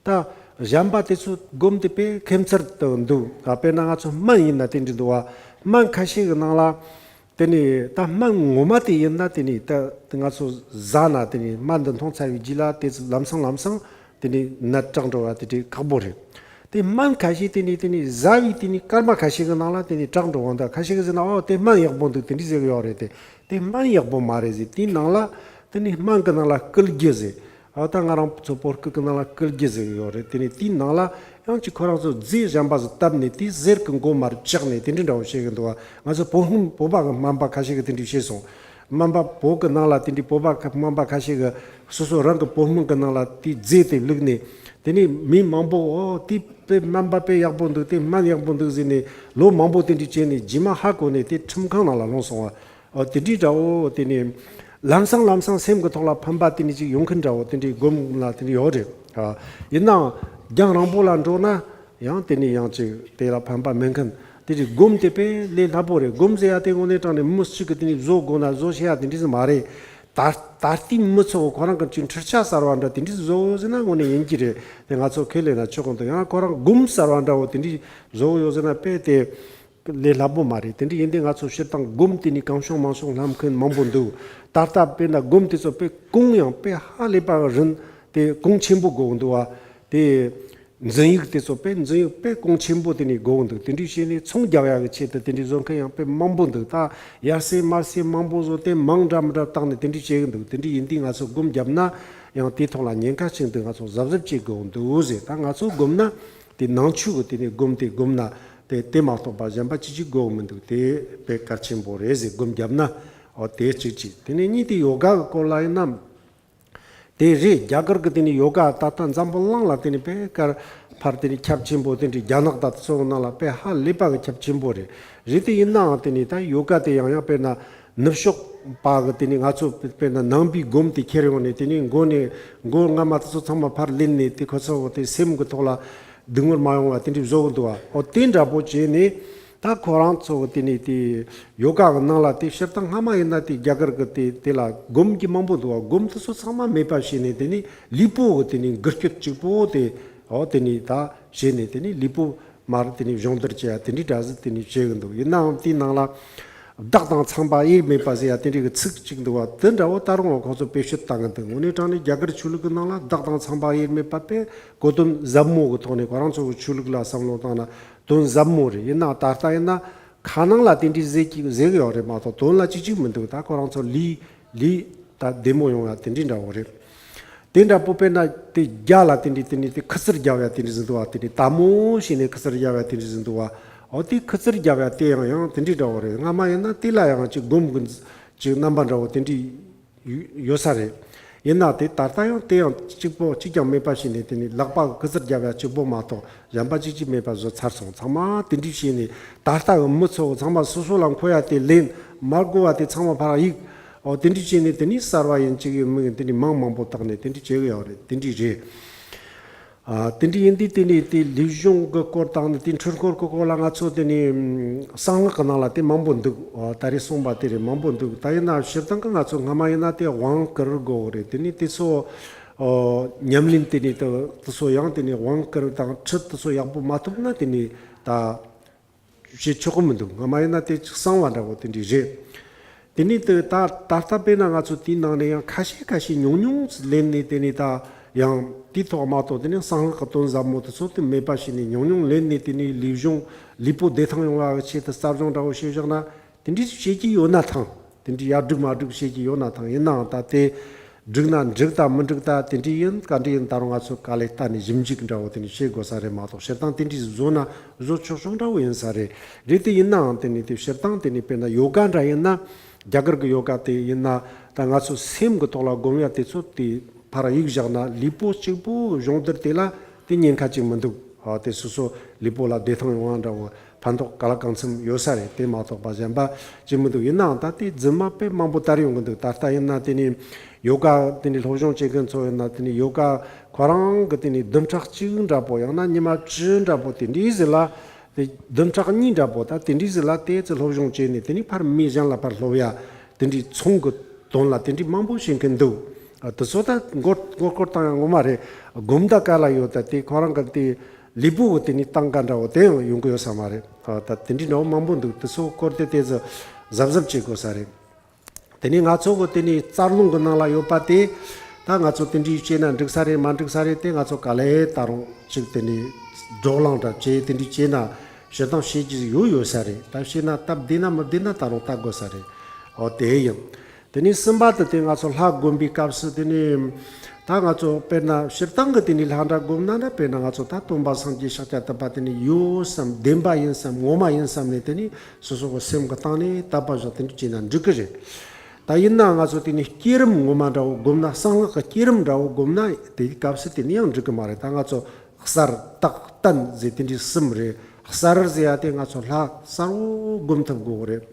ད་གཞན་པ་དེ་ཚོ་སྒོམ་དེ་དཔེ་ཁེམ་ཚར་དུ་འདུག་ཨ་དཔེར་ན་ང་ཚོ་སྨན་ཡིན་ན་དེ་འདྲ་འདུག་བ། སྨན་ཁ་ཤས་ཀྱི་ནང་ལ་དེ་ནས་ད་སྨན་ངོ་མ་དེ་ཡིན་ན་དེ་ནས་ད་ང་ཚོ་ཟ་ན་དེ་ནས་སྨན་འདི་འཐུང་ཚར་བའི་རྗེས་ལ་དེ་ཚོ་ལམ་སང་ལམ་སང་དེ་ནས་ནད་དྲག་འགྲོ་བ་དེ་འདྲའི་ཁག་པོ་རེད། དེ་སྨན་ཁ་ཤས་དེ་ནས་དེ་ནས་ཟ་བའི་དེ་ནས་སྐར་མ་ཁ་ཤས་ཀྱི་ནང་ལ་དེ་ནས་དྲག་འགྲོ་འོང་། ད་ཁ་ཤས་ཀྱིས་ཟེར་ན་ཨོ་དེ་སྨན་ཡག་པོ་འདུག་དེ་འདྲ་ཟེར་གི་ཡོད་རེད་དེ། དེ་སྨན་ཡག་པོ་མ་རེད་ཟེར། དེའི་ནང་ལ་དེ་ནས་སྨན་གྱི་ནང་ལ་སྐུལ་རྒྱུ་ཟེར། ཨ་ད་ང་རང་ཚོ་བོད་སྐད་ཀྱི་ནང་ལ་སྐུལ་རྒྱུ་ཟེར་གི་ཡོད་རེད། དེ་ནས་དེའི་ནང་ལ་ཡང་ཅིག་ཁོ་རང་ཚོ་རྫས་གཞན་པ་ཟིག་བཏབ་ནས་དེའི་གཟེར་གྱི་མགོ་མར་བཅག་ནས་དེ་འདྲ་འདྲ་བོ་བྱེད་གི་འདུག་བ། ང་ཚོ་བོད་སྔོན་བོད་པ་གི་སྨན་པ་ཁ་ཤས་ཀྱིས་དེ་འདྲ་བཤད་སོང་། སྨན་པ་བོད་ཀྱི་ནང་ལ་དེ་འདྲའི་བོད་པ་ཁ་སྨན་པ་ཁ་ཤས་ཀྱིས་སོ་སོ་རང་གི་བོད་སྨན་གྱི་ནང་ལ་དེའི་རྫས་དེ་བླུགས་ནས་དེ་ནས་མི་མང་པོ་ཨོ་དེ་དཔེ་སྨན་པ་དཔེ་ཡག་པོ་འདུག་དེ་སྨན་ཡག་པོ་འདུག་ཟེར་ནས་ལོ་མང་པོ་དེ་འདྲ་བྱས་ནས་རྗེས་མ་ཧ་གོ་ནས་དེ་ཁྲིམས་ཁང་ནང་ལ་ལྷུང་སོང་བ། ཨོ་དེ་འདྲའི་འདྲ་བོ་དེ་ནས་ལམ་སང་ལམ་སང་སེམས་ཀྱི་ཐོག་ལ་ཕན་པ་དེ་འདྲ་ཅིག་ཡོང་མཁན་འདྲ་བོ་དེ་འདྲའི་སྒོམ་ལ་དེ་འདྲ་ཡོད་རེད། ཨ་ཡིན་ནའང་རྒྱང་རིང་པོ་ལ་འགྲོ་ན་ཡང་དེ་ནས་ཡང་ཅིག་དེ་ལ་ཕན་པ་མེད་མཁན་དེ་འདྲའི་སྒོམ་དེ་དཔེ་ལས་སླ་པོ་རེད། སྒོམ་ཟེར་ཡ་དེ་དངོས་གནས་དྲང་ནས་མི་གཅིག་གིས་དེ་ནས་བཟོ་དགོས་ན་བཟོ་ཤེས་ཡ་དེ་འདྲ་ཟིག་མ་རེད། ད་ད་ལྟའི་མི་ཚོ་ཁོ་རང་གི་ཅིག་འཕྲུལ་ཆས་གསར་བ་འདྲ་དེ་འདྲ་བཟོ་ཡོད་ཟེར་ན་དངོས་གནས་ཡིན་གྱི་རེད། དེ་ང་ཚོ་ཁས་ལེན་ན་ཆོག་གི་འདུག་ཡང་ཁོ་རང་སྒོམ་གསར་བ་འདྲ་བོ་དེ་འདྲ་བཟོ་ཡོད་ཟེར་ན་དཔེ་དེ་ལས་སླ་པོ་མ་རེད། དེ་འདྲ་ཡིན་དུས་ང་ཚོ་སྤྱིར་བཏང་སྒོམ་དེ་ནས་གང་བྱུང་མང་བྱུང་ལབ་མཁན་མང་པོ་འདུག་ད་ལྟ་དཔེར་ན་སྒོམ་དེ་ཚོ་དཔེ་གོང་ཡང་དཔེ་ཧ་ལས་པ་རིན་དེ་གོང་ཆེན་པོ་དགོས་འདུག་བ། དེ་འཛིན་ཡིག་དེ་ཚོ་དཔེ་འཛིན་ཡིག་དཔེ་གོང་ཆེན་པོ་དེ་ནས་དགོས་འདུག་དེ་འདྲ་བྱས་ནས་ཚོང་རྒྱག་ཡག་གི་ཆེད་དུ་དེ་འདྲ་བཟོ་མཁན་ཡང་དཔེ་མང་པོ་འདུག་ད་ཡར་སེ་མར་སེ་མང་པོ་བཟོ་དེ་མིང་འདྲ་མི་འདྲ་བཏགས་ནས་དེ་འདྲ་བྱེད་གི་འདུག་དེ་འདྲ་ཡིན་དུས་ང་ཚོ་སྒོམ་བརྒྱབ་ན་ཡང་དེའི་ཐོག་ལ་ཉེན་ཁ་ཆེ་འདུག་ང་ཚོ་གཟབ་གཟབ་བྱེད་དགོས་འདུག་ཟེར། ད་ང་ཚོ་སྒོམ་ན་དེ་ནང་ཆོས་གི་དེ་ནས་སྒོམ་དེ་སྒོམ་ན་དེ་དེ་མ་གཏོགས་པ་གཞན་པ་ཅི་ཅི་དགོས་མི་འདུག་དེ་དཔེ་གལ་ཆེན་པོ་རེད་ཟེར། སྒོམ་བརྒྱབ་ན། ཨོ་དེ་གཅིག་གཅིག་དེ་ནས་གཉིས་དེ་ཡོ་ག་གི་སྐོར་ལ་ཡིན་ན། དེ་རེད། རྒྱ་གར་གི་དེ་ནས་ཡོ་ག་ད་ལྟ་འཛམ་བུ་གླིང་ལ་དེ་ནས་དཔེ་དཀར་ཕར་དེ་ནས་ཁྱབ་ཆེན་པོ་དེ་འདྲའི་རྒྱ་ནག་ད་ཚོ་ནང་ལ་དཔེ་ཧ་ལས་པ་གི་ཁྱབ་ཆེན་པོ་རེད། རེད་དེ་ཡིན་ནའང་དེ་ནས་ད་ཡོ་ག་དེ་ཡང་ཡང་དཔེར་ན་ནུབ་ཕྱོགས་པ་གི་དེ་ནས་ང་ཚོ་དཔེར་ན་ནང་པའི་སྒོམ་དེ་ཁྱེར་ཡོང་ནས་དེ་ནས་མགོ་ནས་མགོ་རྔ་མ་དེ་ཚོ་ཚང་མ་ཕར་ལེན་ནས་དེ་ཁོ་ཚོ་དེ་སེམས་གི་ཐོག་ལ་སྡུག་བསྔལ་མ་ཡོང་བ་དེ་འདྲའི་བཟོ་གི་འདུག་བ། ཨོ་དེ་འདྲ་པོ་བྱས་ནས། ད་ཁོ་རང་ཚོ་གི་དེ་ནས་དེ་ཡོ་ག་གི་ནང་ལ་དེ་སྤྱིར་བཏང་སྔ་མ་ཡིན་ན་དེ་རྒྱ་གར་གི་དེ་དེ་ལ་སྒོམ་གྱི་མང་པོ་འདུག་བ། སྒོམ་དེ་ཚོ་ཚང་མ་མེད་པ་བྱས་ནས་དེ་ནས་ལུས་པོ་གི་དེ་ནས་འགུལ་སྐྱོད་གཅིག་པོ་དེ་ཨོ་དེ་ནས་ད་བྱས་ནས་དེ་ནས་ལུས་པོ་མར་དེ་ནས་སྦྱོང་བརྡར་བྱེད་ཡ་དེ་འདྲའི་འདྲ་ཟིག་དེ་ནས་བྱེད་གི་འདུག་ཡིན་ནའང་དེའི་ནང་ལ་བདག་དང་ཚངས་པ་དབྱེར་མེད་པ་ཟེར་ཡ་དེ་འདྲའི་གི་ཚིག་གཅིག་འདུག་བ། དེ་འདྲ་བོ་ད་རུང་ཁོ་ཚོ་བེད་སྤྱོད་བཏང་གི་འདུག་དངོས་གནས་དྲང་གནས་རྒྱ་གར་ཆོས་ལུགས་གི་ནང་ལ་བདག་དང་ཚངས་པ་དབྱེར་མེད་པ་དཔེ་གོ་དོན་ཟབ་མོ་གི་ཐོག་ནས་ཁོ་རང་ཚོ་གི་ཆོས་ལུགས་ལ་བསམ་བློ་བཏང་ན། དོན་ཟབ་མོ་རེད། ཡིན་ནའང་ད་ལྟ་ཡིན་ན་ཁ་ནང་ལ་དེ་འདྲའི་ཟེར་གྱི་ཟེར་གི་ཡོད་རེད་མ་གཏོགས་དོན་ལ་ཅི་ཅིག་མི་འདུག་ད་ཁོ་རང་ཚོ་ལུས་ལུས་ད་བདེ་མོ་ཡོང་ཡ་དེ་འདྲའི་འདྲ་བོ་རེད། དེ་འདྲ་པོ་དཔེར་ན་དེ་རྒྱ་ལ་དེ་འདྲའི་དེ་འདྲའི་དེ་ཁུ་ཚུར་རྒྱབ་ཡ་དེ་འདྲའི་ཟིན་འདུག་བ། དེ་འདྲའི་དལ་མོ་བྱས་ནས་ཁུ་ཚུར་རྒྱབ་ཡ་དེ་འདྲའི་ཟིན་འདུག་བ། འོ་དེ་ཁུ་ཚུར་རྒྱབ་ཡ་དེ་ཡང་ཡང་དེ་འདྲའི་འདྲ་བོ་རེད། སྔ་མ་ཡིན་ན་དེ་ལ་ཡང་ཅིག་སྒོམ་གི་ཅིག་རྣམ་པ་འདྲ་བོ་དེ་འདྲའི་ཡོད་ས་རེད། ཡིན་ན་དེ་ད་ལྟ་ཡང་དེ་ཡང་གཅིག་པོ་གཅིག་ཀྱང་མེད་པ་བྱས་ནས་དེ་ནི་ལག་པ་གི་ཁུ་ཚུར་རྒྱབ་ཡ་གཅིག་པོ་མ་གཏོགས་གཞན་པ་གཅིག་གཅིག་མེད་པ་བཟོ་ཚར་སོང་། ཚང་མ་དེ་འདྲའི་བྱས་ནས་ད་ལྟ་གི་མི་ཚོ་ཚང་མ་སོ་སོ་ལ་མཁོ་ཡ་དེ་ལེན། མ་དགོས་པ་དེ་ཚང་མ་ཕར་གཡུག་འོ་དེ་འདྲའི་བྱས་ནས་དེ་ནི་གསར་བ་ཡིན་གཅིག་ཡིན་མིན་དེ་འདྲའི་མིང་མང་པོ་བཏགས་ནས་དེ་འདྲའི་བྱེད་གི་ཡོད་རེད། དེ་འདྲའི་རེད། ཨ་དེ་འདྲ་ཡིན་དུས་དེ་ནས་དེ་ལུས་སྦྱོང་གི་སྐོར་དང་དེ་འཕྲུལ་འཁོར་གི་སྐོར་ལ་ང་ཚོ་དེ་ནས་གསང་སྔགས་ཀྱི་ནང་ལ་དེ་མང་པོ་འདུག་ཨ་ད་རེས་གསུངས་པ་དེ་རེད། མང་པོ་འདུག་ད་ཡིན་ན་སྤྱིར་བཏང་གི་ང་ཚོ་སྔ་མ་ཡིན་ན་དེ་དབང་བསྐུར་དགོས་རེད། དེ་ནས་དེ་ཚོ་ཨོ་ཉམས་ལེན་དེ་ནས་དེ་དེ་ཚོ་ཡང་དེ་ནས་དབང་བསྐུར་དང་ཁྲིད་དེ་ཚོ་ཡག་པོ་མ་ཐུབ་ན་དེ་ནས་ད། བྱེད་ཆོག་གི་མི་འདུག་སྔ་མ་ཡིན་ན་དེ་གསང་བ་འདྲ་བོ་དེ་འདྲ་རེད། དེ་ནས་དེ་ད་ད་ལྟ་དཔེར་ན་ང་ཚོ་དེའི་ནང་ནས་ཡང་ཁ་ཤས་ཁ་ཤས་ཉུང་ཉུང་ལེན་ནས་དེ་ནས་ད་ཡང་དེའི་ཐོག་མ་གཏོགས་དེ་ནས་གསང་སྔགས་ཀྱི་དོན་ཟབ་མོ་དེ་ཚོ་དེ་མེད་པ་བྱས་ནས་ཉུང་ཉུང་ལེན་ནས་དེ་ནས་ལུས་སྦྱོང་ལུས་པོ་བདེ་ཐང་ཡོང་བ་གི་ཆེད་དུ་རྩལ་སྦྱོང་འདྲ་བོ་བྱས་བཞག་ན་དེ་འདྲ་བྱེད་ཀྱི་ཡོད་ན་ཐང་། དེ་འདྲ་ཡར་སྒྲུག་མར་སྒྲུག་བྱེད་ཀྱི་ཡོད་ན་ཐང་། ཡིན་ནའང་ད་དེ་ འགྲིག་ན་འགྲིག་ད་མི་འགྲིག་ད་དེ་འདྲ་ཡིན་ག་འདྲ་ཡིན། ད་རུང་ང་ཚོ་ག་ལེ་ལྟ་ནས་ཞིབ་འཇུག་འདྲ་བོ་དེ་འདྲ་བྱེད་དགོས་ས་རེད་མ་གཏོགས། སྤྱིར་བཏང་དེ་འདྲ་བཟོ་ན་བཟོ་ཆོག་ཆོག་འདྲ་བོ་ཡིན་ས་རེད། རེད་དེ་ཡིན་ནའང་དེ་ནི་དེ་སྤྱིར་བཏང་དེ་ནི་དཔེར་ན་ཡོ་ག་འདྲ་ཡིན་ན། རྒྱ་གར་གྱི་ཡོ་ག་དེ་ཡིན་ན་ད་ང་ཚོ་སེམས་ཀྱི་ཐོག་ལ་སྒོམ་ཡ་དེ་ཚོ་དེ་ཕར་གཡུག་བཞག་ན་ལུས་པོ་གཅིག་པུ་སྦྱོང་བརྡར་དེ་ལ་དེ་ཉེན་ཁ་ཅིག་མི་འདུག་ཨ་དེ་སོ་སོ་ལུས་པོ་ལ་བདེ་ཐང་ཡོང་བ་འདྲ་བོ་ཕན་ཐོགས་ག་ལ་གང་འཚམ་ཡོད་ས་རེད། དེ་མ་གཏོགས་པ་གཞན་པ་ཅི་མི་འདུག་ཡིན་ནའང་ད་དེ་རྫུན་མ་དཔེ་མང་པོ་དར་ཡོང་གི་འདུག་ད་ལྟ་ཡིན་ན་དེ་ནི་ཡོ་ག་དེ་ནི་སློབ་སྦྱོང་བྱེད་མཁན་ཚོ་ཡིན་ན་དེ་ནི་ཡོ་ག་ཁོ་རང་གི་དེ་ནི་བདུན་ཕྲག་གཅིག་འདྲ་པོ་ཡང་ན་ཉི་མ་བཅུ་འདྲ་པོ་དེ་འདྲའི་ཟིག་ལ། དེ་བདུན་ཕྲག་གཉིས་འདྲ་པོ་ད་དེ་འདྲའི་ཟིག་ལ་དེ་ཚོ་སློབ་སྦྱོང་བྱས་ནས་དེ་ནི་ཕར་མི་གཞན་ལ་ཕར་སློབ་ཡ་དེ་འདྲའི་ཚོང་གི་དོན་ལ་དེ་འདྲའི་མང་པོ་བྱེད་མཁན་འདུག་ཨ་དེ་ཚོ་ད་མགོ་མགོ་སྐོར་བཏང་ཡ་ངོ་མ་རེད། སྒོམ་ད་ག་ལ་ཡོད་ད། དེ་ཁོ་རང་གི་དེ་ལུས་པོ་གི་དེ་ནི་སྟངས་ཀ་འདྲ་བོ་དེ་ཡང་ཡོང་གི་ཡོད་ས་མ་རེད། ཨ་ད་དེ་འདྲའི་འདྲ་བོ་མང་པོ་འདུག་དེ་ཚོ་སྐོར་དེ་དེ་ཚོ་གཟབ་གཟབ་བྱེད་དགོས་ས་རེད། དེ་ནས་ང་ཚོ་གི་དེ་ནས་རྩ་རླུང་གི་ནང་ལ་ཡོད་པ་དེ། ད་ང་ཚོ་དེ་འདྲའི་བྱས་ན་འགྲིག་ས་རེད་མ་འགྲིག་ས་རེད་དེ་ང་ཚོ་ག་ལེ་ད་རུང་ཅིག་དེ་ནས་བགྲོ་གླེང་འདྲ་བྱས་དེ་འདྲའི་བྱས་ན་ཞེ་སྡང་བྱེད་ཀྱི་ཡོད་ཡོད་ས་རེད། ད་བྱས་ན་སྟབས་བདེ་ན་མི་བདེ་ན་ད་རུང་ལྟ་དགོས་ས་རེད། འོ་དེ་ཡིན། དེ་ནས་གསུམ་པ་དེ་དེ་ང་ཚོ་ལྷ་བསྒོམ་པའི་སྐབས་སུ་དེ་ནས་ད་ང་ཚོ་དཔེར་ན་སྤྱིར་བཏང་གི་དེ་ནས་ལྷ་འདྲ་བསྒོམ་ན་ན་དཔེར་ན་ང་ཚོ་ད་སྟོན་པ་སངས་རྒྱས་ཤཱཀྱ་ཐུབ་པ་དེ་ནས་ཡོད་བསམ་བདེན་པ་ཡིན་བསམ་ངོ་མ་ཡིན་བསམ་ནས་དེ་ནས། སོ་སོ་གི་སེམས་ཀྱི་སྟེང་ནས་དད་པ་བཞག་དེ་འདྲ་བྱས་ན་འགྲིག་གི་རེད། ད་ཡིན་ན་ང་ཚོ་དེ་ནས་བསྐྱེད་རིམ་ངོ་མ་འདྲ་བོ་བསྒོམ་ན་གསང་སྔགས་ཀྱི་བསྐྱེད་རིམ་འདྲ་བོ་བསྒོམ་ན་དེའི་སྐབས་སུ་དེ་ནས་ཡང་འགྲིག་གི་མ་རེད། ད་ང་ཚོ་གསལ་བཏབ་བརྟན་ཟེར་དེ་འདྲའི་གསུམ་རེད། གསལ་ཟེར་ཡ་དེ་ང་ཚོ་ལྷ་གསལ་བོ་བསྒོམ་ཐུབ་དགོས་གི་རེད།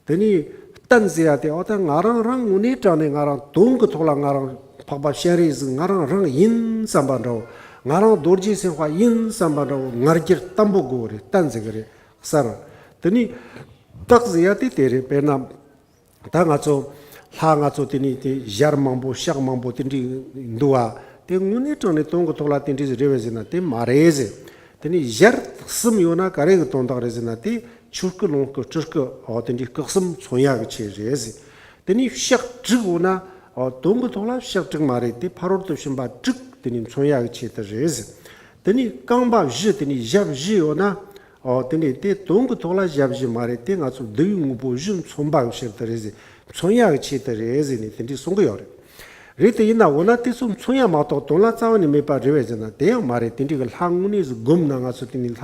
དེ་ནས་བརྟན་ཟེར་ཡ་དེ་འོ་ད་ང་རང་རང་དངོས་གནས་དྲང་ནས་ང་རང་དོན་གྱི་ཐོག་ལ་ང་རང་འཕགས་པ་སྤྱན་རས་གཟིགས་ང་རང་རང་ཡིན་བསམ་པ་འདྲ་བོ། ང་རང་རྡོ་རྗེ་སེམས་དཔའ་ཡིན་བསམ་པ་འདྲ་བོ་ང་རྒྱལ་བརྟན་པོ་དགོས་གི་རེད། བརྟན་ཟེར་གི་རེད། གསལ། དེ་ནི་བཏགས་ཟེར་ཡ་དེ་དེ་རེད། དཔེར་ན་ད་ང་ཚོ་ལྷ་ང་ཚོ་དེ་ནི་དེ་ཞལ་མང་པོ་ཕྱག་མང་པོ་དེ་འདྲའི་འདུག་བ། དེ་དངོས་གནས་དྲང་ནས་དོན་གྱི་ཐོག་ལ་དེ་འདྲའི་རེད་བས་ཟེར་ན་དེ་མ་རེད་ཟེར། དེ་ནི་ཞལ་གསུམ་ཡོད་ན་ག་རེ་གི་དོན་དག་རེད་ཟེར་ན་དེ་ཆོས་སྐུ་ལོངས་སྐུ་སྤྲུལ་སྐུ་འོ་དེ་འདྲའི་སྐུ་གསུམ་མཚོན་ཡག་གི་ཆེད་རེད་ཟེར། དེ་ནི་ཕྱག་དྲུག་ཡོད་ན་འོ་དོན་གྱི་ཐོག་ལ་ཕྱག་དྲུག་མ་རེད། དེ་ཕ་རོལ་ཏུ་ཕྱིན་པ་དྲུག་དེ་ནི་མཚོན་ཡག་གི་ཆེད་དུ་རེད་ཟེར། དེ་ནི་རྐང་པ་བཞི་དེ་ནི་ཞབས་བཞི་ཡོད་ན། ཨོ་དེ་ནི་དེ་དོན་གྱི་ཐོག་ལ་ཞབས་བཞི་མ་རེད། དེ་ང་ཚོ་བསྡུ་བའི་དངོས་པོ་བཞི་མཚོན་པ་གི་ཕྱིར་དུ་རེད་ཟེར། མཚོན་ཡག་གི་ཆེད་དུ་རེད་ཟེར་ནས་དེ་འདྲས་གསུང་གི་ཡོད་རེད། རེད་དེ་ཡིན་ན་འོ་ན་དེ་ཚོ་མཚོན་ཡག་མ་གཏོགས་དོན་ལ་རྩ་བ་ནས་མེད་པ་རེད་བས་ཟེར་ན་དེ་ཡང་མ་རེད། དེ་འདྲའི་གི་ལྷ་དངོས་གནས་སུ་བསྒོམས་ན་ང་ཚོ་དེ་ནི་ལྷ་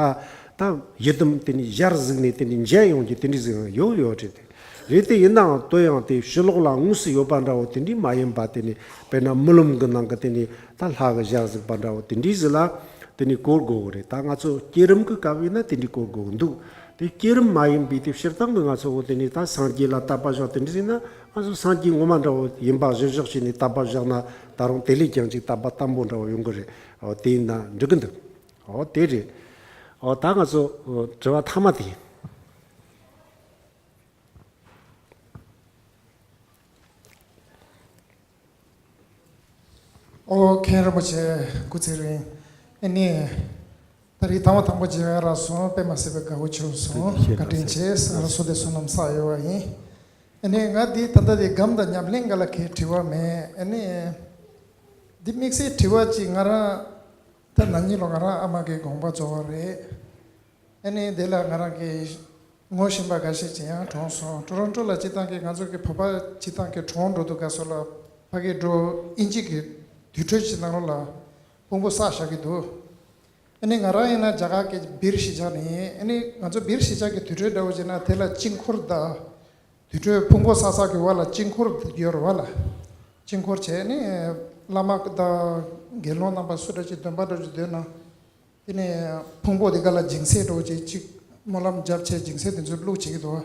ད་ཡི་དམ་དེ་ནི་ཞལ་གཟིགས་ནས་དེ་ནི་མཇལ་ཡོང་གི་དེ་འདྲས་ཟིག་ཡང་ཡོད་ཡོད་རེད་དེ། རེད་དེ་ཡིན་ནའང་དོན་ཡང་དེ་ཕྱི་ལོགས་ལ་དངོས་སུ་ཡོད་པ་འདྲ་བོ་དེ་འདྲས་མ་ཡིན་པ་དེ་ནི་དཔེར་ན་རྨི་ལམ་གི་ནང་གི་དེ་ནི་ད་ལྷ་གི་ཞལ་གཟིགས་པ་འདྲ་བོ་དེ་འདྲས་ཟིག་ལ་དེ་ནི་གོ་དགོས་གི་རེད། ད་ང་ཚོ་བསྐྱེད་རིམ་གི་སྐབས་ཡིན་ན་དེ་འདྲས་གོ་དགོས་གི་འདུག་དེ་བསྐྱེད་རིམ་མ་ཡིན་པའི་དེ་སྤྱིར་བཏང་གི་ང་ཚོ་བོ་དེ་ནི་ད་སངས་རྒྱས་ལ་དད་པ་བཞག་དེ་འདྲས་ཟིག་ན་ང་ཚོ་སངས་རྒྱས་ངོ་མ་འདྲ་བོ་ཡིན་པ་གཞིར་བཞག་བྱས་ནས་དད་པ་བཞག་ན་ད་རུང་དེ་ལས་ཀྱང་ཅིག་དད་པ་བརྟན་པོ་འདྲ་བོ་ཡོང་གི་རེད། འོ་དེ་ཡིན་ན་འགྲིག་གི་འདུག་འོ་དེ་རེད། འོ་ད་ང་ཚོ་འོ་དྲི་བ་མཐའ་མ་དེ་ཡིན། ཨོ་མཁན་རིན་པོ་ཆེ་སྐུ་ཚེ་རིང་། ཨ་ནི་ད་རེས་དང་པོ་དང་པོ་མཇལ་བ་རག་སོང་། དཔེ་མ་སྲིད་པའི་དགའ་བོ་བྱུང་སོང་། བཀའ་དྲིན་ཆེ། ས་ར་སོ་དེ་བསོད་ནམས་བསགས་ཡོད་པ་ཡིན། ཨ་ནི་ང་འདི་ད་ལྟ་དེ་སྒམ་དང་ཉམས་ལེན་ག་ལ་གའི་དྲི་བ་མེད། ཨ་ནི་འདི་དམིགས་བསལ་དྲི་བ་ཅིག་ང་རང་ད་ན་ནིང་ལོ་ང་རང་ཨ་མ་གི་དགོངས་པ་རྫོགས་པ་རེད། ཨ་ནི་དེ་ལ་ང་རང་གི་ངོ་ཤེས་པ་འགའ་ཤས་ཅིག་ཡང་གྲོངས་སོང་། ཊོ་རོན་ཊོ་ལ་སྤྱིར་བཏང་གི་ང་ཚོ་གི་བོད་པ་སྤྱིར་བཏང་གི་གྲོངས་འགྲོ་དུས་སྐབས་སུ་ལ་ཕ་གི་འགྲོ་དབྱིན་ཇི་གི་དུར་ཁྲོད་ཅིག་ནང་ལོགས་ལ་ཕུང་པོ་བསགས་བཞག་གི་འདུག་ཨ་ནི་ང་རང་ཡིན་ན་རྒྱ་གར་གི་བིར་གཞིས་ཆགས་ནས་ཡིན། ཨ་ནི་ང་ཚོ་བིར་གཞིས་ཆགས་ཀྱི་དུར་ཁྲོད་འདྲ་བོ་བྱས་ན་དེ་ལ་དཀྱིལ་འཁོར་དང་དུར་ཁྲོད་ཕུང་པོ་བསགས་ས་གི་བར་ལ་དཀྱིལ་འཁོར་ཡོད་རེད་བ་ལ། དཀྱིལ་འཁོར་བྱས་ནས་བླ་མ་དང་དགེ་སློང་རྣམ་པ་སུ་འདྲ་ཅིག་འདོན་པ་འདྲ་ཅིག་འདོན་ན། དེ་ནས་ཕུང་པོ་དེ་ག་ལ་སྦྱིན་སྲེག་འདྲ་བོ་ཅིག་ཅིག་སྨོན་ལམ་བརྒྱབ་བྱས་སྦྱིན་སྲེག་དེ་ཚོ་བླུགས་བྱེད་ཀྱི་འདུག་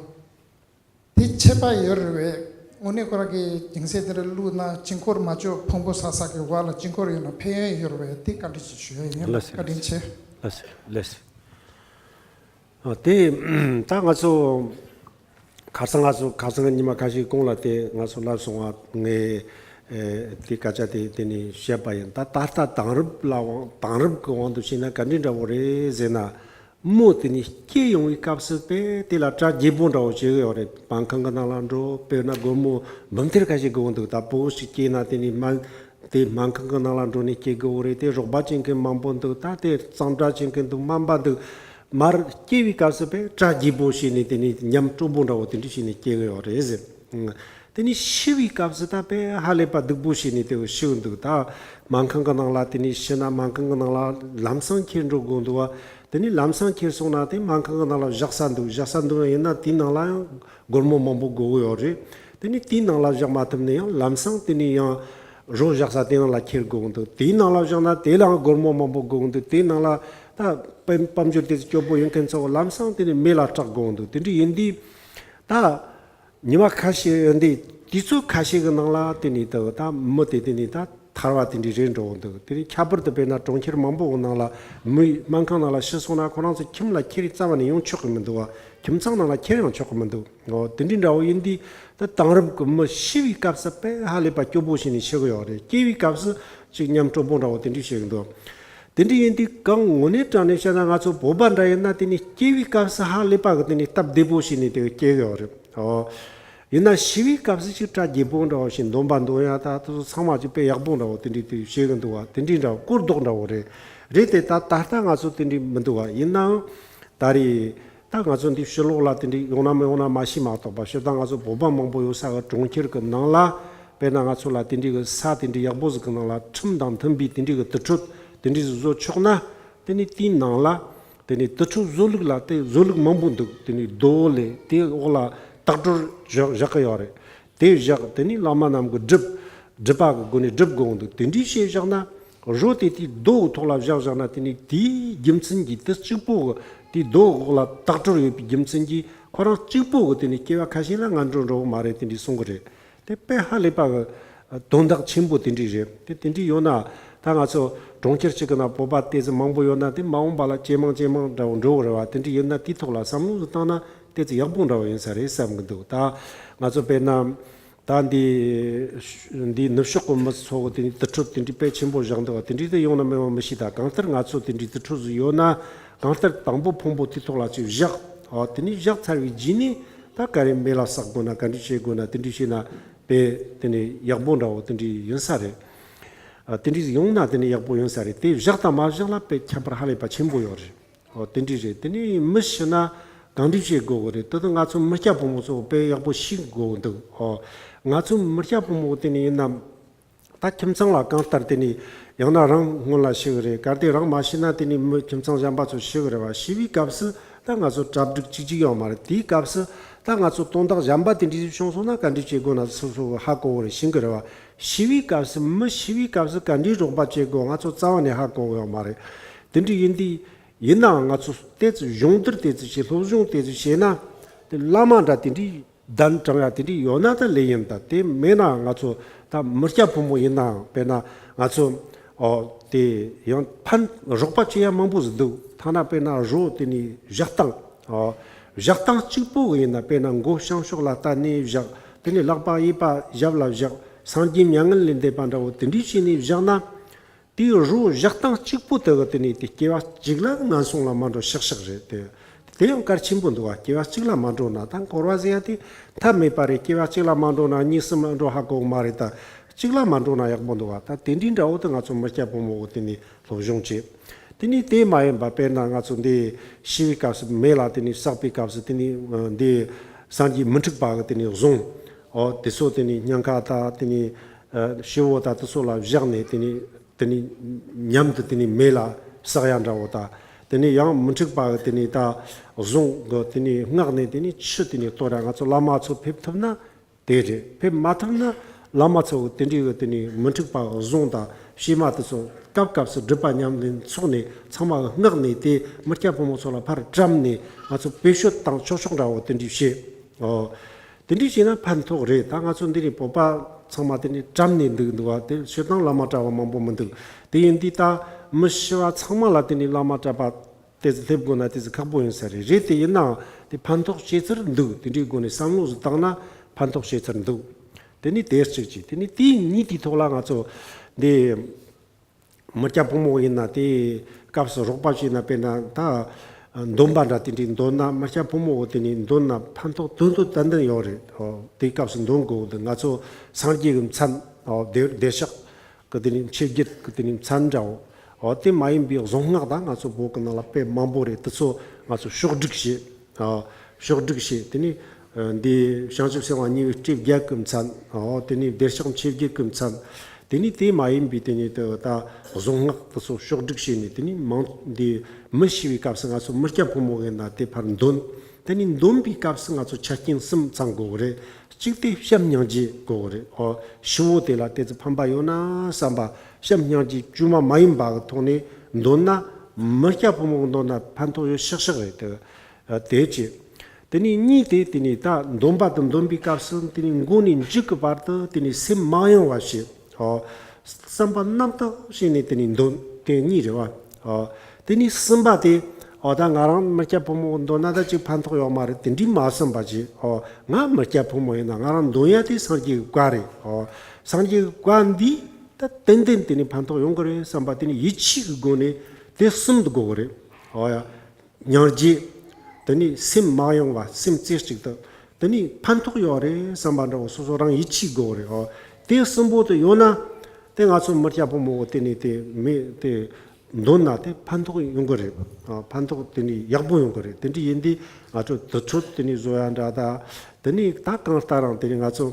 བ། དེ་ཆད་པ་ཡོད་རེད་བས། དངོས་གནས་ཁོ་རང་གིས་སྦྱིན་སྲེག་དེ་འདྲ་བླུགས་ན་དཀྱིལ་འཁོར་མ་ལྕོགས་ཕུང་པོ་བསགས་ས་གི་བར་ལ་དཀྱིལ་འཁོར་ཡོད་ན་ཕན་ཡོན་ཡོད་རེད་བས། དེ་བཀའ་འདྲི་ཅིག་ཞུ་ཡ་ཡིན། ལགས་སོ། བཀའ་དྲིན་ཆེ། ལགས་སོ་ལགས་སོ། ཨ་དེ་ད་ང་ཚོ་ཁ་སང་ང་ཚོ་ཁ་སང་ཉི་མ་ཁ་ཤས་གོང་ལ་དེ་ང་ཚོ་ལབ་སོང་བ། ངས་ཨེ་དེ་སྐད་ཆ་དེ་དེ་ནས་བཤད་པ་ཡིན། ད་ད་ལྟ་དེང་རབས་ལ་དབང་དེང་རབས་ཀྱི་དབང་དུ་བྱས་ན་ག་འདྲ་འདྲ་བོ་རེད་ཟེར་ན། མོ་དེ་ནས་སྐྱེ་ཡོང་བའི་སྐབས་སུ་དཔེ་དེ་ལ་གྲ་རྒྱས་པོ་འདྲ་བོ་བྱེད་ཀྱི་ཡོད་རེད། སྨན་ཁང་གི་ནང་ལ་འགྲོ། དཔེར་ན་སྒོར་མོ་འབུམ་ཐེར་ཁ་ཤས་དགོས་འདུག་ད་ཕྲུ་གུ་ཞིག་སྐྱེས་ན་དེ་ནས་སྨན་དེ་སྨན་ཁང་གི་ནང་ལ་འགྲོ་ནས་སྐྱེ་དགོས་རེད། དེ་རོགས་པ་བྱེད་མཁན་མང་པོ་འདུག་ད་དེ་གཙང་སྦྲ་བྱེད་མཁན་འདུག་སྨན་པ་འདུག་མར་སྐྱེ་བའི་སྐབས་སུ་དཔེ་གྲ་རྒྱས་པོ་བྱས་ནས་དེ་ནས་ཉམས་དྲོ་པོ་འདྲ་བོ་དེ་འདྲ་བྱས་ནས་སྐྱེ་གི་ཡོད་རེད་ཟེར། དེ་ནས་ཤི་བའི་སྐབས་སུ་ད་དཔེ་ཧ་ལས་པ་སྡུག་པོ་བྱས་ནས་དེ་ཤི་འདུག་ད་སྨན་ཁང་གི་ནང་ལ་དེ་ནས་ཤི་ན་སྨན་ཁང་གི་ནང་ལ་ལམ་སང་ཁྱེར་འགྲོ་དགོས་འདུག་བ། དེ་ནས་ལམ་སང་ཁྱེར་སོང་ན་དེ་སྨན་ཁང་གི་ནང་ལ་བཞག་ས་འདུག་བཞག་ས་འདུག་ཡིན་ན་དེའི་ནང་ལ་ཡང་སྒོར་མོ་མང་པོ་དགོས་ཀྱི་ཡོད་རེད། དེ་ནས་དེའི་ནང་ལ་བཞག་མ་ཐུབ་ན་ཡང་ལམ་སང་དེ་ནས་ཡང་རོ་བཞག་ས་དེ་ནང་ལ་ཁྱེར་དགོས་འདུག་དེའི་ནང་ལ་བཞག་ན་དེ་ལའང་སྒོར་མོ་མང་པོ་དགོས་འདུག་དེའི་ནང་ལ་ད་དཔལ་དཔལ་འབྱོར་དེ་ཚོ་སྐྱོ་པོ་ཡིན་མཁན་ཚོ་ལམ་སང་དེ་ནས་མེ་ལ་སྲེག་དགོས་འདུག་དེ་འདྲ་ཡིན་དུས་ད། ཉི་མ་ཁ་ཤས་ཡོད་འདི་དུས་ཚོད་ཁ་ཤས་ཀྱི་ནང་ལ་དེ་ནས་ད་ད་མི་དེ་དེ་ནས་ད་ཐར་བ་དེ་འདྲའི་རེད་འགྲོ་འདུག་དེ་ནས་ཁྱད་པར་དུ་དཔེར་ན་གྲོང་ཁྱེར་མང་པོ་གི་ནང་ལ་མི་སྨན་ཁང་ནང་ལ་ཤི་སོང་ན་ཁོ་རང་ཚོ་ཁྱིམ་ལ་ཁྱེར་རྩ་བ་ནས་ཡོང་ཆོག་གི་མི་འདུག་བ། ཁྱིམ་ཚང་ནང་ལ་ཁྱེར་ཡང་ཆོག་གི་མི་འདུག་འོ་དེ་འདྲའི་འདྲ་བོ་ཡིན་དུས་ད་དེང་རབས་ཀྱི་མི་ཤི་བའི་སྐབས་སུ་དཔེ་ཧ་ལས་པ་སྐྱོ་པོ་བྱས་ནས་ཤི་གི་ཡོད་རེད། སྐྱེ་བའི་སྐབས་སུ་ཅིག་ཉམས་དྲོ་པོ་འདྲ་བོ་དེ་འདྲའི་བྱེད་གི་འདུག་དེ་འདྲ་ཡིན་དུས་གང་དངོས་གནས་དྲང་གནས་བཤད་ན་ང་ཚོ་བོད་པ་འདྲ་ཡིན་ན་དེ་ནས་སྐྱེ་བའི་སྐབས་སུ་ཧ་ལས་པ་གི་དེ་ནས་སྟབས་བདེ་པོ་བྱས་ནས་དེ་སྐྱེ་གི་ཡོད་རེད། ཨོ། ཡིན་ན་ཤི་བའི་སྐབས་སུ་ཅིག་གྲ་རྒྱས་པོ་འདྲ་བོ་ཞིག་འདོན་པ་འདོན་ཡ་ད་དེ་ཚོ་ཚང་མ་ཅིག་དཔེ་ཡག་པོ་འདྲ་བོ་དེ་འདྲའི་དེ་བྱེད་གི་འདུག་བ། དེ་འདྲའི་འདྲ་བོ་སྐོར་ལྡོག་འདྲ་བོ་རེད། རེད་དེ་ད་ད་ལྟ་ང་ཚོ་དེ་འདྲའི་མི་འདུག་བ། ཡིན་ནའང་ད་རེས་ད་ང་ཚོ་འདི་ཕྱི་ལོགས་ལ་དེ་འདྲའི་ཡོང་ན་མི་ཡོང་ན་མ་ཤེས་མ་གཏོགས་པ་སྤྱིར་བཏང་ང་ཚོ་བོད་པ་མང་པོ་ཡོད་ས་གི་གྲོང་ཁྱེར་གི་ནང་ལ་དཔེར་ན་ང་ཚོ་ལ་དེ་འདྲའི་གི་ས་དེ་འདྲའི་ཡག་པོ་ཟིག་གི་ནང་ལ་ཁྲིམས་དང་མཐུན་པའི་དེ་འདྲའི་གི་དུར་ཁྲོད་དེ་འདྲའི་ཟིག་བཟོ་ཆོག་ན། དེ་ནས་དེའི་ནང་ལ་དེ་ནས་དུར་ཁྲོད་བཟོ་ལུགས་ལ་དེ་བཟོ་ལུགས་མང་པོ་འདུག་དེ་ནས་རྡོ་ལས་དེ་འོག་ལ་ལྟག་སྒྲོར་བཞག་བཞག་གི་ཡོད་རེད། དེ་བཞག་དེ་ནས་བླ་མ་རྣམས་ཀྱི་སྒྲུབ་སྒྲུབ་པ་གི་སྒོ་ནས་སྒྲུབ་དགོས་འདུག་དེ་འདྲའི་བྱས་བཞག་ན་རོ་དེ་དེའི་རྡོ་གི་ཐོག་ལ་བཞག་བཞག་ན་དེ་ནས་དེའི་རྒྱུ་མཚན་གྱིས་དེ་གཅིག་པོ་གི་དེའི་རྡོ་གི་འོག་ལ་ལྟག་སྒྲོར་ཡོད་པའི་རྒྱུ་མཚན་གྱིས་ཁོ་རང་གཅིག་པོ་གི་དེ་ནས་སྐྱེ་བ་ཁ་ཤས་ལ་ངན་འགྲོ་འགྲོ་གི་མ་རེད་དེ་འདྲའི་གསུང་གི་རེད། དེ་དཔེ་ཧ་ལས་པ་གི་དོན་དག་ཆེན་པོ་དེ་འདྲ་རེད། དེ་དེ་འདྲ་ཡོད་ན་ད་ང་ཚོ་གྲོང་ཁྱེར་གཅིག་གི་ནང་བོད་པ་ཏོག་ཙམ་མང་པོ་ཡོད་ན་དེ་མ་འོངས་པ་ལ་ཇེ་མང་ཇེ་མང་འདྲ་བོ་འགྲོ་གི་རེད་བ། དེ་འདྲ་ཡིན་ན་དེའི་ཐོག་ལ་བསམ་བློ་ཟིག་བཏང་ན་ཏོག་ཙམ་ཡག་པོ་འདྲ་བོ་ཡིན་ས་རེད་བསམ་གི་འདུག་ད་ང་ཚོ་དཔེར་ན་ད་འདི་འདི་ནུབ་ཕྱོགས་གི་མི་ཚོ་གི་དེ་འདྲའི་དུར་ཁྲོད་དེ་འདྲའི་དཔེ་ཆེན་པོ་བཞག་འདུག་བ། དེ་འདྲའི་དེ་ཡོང་ན་མི་ཡོང་མི་ཤེས། ད་གང་ལྟར་ང་ཚོ་དེ་འདྲའི་དུར་ཁྲོད་ཟིག་ཡོད་ན་གང་ལྟར་དང་པོ་ཕུང་པོ་དེའི་ཐོག་ལ་ཅིག་བཞག་ཨ་དེ་འདྲའི་བཞག་ཚར་བའི་རྗེས་ནས། ད་ག་རེ་མེ་ལ་བསྲེག་དགོས་ན་ག་འདྲ་བྱེད་དགོས་ན་དེ་འདྲ་བྱས་ན་དཔེ་དེ་ནས་ཡག་པོ་འདྲ་བོ་དེ་འདྲ་ཡིན་ས་རེད། ཨ་དེ་འདྲ་ཡོང་ན་དེ་ནས་ཡག་པོ་ཡིན་ས་རེད། དེ་བཞག་དང་མ་བཞག་ལ་དཔེ་ཁྱད་པར་ཧ་ལས་པ་ཆེན་པོ་ཡོད་རེད། ཨོ་དེ་འདྲ་རེད། དེ་ནས་མི་ཤི་ན་གང་འདྲ་བྱེད་དགོས་གི་རེད། དེ་ད་ང་ཚོ་མི་སྐྱ་ཕོ་མོ་ཚོ་དཔེ་ཡག་པོ་ཤེས་དགོས་འདུག་ཨོ་ང་ཚོ་མི་སྐྱ་ཕོ་མོ་དེ་ནས་ཡིན་ན། ད་ཁྱིམ་ཚང་ལ་གང་ལྟར་དེ་ནས་ཡང་ན་རང་སྔོན་ལ་ཤི་གི་རེད། གལ་ཏེ་རང་མ་ཤི་ན་དེ་ནས་མི་ཁྱིམ་ཚང་གཞན་པ་ཚོ་ཤི་གི་རེད་བ། ཤི་བའི་སྐབས་སུ་ད་ང་ཚོ་གྲ་སྒྲིག་གཅིག་གཅིག་ཡོད་མ་རེད། དེའི་སྐབས་སུ་ད་ང་ཚོ་དོན་དག་གཞན་པ་དེ་འདྲ་ཞིག་བྱུང་སོང་ན་ག་འདྲ་བྱེད་དགོས་ན་སོ་སོ་ཧ་གོ་གི་རེད། ཤེས་གི་རེད་བ། ཤི་བའི་སྐབས་སུ་མི་ཤི་བའི་སྐབས་སུ་ག་འདྲའི་རོགས་པ་བྱེད་དགོས་ང་ཚོ་རྩ་བ་ནས་ཧ་གོ་གི་ཡོད་མ་རེད། དེ་འདྲ་ཡིན་དུས་ཡིན་ནའང་ང་ཚོ་ཏོག་ཙམ་སྦྱོང་བརྡར་ཏོག་ཙམ་བྱེད། སློབ་སྦྱོང་ཏོག་ཙམ་བྱས་ན་དེ་བླ་མ་འདྲ་དེ་འདྲའི་གདན་དྲངས་ཡ་དེ་འདྲ་ཡོད་ན་ད་ལེགས་ཡིན། ད་དེ་མེད་ན་ང་ཚོ་ད་མི་སྐྱ་ཕོ་མོ་ཡིན་ནའང་དཔེར་ན་ང་ཚོ་ཨོ་དེ་ཡང་ཕན་རོགས་པ་བྱེད་ཡ་མང་པོ་ཟིག་འདུག་ཐ་ན་དཔེར་ན་རོ་དེ་ནས་བཞག་སྟངས་ཨོ་བཞག་སྟངས་གཅིག་པོ་གི་ཡིན་ན། དཔེར་ན་མགོ་བྱང་ཕྱོགས་ལ་བལྟས་ནས་བཞག་དེ་ནས་ལག་པ་གཡས་པ་ཞབས་ལ་བཞག་སངས་རྒྱས་མྱ་ངན་ལས་འདས་པ་འདྲ་བོ་དེ་འདྲ་བྱས་ནས་བཞག་ན། དེའི་རོ་བཞག་སྟངས་གཅིག་པོ་དེ་གི་དེ་ནས་དེ་སྐྱེ་བ་གཅིག་ལ་ངན་སོང་ལ་མ་འགྲོ་ཤག་ཤག་རེད་དེ། དེ་ཡང་གལ་ཆེན་པོ་འདུག་བ། སྐྱེ་བ་གཅིག་ལ་མ་འགྲོ་ན་ད་འཁོར་བ་ཟེར་ཡ་དེ་མཐའ་མེད་པ་རེད། སྐྱེ་བ་གཅིག་ལ་མ་འགྲོ་ན་གཉིས་གསུམ་ལ་འགྲོ་ཧ་གོ་གི་མ་རེད། ད་གཅིག་ལ་མ་འགྲོ་ན་ཡག་པོ་འདུག་བ། ད་དེ་འདྲའི་འདྲ་བོ་དེ་ང་ཚོ་མི་སྐྱ་ཕོ་མོ་བོ་དེ་ནས་སློབ་སྦྱོང་བྱེད། དེ་ནས་དེ་མ་ཡིན་པ་དཔེར་ན་ང་ཚོ་འདི་ཤི་བའི་སྐབས་སུ་མེ་ལ་དེ་ནས་བསྲེག་པའི་སྐབས་སུ་དེ་ནས་འདི་སངས་རྒྱས་མི་འཁྲུགས་པ་གི་དེ་ནས་གཟུངས་ཨོ་དེ་ཚོ་དེ་ནས་སྙིང་ག་ད་དེ་ནས་ཤི་བོ་ད་དེ་ཚོ་ལ་བཞག་ནས་དེ་ནས། དེ་ནས་མཉམ་དུ་དེ་ནས་མེ་ལ་བསྲེག་ཡ་འདྲ་བོ་དང་། དེ་ནས་ཡང་མི་འཁྲུགས་པ་གི་དེ་ནས་ད་གཟུངས་གི་དེ་ནས་སྔགས་ནས་དེ་ནས་ཆུ་དེ་ནས་གཏོར་ཡ། ང་ཚོ་བླ་མ་ཚོ་ཕེབས་ཐུབ་ན་དེ་རེད། ཕེབས་མ་ཐུབ་ན་བླ་མ་ཚོ་གི་དེ་འདྲའི་གི་དེ་ནས་མི་འཁྲུགས་པ་གི་གཟུངས་དང་ཕྱེ་མ་དེ་ཚོ་སྐབས་སྐབས་སུ་སྒྲུབ་པ་མཉམ་ལས་ཚོགས་ནས་ཚང་མ་གི་སྔགས་ནས་དེ་མི་སྐྱ་ཕོ་མོ་ཚོ་ལ་ཕར་བཀྲམ་ནས་ང་ཚོ་བེད་སྤྱོད་བཏང་ཆོག་ཆོག་འདྲ་བོ་དེ་འདྲའི་བྱེད། ཨོ། དེ་འདྲ་བྱས་ན་ཕན་ཐོགས་རེད། ད་ང་ཚོ་འདི་ནས་བོད་པ་ཚང་མ་དེ་ནས་བཀྲམ་ནས་འདུག་འདུག་བ། དེ་སྤྱིར་བཏང་བླ་མ་གྲྭ་བ་མང་པོ་མི་འདུག་དེ་ཡིན་དུས་ད་མི་ཤི་བ་ཚང་མ་ལ་དེ་ནས་བླ་མ་གྲྭ་པ་དེ་ཚོ་སླེབས་དགོས་ན་དེ་ཚོ་ཁག་པོ་ཡིན་ས་རེད། རེད་དེ་ཡིན་ནའང་དེ་ཕན་ཐོགས་བྱེད་ཚུལ་འདུག་དེ་འདྲའི་སྒོ་ནས་བསམ་བློ་ཟིག་བཏང་ན་ཕན་ཐོགས་བྱེད་ཚུལ་འདུག་དེ་ནས་དེ་གཅིག་བྱས། དེ་ནས་དེའི་གཉིས་དེའི་ཐོག་ལ་ང་ཚོ་འདི། མི་སྐྱ་ཕོ་མོ་ཡིན་ན་དེའི་སྐབས་སུ་རོགས་པ་བྱས་ན། དཔེར་ན་ད་འདོན་པ་འདྲ་དེ་འདྲའི་འདོན་ན། མི་སྐྱ་ཕོ་མོ་བོ་དེ་ནས་འདོན་ན་ཕན་ཐོགས་དོན་དུ་ཏན་ཏན་ཡོད་རེད། ཨོ་དེའི་སྐབས་སུ་འདོན་དགོས་འདུག་ང་ཚོ་སངས་རྒྱས་ཀྱི་མཚན། ཨོ་བདེ་བདེ་གཤེགས་ཀྱི་དེ་ནས་ཆོས་བརྒྱད་ཀྱི་དེ་ནས་མཚན་འདྲ་བོ། ཨོ་དེ་མ་ཡིན་པའི་གཟུངས་སྔགས་དང་ང་ཚོ་བོད་ཀྱི་ནང་ལ་དཔེ་མང་པོ་རེད། དེ་ཚོ་ང་ཚོ་ཕྱོགས་སྒྲིག་བྱེད། ཨོ་ཕྱོགས་སྒྲིག་བྱེད། དེ་ནས་ འདི་བྱང་ཆུབ་སེམས་དཔའ་ཉེ་བའི་སྤྲེལ་བརྒྱད་ཀྱི་མཚན། འོ་དེ་ནས་བདེ་གཤེགས་མཆེད་བརྒྱད་ཀྱི་མཚན། དེ་ནས་དེ་མ་ཡིན་པའི་དེ་ནས་དེ་ད་གཟུངས་སྔགས་དེ་ཚོ་ཕྱོགས་སྒྲིག་བྱས་ནས། དེ་ནས་མང་འདི་མི་ཤི་བའི་སྐབས་སུ་ང་ཚོ་མི་སྐྱ་ཕོ་མོ་གི་ན་དེ་ཕར་འདོན། དེ་ནས་འདོན་པའི་སྐབས་སུ་ང་ཚོ་ཆ་རྐྱེན་གསུམ་ཚང་དགོས་གི་རེད། གཅིག་དེ་བྱམས་སྙིང་རྗེ་དགོས་གི་རེད། འོ་ཞི་བོ་དེ་ལ་དེ་ཚོ་ཕན་པ་ཡོད་ན་བསམ་པ། བྱམས་སྙིང་རྗེ་བཅོས་མ་མ་ཡིན་པ་གི་ཐོག་ནས་འདོན་ན། མི་སྐྱ་ཕོ་མོ་གི་འདོན་ན་ཕན་ཐོགས་ཡོད་ཤག་ཤག་རེད། དེ་དེ་གཅིག་དེ་ནས་གཉིས་དེ། དེ་ནས་ད་འདོན་པ་དང་འདོན་པའི་སྐབས་སུ་དེ་ནས་མགོ་ནས་མཇུག་གི་བར་དུ་དེ་ནས་སེམས་མ་གཡེང་བ་བྱེད། ཨོ། བསམ་པ་རྣམ་དག་བྱས་ནས་དེ་ནས་འདོན། དེ་གཉིས་རེད་བ། ཨོ། དེ་ནས་གསུམ་པ་དེ། ཨོ་ད་ང་རང་མི་སྐྱ་ཕོ་མོ་འདོན་ན་ད་ཅིག་ཕན་ཐོགས་ཡོད་མ་རེད། དེ་འདྲའི་མ་བསམ་པ་བྱེད། ཨོ། ང་མི་སྐྱ་ཕོ་མོ་ཡིན་ན་ང་རང་འདོན་ཡ་དེ་སངས་རྒྱས་ཀྱི་བཀའ་རེད། ཨོ། སངས་རྒྱས་ཀྱི་བཀའ་འདི་ད་ཏན་ཏན་དེ་ནས་ཕན་ཐོགས་ཡོང་གི་རེད་བསམ་པ། དེ་ནས་ཡིད་ཆེས་ཀྱི་སྒོ་ནས་དེ་གསུམ་དུ་དགོས་གི་རེད། ཨོ་ཡ། སྙིང་རྗེ། དེ་ནས་སེམས་མ་གཡེང་བ། སེམས་རྩེ་གཅིག་ཏུ། དེ་ནས་ཕན་ཐོགས་ཡོད་རེད་བསམ་པ་འདྲ་བོ་སོ་སོ་རང་ཡིད་ཆེས་དགོས་རེད། ཨོ། དེ་གསུམ་པོ་དེ་ཡོད་ན། དེ་ང་ཚོ་མི་སྐྱ་ཕོ་མོ་བོ་དེ་ནས་དེ་མི་དེ་འདོན་ན་དེ་ཕན་ཐོགས་ཡོང་གི་རེད། ཨ། ཕན་ཐོགས་དེ་ནས་ཡག་པོ་ཡོང་གི་རེད། དེ་འདྲ་ཡིན་དུས་ང་ཚོ་དུར་ཁྲོད་དེ་ནས་བཟོ་ཡ་འདྲ། ད་དེ་ནས་ད་གང་ལྟར་རང་དེ་ནས་ང་ཚོ་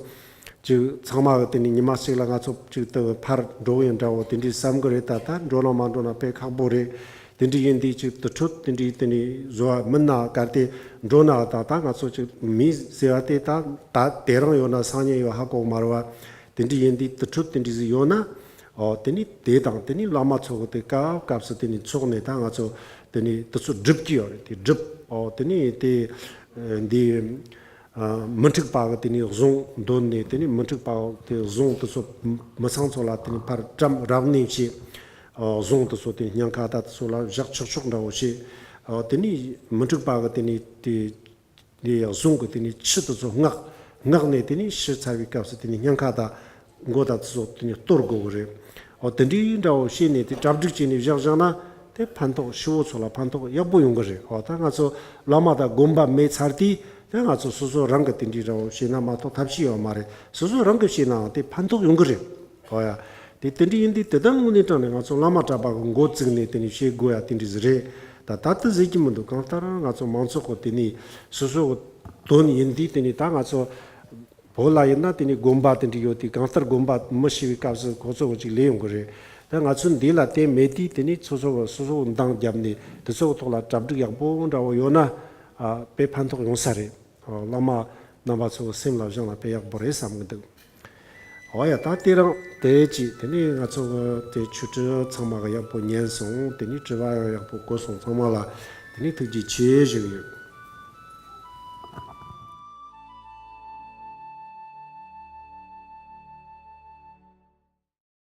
ཅིག་ཚང་མ་གི་དེ་ནས་ཉི་མ་གཅིག་ལ་ང་ཚོ་ཅིག་དེ་ཕར་འགྲོ་ཡིན་འདྲ་བོ་དེ་འདྲའི་བསམ་གི་རེད། ད་ད་འགྲོ་ན་མ་འགྲོ་ན་དཔེ་ཁག་པོ་རེད། དེ་འདྲ་ཡིན་དུས་ཅིག་དུར་ཁྲོད་དེ་འདྲའི་དེ་ནས་བཟོ་བ་མིན་ན། གལ་ཏེ་འགྲོ་ན་ད་ད་ང་ཚོ་ཅིག་མི་ཟེར་བ་དེ་ད་ད་དེ་རང་ཡོད་ན་སང་ཉིན་ཡོད་ཧ་གོ་མ་རེད་བ། དེ་འདྲ་ཡིན་དུས་དུར་ཁྲོད་དེ་འདྲ་ཟིག་ཡོད་ན། ཨོ། དེ་ནས་དེ་དང་དེ་ནས་བླ་མ་ཚོ་གི་དེ་སྐབས་སྐབས་སུ་དེ་ནས་ཚོགས་ནས་ད་ང་ཚོ་དེ་ནས་དེ་ཚོ་སྒྲུབ་ཀྱི་ཡོད་རེད། དེ་སྒྲུབ། ཨོ། དེ་ནས་དེ་འདི། ཨ། མི་འཁྲུགས་པ་གི་དེ་ནས་གཟུངས་འདོན་ནས། དེ་ནས་མི་འཁྲུགས་པ་དེ་གཟུངས་དེ་ཚོ་མི་ཚང་ཚོ་ལ་དེ་ནས་ཕར་བཀྲམ་རབ་གནས་བྱས། ཨ། གཟུངས་དེ་ཚོ་དེ་སྙིང་ཁ་ད་དེ་ཚོ་ལ་བཞག་ཆོག་ཆོག་འདྲ་བོ་བྱས། ཨ། དེ་ནས་མི་འཁྲུགས་པ་གི་དེ་ནས་དེ་དེ་གཟུངས་གི་དེ་ནས་ཆུ་དེ་ཚོ་མངགས། མངགས་ནས་དེ་ནས་ཞུ་ཚར་བའི་སྐབས་སུ་དེ་ནས་སྙིང་ཁ་ད་མགོ་ད་དེ་ཚོ་དེ་ནས་གཏོར་དགོས་གི་རེད། ཨོ། དེ་འདྲའི་འདྲ་བོ་བྱས་ནས་དེ་གྲ་སྒྲིག་བྱས་ནས་བཞག་བཞག་ན། དེ་ཕན་ཐོགས་ཞི་བོ་ཚོ་ལ་ཕན་ཐོགས་ཡག་པོ་ཡོང་གི་རེད། ཨོ། ད་ང་ཚོ་བླ་མ་དང་དགོན་པ་མེད་ཚར་དུས་དེ་ང་ཚོ་སོ་སོ་རང་གི་དེ་འདྲའི་འདྲ་བོ་བྱས་ན་མ་གཏོགས་ཐབས་ཤེས་ཡོད་མ་རེད། སོ་སོ་རང་གི་བྱས་ནའང་དེ་ཕན་ཐོགས་ཡོང་གི་རེད། ཨོ་ཡ། དེ་དེ་འདྲ་ཡིན་དུས་དེ་ལྟར་དངོས་གནས་དྲང་ནས་ང་ཚོ་བླ་མ་གྲྭ་པ་གི་འགོ་བཙུགས་ནས་དེ་ནས་བྱེད་དགོས་ཡ་དེ་འདྲ་ཟིག་རེད། ད་ད་ལྟ་ཟེར་གྱི་མི་འདུག་གང་ལྟར་ང་ཚོ་མང་ཚོགས་གི་དེ་ནས་སོ་སོ་གི་དོན་ཡིན་དུས། དེ་ནས་ད་ང་ཚོ་བོད་ལ་ཡིན་ན་དེ་ནས་དགོན་པ་དེ་འདྲ་ཡོད་དུས། གང་ལྟར་དགོན་པ་མི་ཤི་བའི་སྐབས་སུ་ཁོ་ཚོ་གི་ཅིག་ལས་ཡོང་གི་རེད། ད་ང་ཚོ་འདི་ལ་དེ་མེད་དུས། དེ་ནས་སོ་སོ་གི་སོ་སོ་གི་འདང་བརྒྱབ་ནས་དེ་ཚོ་གི་ཐོག་ལ་གྲ་སྒྲིག་ཡག་པོ་འདྲ་བོ་ཡོད་ན། ཨ། དཔེ་ཕན་ཐོགས་ཡོང་ས་རེད། ཨ། བླ་མ་རྣམ་པ་ཚོ་གི་སེམས་ལ་བཞག་ན་དཔེ་ཡག་པོ་རེད་བསམ་གི་འདུག་འོ་ཡ། ད་དེ་རིང་དེ་ཅིག་དེ་ནས་ང་ཚོ་གི་དེ་ཆོས་ཁྲིད་ཚང་མ་གི་ཡག་པོ་ཉན་སོང་། དེ་ནས་དྲི་བ་ཡང་ཡག་པོ་གོ་སོང་། ཚང་མ་ལ་དེ་ནས་ཐུགས་རྗེ་ཆེ་ཞུ་གི་ཡོད།